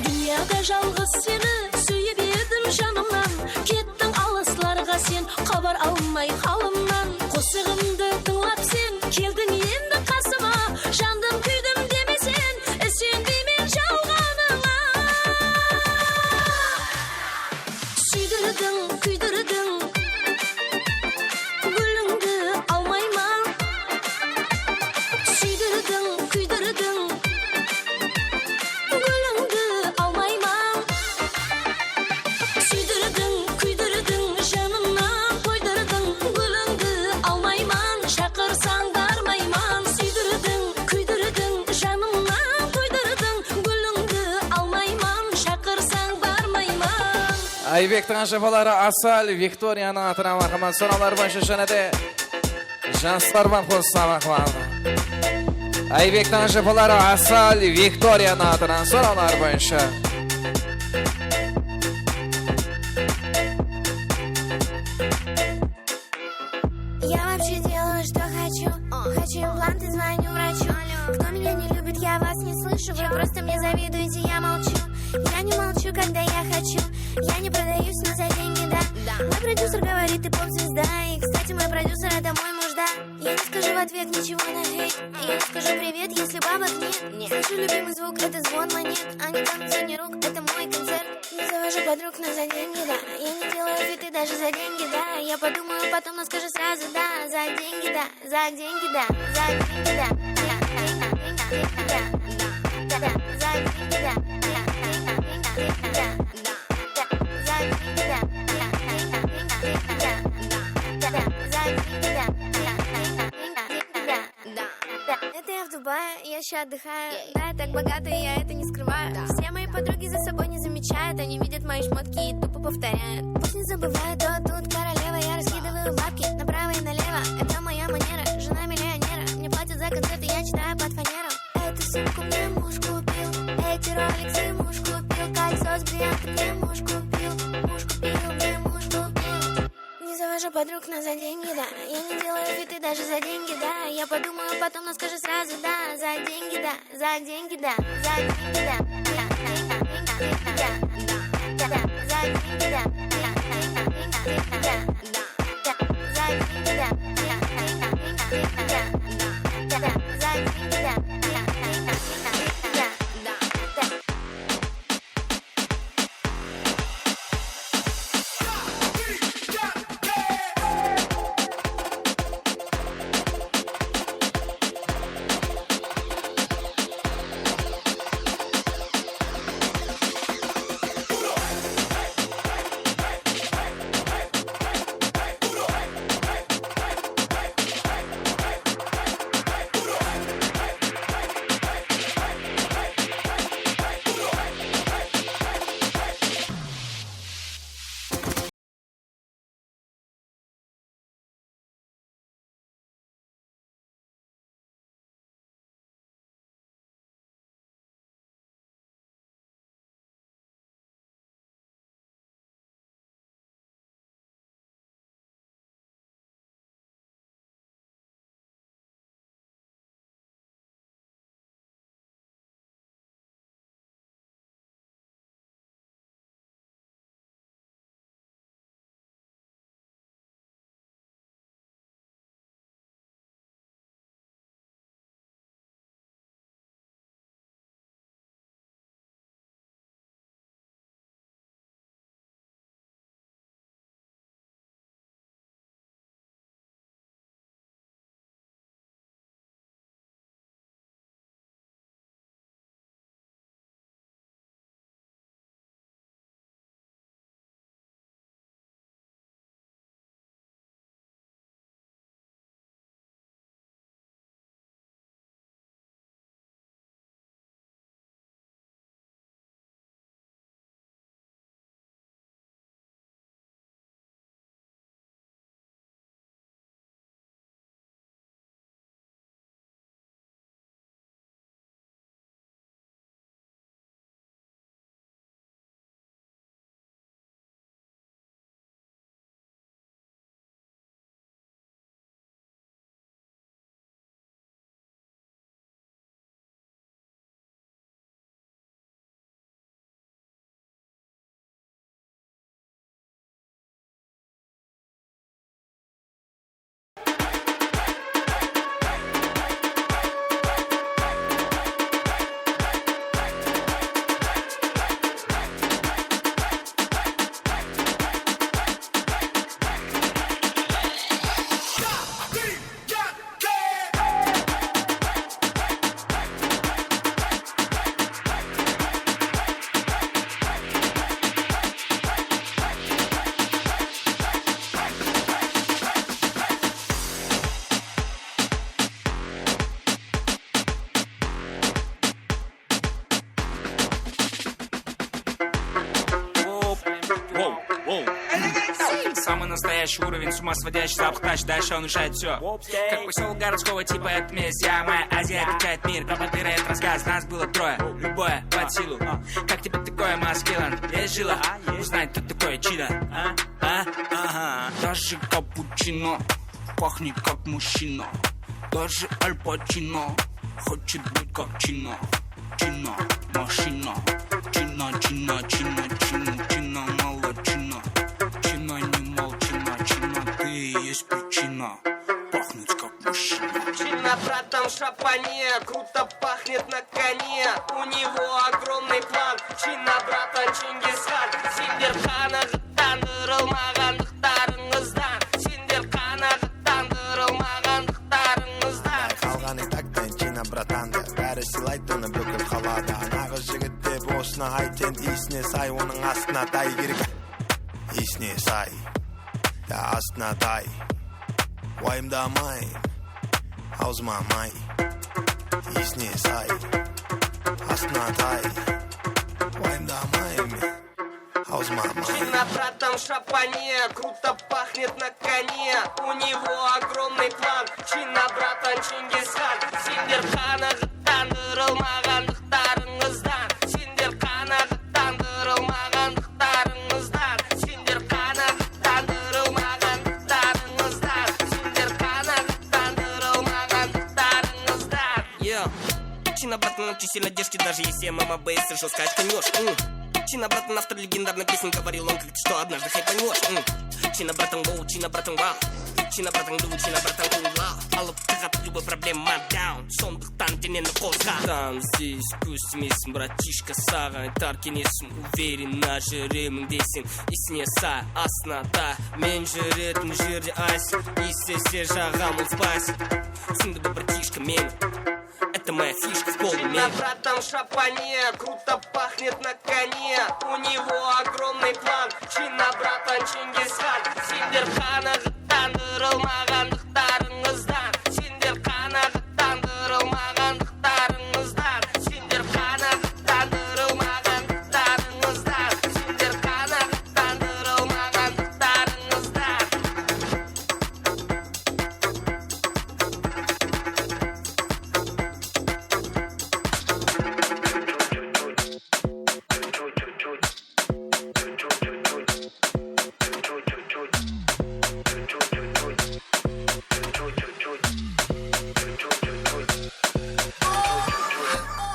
Dúnyada jalǵız seni súyip edim janımnan, kettiń alıslarǵa sen, xabar almay halımnan. Qosıǵımdı tıńlap sen keldiń endi qasıma, jandım kúydim demeseń, isenbeymen jalǵanıńa. Súydirdiń, kúydirdiń, gúlińdi almayman. Súydirdiń, kúydirdiń, gúlińdi almayman. Súydirdiń, kúydirdiń, janımnan toydırdıń, gúlińdi almayman, shaqırsań barmayman. Súydirdiń, kúydirdiń, janımnan toydırdıń, gúlińdi almayman, shaqırsań barmayman. Aybektiń ájapaları Asal, Viktoriyanıń atınan marhamat, sorawlar boyınsha jáne de jaslar man qosılaman. Aybektiń ájapaları Asal, Viktoriyanıń atınan sorawlar boyınsha. Продаюсь, но за деньги, да. Да. Мой продюсер говорит: «Ты поп-звезда». И, кстати, мой продюсер — это мой муж, да. Я не скажу в ответ ничего на хейт. Я не скажу привет, если бабок нет. Нет. Слышу любимый звук — это звон монет. А не танцуй, не рук — это мой концерт. Не завожу подруг, но за деньги, да. Я не делаю фиты даже за деньги, да. Я подумаю потом, но скажу сразу: да. За деньги, да. За деньги, да. За деньги, да. Да, да, да, за деньги, да. Да, да, да, да, да, за деньги, да. Да, да, да, за деньги, да. Да, да, да, за деньги, да. Да, да, да, да. Да, да, да. Это я в Дубае, я ща отдыхаю. Да, я так богатая, я это не скрываю. Да. Все мои подруги за собой не замечают, они видят мои шмотки и тупо повторяют. Пусть не забывают, кто тут королева, я раскидываю бабки направо и налево. Это моя манера, жена миллионера. Мне платят за концерты, я читаю под фанеру. Эту сумку мне муж купил, эти роликсы муж купил, кольцо с бриллиантом мне муж купил, муж купил, мне муж купил. Не завожу подруг, но за деньги, да. Я не делаю фиты даже за деньги, да. Я подумаю потом, но скажу сразу: да. За деньги, да. За деньги, да. За деньги, да. Да, да, да, за деньги, да. Да, да, да, за деньги, да. Да, да, да, за деньги, да. Да, да, да, за деньги, да. Да, да, да, за деньги, да. Да, да, да, за деньги, да. Да, да, да. Самый настоящий уровень, с ума сводящий запах, дальше он решает все. Как посёлок городского типа, это месть, я моя Азия, отвечает мир, пропагандирует рассказ, нас было трое, любое под силу. Как тебе такое, маскилан? Есть жила? Узнать, кто такой Чида? А? А? Ага. Даже капучино пахнет как мужчина. Даже Аль Пачино хочет быть как Чина. Чина, машина. Чина, Чина, Чина, Чина, Чина, молодчина. Chingiz Xan, sender qanaǵıttandırılmaǵandıqtarıńızdan, sender qanaǵıttandırılmaǵandıqtarıńızdan. Qalǵanı taktan, China bratandı bári sıylaydı, onı búkip qaladı. Anaǵı jigit dep osını ayt, endi iyisine say, onıń astına tay kerek. Iyisine say, ya astına tay. Wayımdamay, awzıma may. Iyisine say, astına tay. Wayımdamay men, awzıma may. Чина братан в шапане, круто пахнет на коне. У него огромный план. Чина братан Чингисхан, sender qanaǵıttandırılmaǵandıqtarıńızdan, sender qanaǵıttandırılmaǵandıqtarıńızdan, sender qanaǵıttandırılmaǵandıqtarıńızdan, sender qanaǵıttandırılmaǵandıqtarıńızdan. Yeah. Чина братан, чисел одежки, даже если мама бейсы жёстко очканёшь. М. Чина братан, автор легендарной песни, говорил он как-то, что однажды хайпанёшь. М. Чина братан, воу, Чина братан, вау. Чина братан, ду, Чина братан, кула. Alıp tıǵat любой проблема down. Sondıqtan deneni qozǵa. Там здесь kóz tiymeysin, братишка, saǵan aytar kenesim. Уверенно júremen deseń, iyisine say, astına tay. Men júretin jerdi aysa, islese jaǵam ulıspaysa. Túsińdi be, братишка, meni. Это моя фишка в полный мере. Чина братан в шапане, круто пахнет на коне. У него огромный план. Чина братан Чингисхан, sender qanaǵıttandırılmaǵandıqtarıńızdan, sender qanaǵıttandırılmaǵandıqtarıńızdan, sender qanaǵıttandırılmaǵandıqtarıńızdan, sender qanaǵıttandırılmaǵandıqtarıńızdan.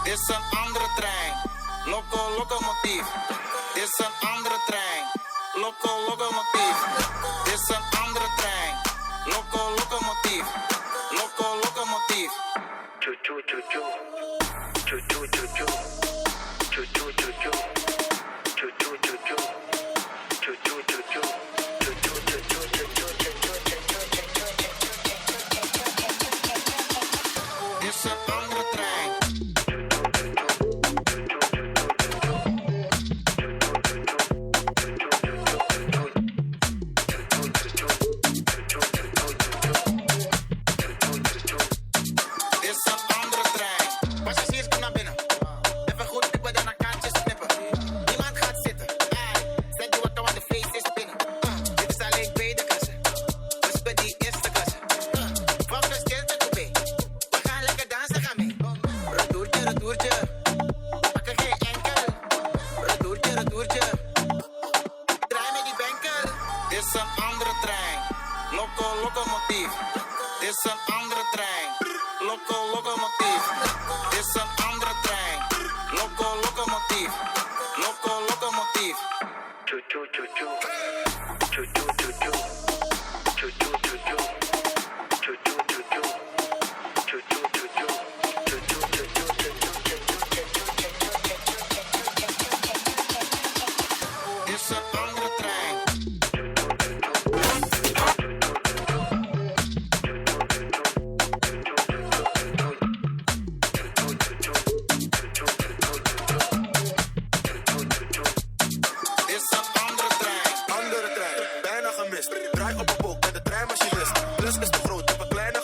Dit is een andere trein, loco locomotief. Dit is een andere trein, loco locomotief. Dit is een andere trein, loco locomotief. Loco locomotief. Tju tju tju tju. Tju tju tju tju. Tju tju tju tju. Tju tju tju tju. Tju tju tju tju. Tju tju tju tju. Dit is een andere trein. Dit is een andere trein. Passagiers, kom naar binnen. Even goed typen, dan een kaartje snippen. Niemand gaat zitten. Ai, zet die wakker, want de feest is binnen. Uh, dit is alleen tweede klasse. We spelen die eerste klasse. Uh, van verschil te coupé. We gaan lekker dansen, ga mee. Retourtje, retourtje. We pakken geen enkel. Retourtje, retourtje. Draai met die banken. Dit is een andere trein. Loco locomotief. Dit is een andere trein. Loco locomotief. Dit is een andere trein. Loco locomotief. Loco locomotief. Tju tju tju tju. Tju tju tju tju. Tju tju tju tju. Tju tju tju tju. Dit is een andere trein. Dit is een andere trein. Andere trein, bijna gemist. Draai op een boog met de treinmachinist. Plus is te groot, heb een kleine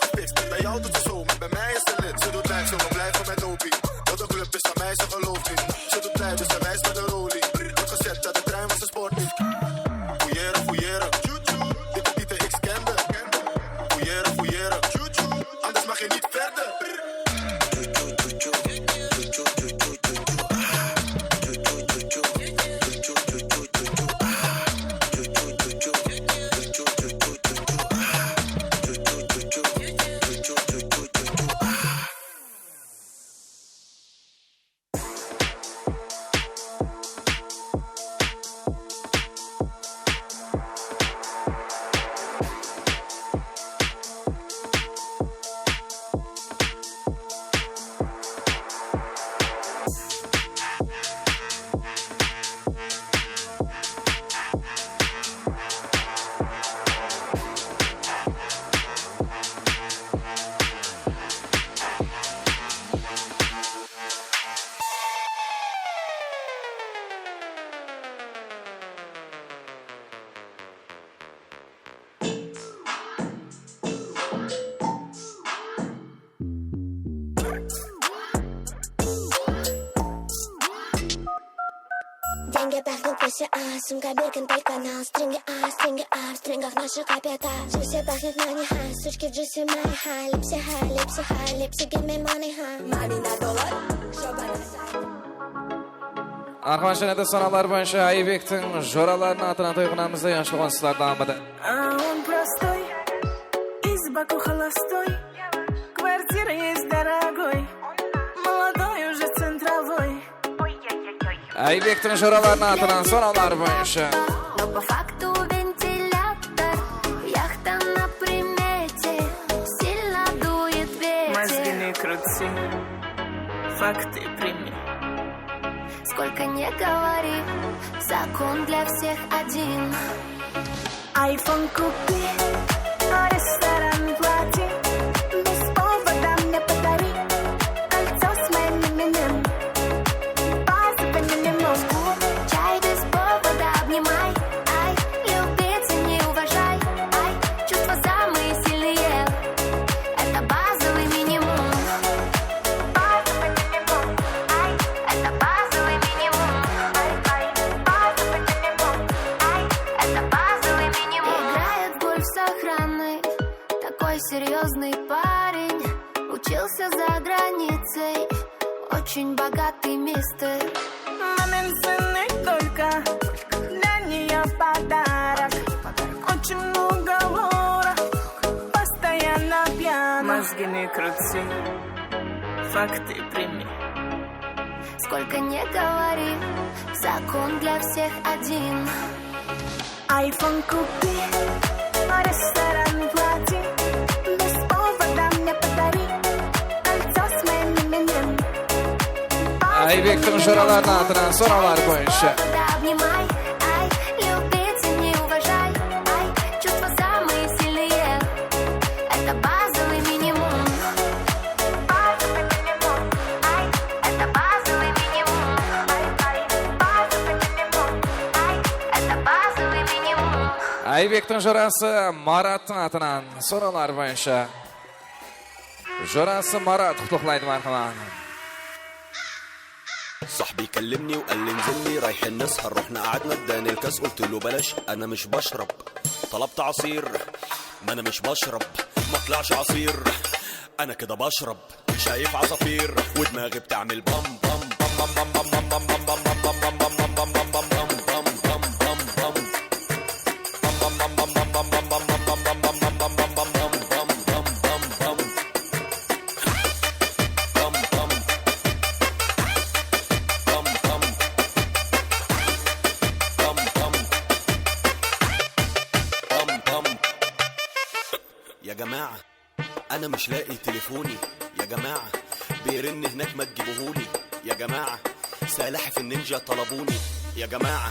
Te, а, сумка, Биркин, только на стрингах, а, стрингах, а, в стрингах наши капитал. Все пахнет money, ха, сучки в джинсы мои, ха, липси, ха, липси, ха, липси, give me money, ха. Money на доллар, чтобы на шаг. Arqaman, jáne de sanalar boyınsha Aybektiń joralarınıń atınan toy qonağımızda, Yanshlı qonıslar davamıda. А он простой, из Баку холостой, квартира есть дорогой, молодой уже центровой. Aybektiń joralarınıń atınan sanalar boyınsha. Но по факту вентилятор, яхта на примете, сильно дует ветер. Мозги не крути, факты прими. Сколько не говори, закон для всех один. Айфон купи, ресторан плати, без повода мне подари кольцо с моим именем. Базовый минимум. Чай без повода обнимай, ай, любить не уважай, ай, чувства самые сильные. Это базовый минимум. Базовый минимум. Ай, это базовый минимум. Ай, ай, базовый минимум. Ай, это базовый минимум. Играет в гольф с охраной. Такой серьёзный парень. Учился за границей. Очень богатый мистер. Мамин сыны только для неё подарок. Очень много лора, постоянно пьяна. Мозги не крути, факты прими. Сколько не говори, закон для всех один. Айфон купи, ресторан плати, без повода мне подари кольцо с моим именем. Aybektiń joralarınıń atınan sanalar boyınsha. Обнимай, ай, любить не уважай, ай, чувства самые сильные. Это базовый минимум. Базовый минимум. Ай, это базовый минимум. Ай, ай, базовый минимум. Ай, это базовый минимум. Aybektiń jorası Marattıń atınan sanalar boyınsha. Jorası Marat qutlıqlaydı, marhamat. صاحبي كلمني وقال لي: نزلني رايحين نسهر، رحنا قعدنا اداني الكاس، قلت له: بلاش، انا مش بشرب. طلبت عصير، ما انا مش بشرب، ما طلعش عصير، انا كده بشرب. شايف عصافير ودماغي بتعمل بام بام. يا جماعة، أنا مش لاقي تليفوني. يا جماعة، بيرن هناك ما تجيبوهولي. يا جماعة، سلاحف النينجا طلبوني. يا جماعة،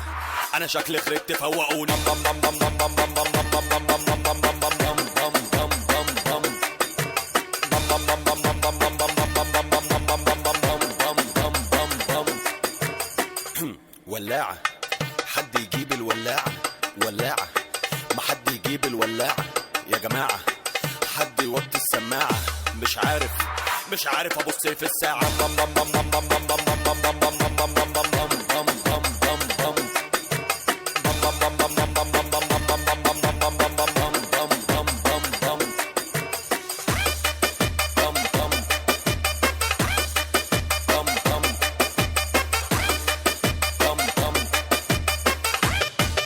أنا شكلي خرجت، فوقوني. ولاعة، حد يجيب الولاعة، ولاعة، ما حد يجيب الولاعة. يا جماعة، حد يوطي السماعة، مش عارف، مش عارف أبص في الساعة.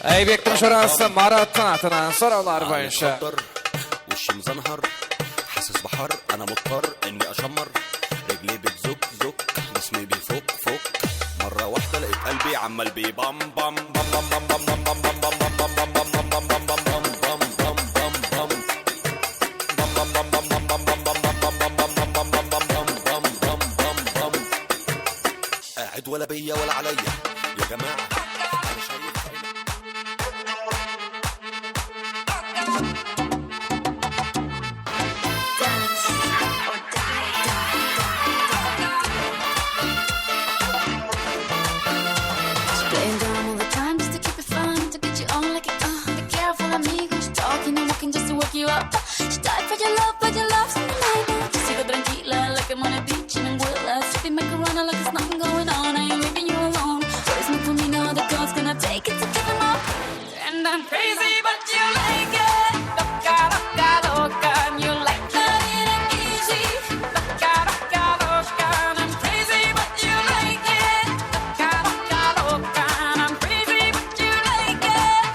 Aybektiń jorası Marattıń atınan sorawlar boyınsha. وشي مزنهر، حاسس بحر، أنا مضطر إني أشمر. رجلي بتزك زك، جسمي بيفك فك. مرة واحدة لقيت قلبي عمال بيبم بم. قاعد ولا بيا ولا عليا. يا جماعة، أنا شايف Playing dumb all the time just to keep it fun, to get you on like it, uh. Be careful, amigos, talking and walking just to work you up. She died for your love, but your love's on the line now. Just go tranquila, like I'm on a beach in Anguilla, sipping my Corona like it's nothing going on. I ain't leaving you alone. Where's my camino? The girl's gonna take it I'm crazy, but you like it. Loca, loca, loca, and you like loving it easy. Loca, loca, loca, and I'm crazy, but you like it. Loca, loca, loca, and I'm crazy, but you like it.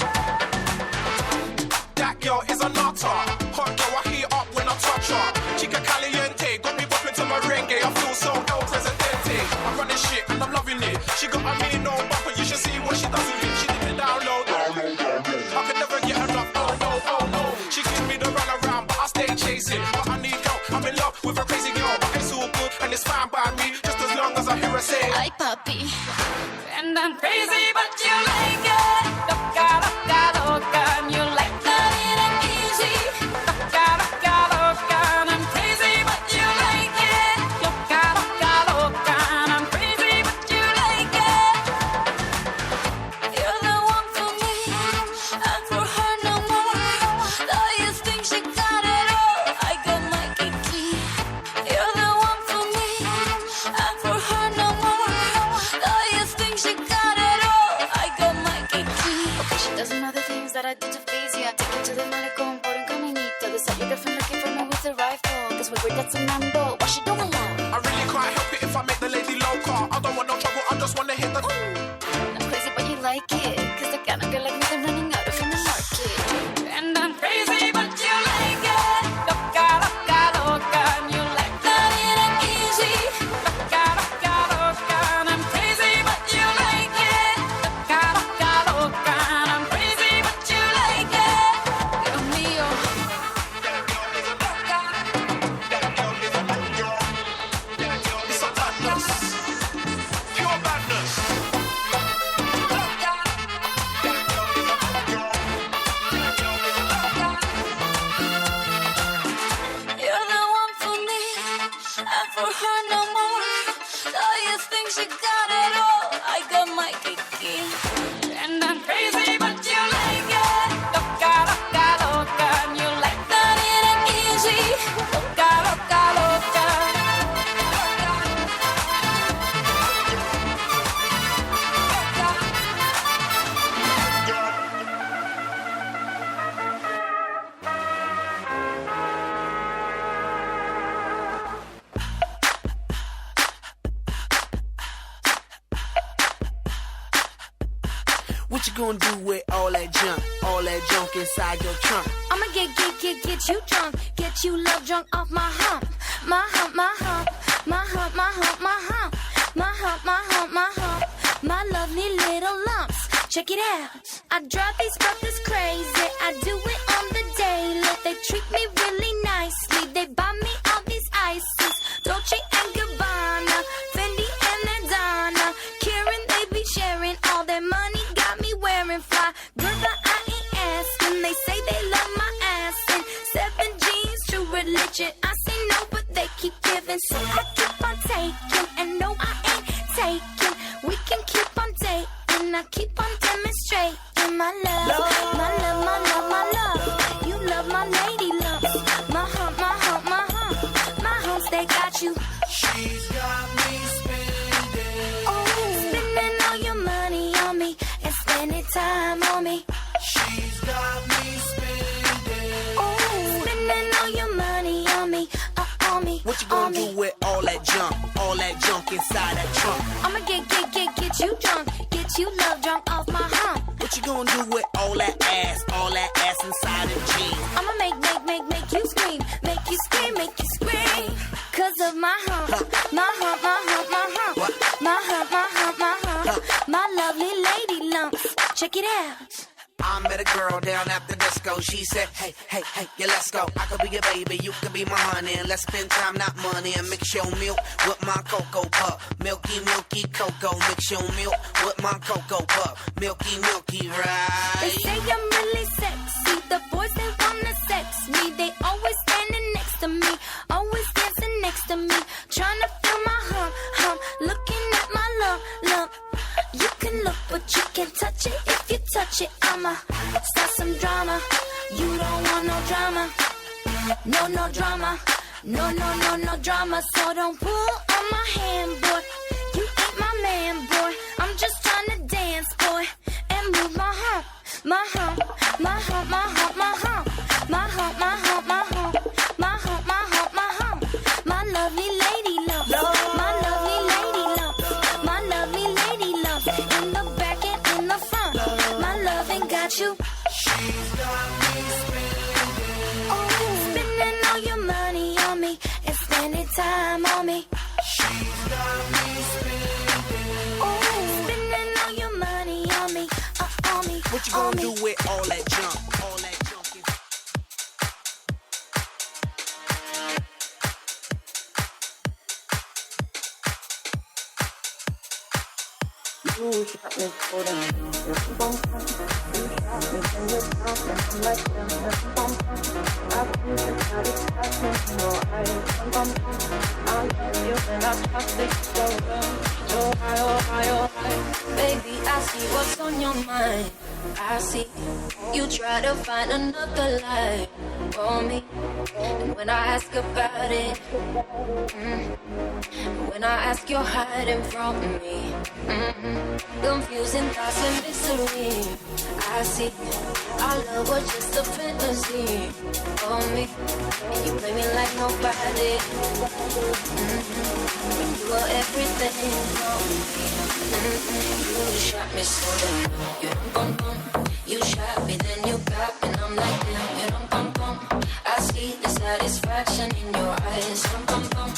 That girl is a nutter. Hot girl, I heat up when I touch her. Chica caliente, got me bumping to merengue. I feel so El Presidente. I'm running shit and I'm loving it. She got a mean old bumper, you should see what she does with it. She dip it down low. I could never get enough. Oh no, oh no. She gives me the runaround, but I stay chasing. But I need help. I'm in love with a crazy girl, but it's all good and it's fine by me, just as long as I hear her say, "Ay, papi." And I'm crazy, but you like it. Loca, loca, loca, and you like loving it easy. Loca, loca, loca, and I'm crazy, but you like it. Loca, loca, loca, and I'm crazy, but you like it. You're the one for me, and for her no more. Though you think she got it all, I got my kiki. You're the one for me, and for her no more. Though you think she got it all, I got my kiki. Okay, she does some other things that I do to please ya. Take it to the malecón por un caminito. Decide you're definitely looking for me with a rifle. 'Cause we're that's a mambo. What she doing now? I really can't help it if I make the lady loca. I don't want no trouble, I just wanna hit the. Ooh, I'm crazy, but you like it. 'Cause the kind of girl like me, they're running out of in the market. And I'm crazy, but you like it. Loca, loca, loca, and you like loving it easy. Loca, loca, loca, and I'm crazy, but you like it. Loca, loca, loca, and I'm crazy, but you like it. Dios mío. It's a madness. Pure madness. You're the one for me, and for her no more. Though you think she got it all, I got my kiki. And I'm crazy, but you like it. Loca, loca, loca, and you like loving it easy. Loca, loca, loca. What you gonna do with all that junk, all that junk inside your trunk? I'ma get, get, get, get you drunk, get you love drunk off my hump, my hump, my hump, my hump, my hump, my hump, my hump, my hump, my hump, my lovely little lumps. Check it out. I drive these brothers crazy. I do it on the daily. They treat me really nicely. They buy me all these ices, Dolce and Gabbana, Fendi and Adana. Karen, they be sharing. All their money got me wearing fly. Girl, but I ain't asking. They say they love my ass and seven jeans, True Religion. I say no, but they keep giving, so I keep on taking. And no, I ain't taking. We can keep on dating. I keep on demonstrating my love, my love, my love, my love. You love my lady lumps. My hump, my hump, my hump. My humps, they got you. She's got me spending. Oh, spending all your money on me and spending time on me. She's got me spending. Oh, spending all your money on me, uh, on me, on me. What you gonna do with all that junk, all that junk inside that trunk? I'ma get, get, get, get you drunk, get you love drunk off my hump. What you gonna do with all that ass, all that ass inside them jeans? I'ma make, make, make, make you scream, make you scream, make you scream. 'Cause of my hump, my hump, my hump, my hump. What? My hump, my hump, my hump. Huh. My lovely lady lumps. Check it out. I met a girl down at the disco. She said, "Hey, hey, hey, yeah, let's go. I could be your baby, you could be my honey. And let's spend time, not money. And mix your milk with my cocoa puff. Milky, milky cocoa. Mix your milk with my cocoa puff. Milky, milky, right?" They say I'm really sexy. The boys, they wanna sex me. They always standing next to me, always dancing next to me, tryna feel my hump, hump, looking at my lump, lump. You can look, but you can't touch it. If you touch it, I'ma start some drama. You don't want no drama, no, no drama, no, no, no, no drama. So don't pull on my hand, boy. You ain't my man, boy. I'm just tryna dance, boy, and move my hump, My hump, my hump, my hump, my hump. My hump, my hump, my hump. My hump, my hump, my hump. My lovely lady lump. My lovely lady lump. My lovely lady lump. In the back and in the front. My loving got you. She's got me spending. Oh, spending all your money on me and spending time on me. She's got me spending. Oh, spending all your money on me, uh, on me, on me. What you gonna do with all that junk? All that junk is You shot me so damn. You bum bum. You shot me, then you got me. I'm like, damn, damn, bum bum. I feel the satisfaction in your eyes. Bum bum bum. I love you and I trust it so well. So why, oh why, oh why? Baby, I see what's on your mind. I see you try to find another life for me. And when I ask about it, mm, when I ask, you're hiding from me. Mm-hmm. Confusing thoughts and mystery. I see our love was just a fantasy for me. And you play me like nobody. Mm-hmm. You were everything for me. Mm-hmm. You shot me so damn. You bum bum. You shot me, then you got me, and I'm like, damn, you dum bum bum. I see the satisfaction in your eyes, dum bum bum.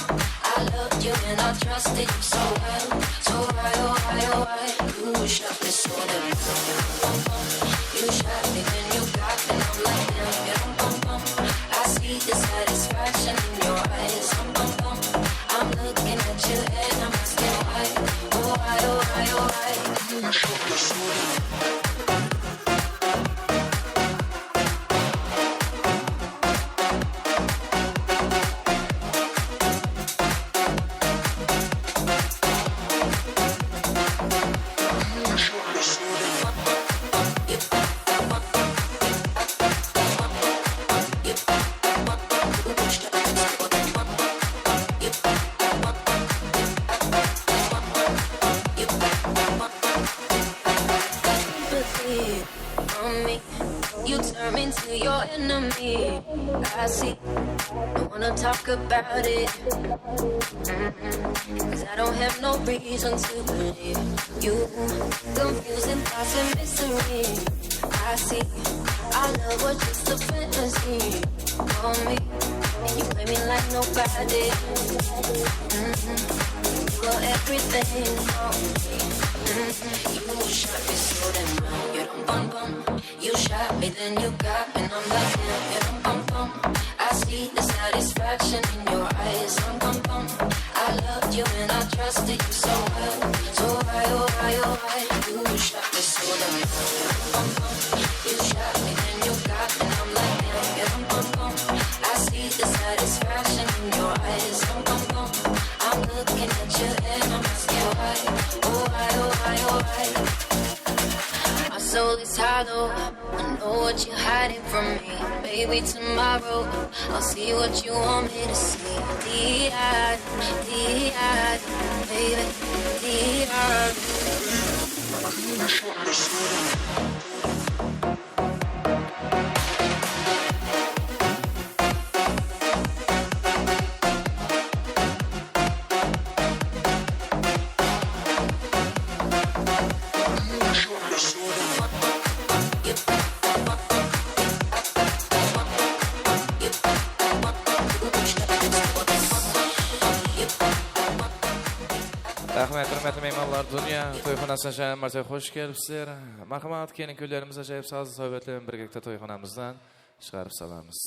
I loved you and I trusted you so well, so why, oh why, oh why? You shot me so damn, you dum bum bum. You shot me, then you got me, and I'm like, damn, you dum bum bum. I see the satisfaction in your eyes, dum bum bum. I'm looking at you and I'm asking why, oh why, oh why, oh why? You shot me so damn. Empathy on me. You turn me to your enemy. I see. Don't wanna talk about it. Mm-mm. 'Cause I don't have no reason to believe you. Confusing thoughts and mystery. I see. Our love was just a fantasy for me. And you play me like nobody. Mm-hmm. You were everything for me. Mm-hmm. You shot me so damn well. You dum bum bum. You shot me, then you got me, and I'm like, damn, you dum bum bum. I see the satisfaction in your eyes, dum bum bum. I loved you and I trusted you so well, so why, oh why, oh why? You shot me so damn, you dum bum bum. You shot me, then you got me, and I'm like, damn, you dum bum bum. I see the satisfaction in your eyes, dum bum bum. I'm looking at you and I'm asking why, oh why, oh why, oh why? My soul is hollow. I know what you're hiding from me. Maybe tomorrow I'll see what you want me to see. D I, D I, baby, D I. Raxmet, húrmetli miymanlar, Dúnya toyxanasına jáne mártebe xosh kelipsizler. Marhamat, kelin-kúylerimiz ajayıp sazlı sáwbetler menen birgelikte toyxanamızdan shıǵarıp salamız.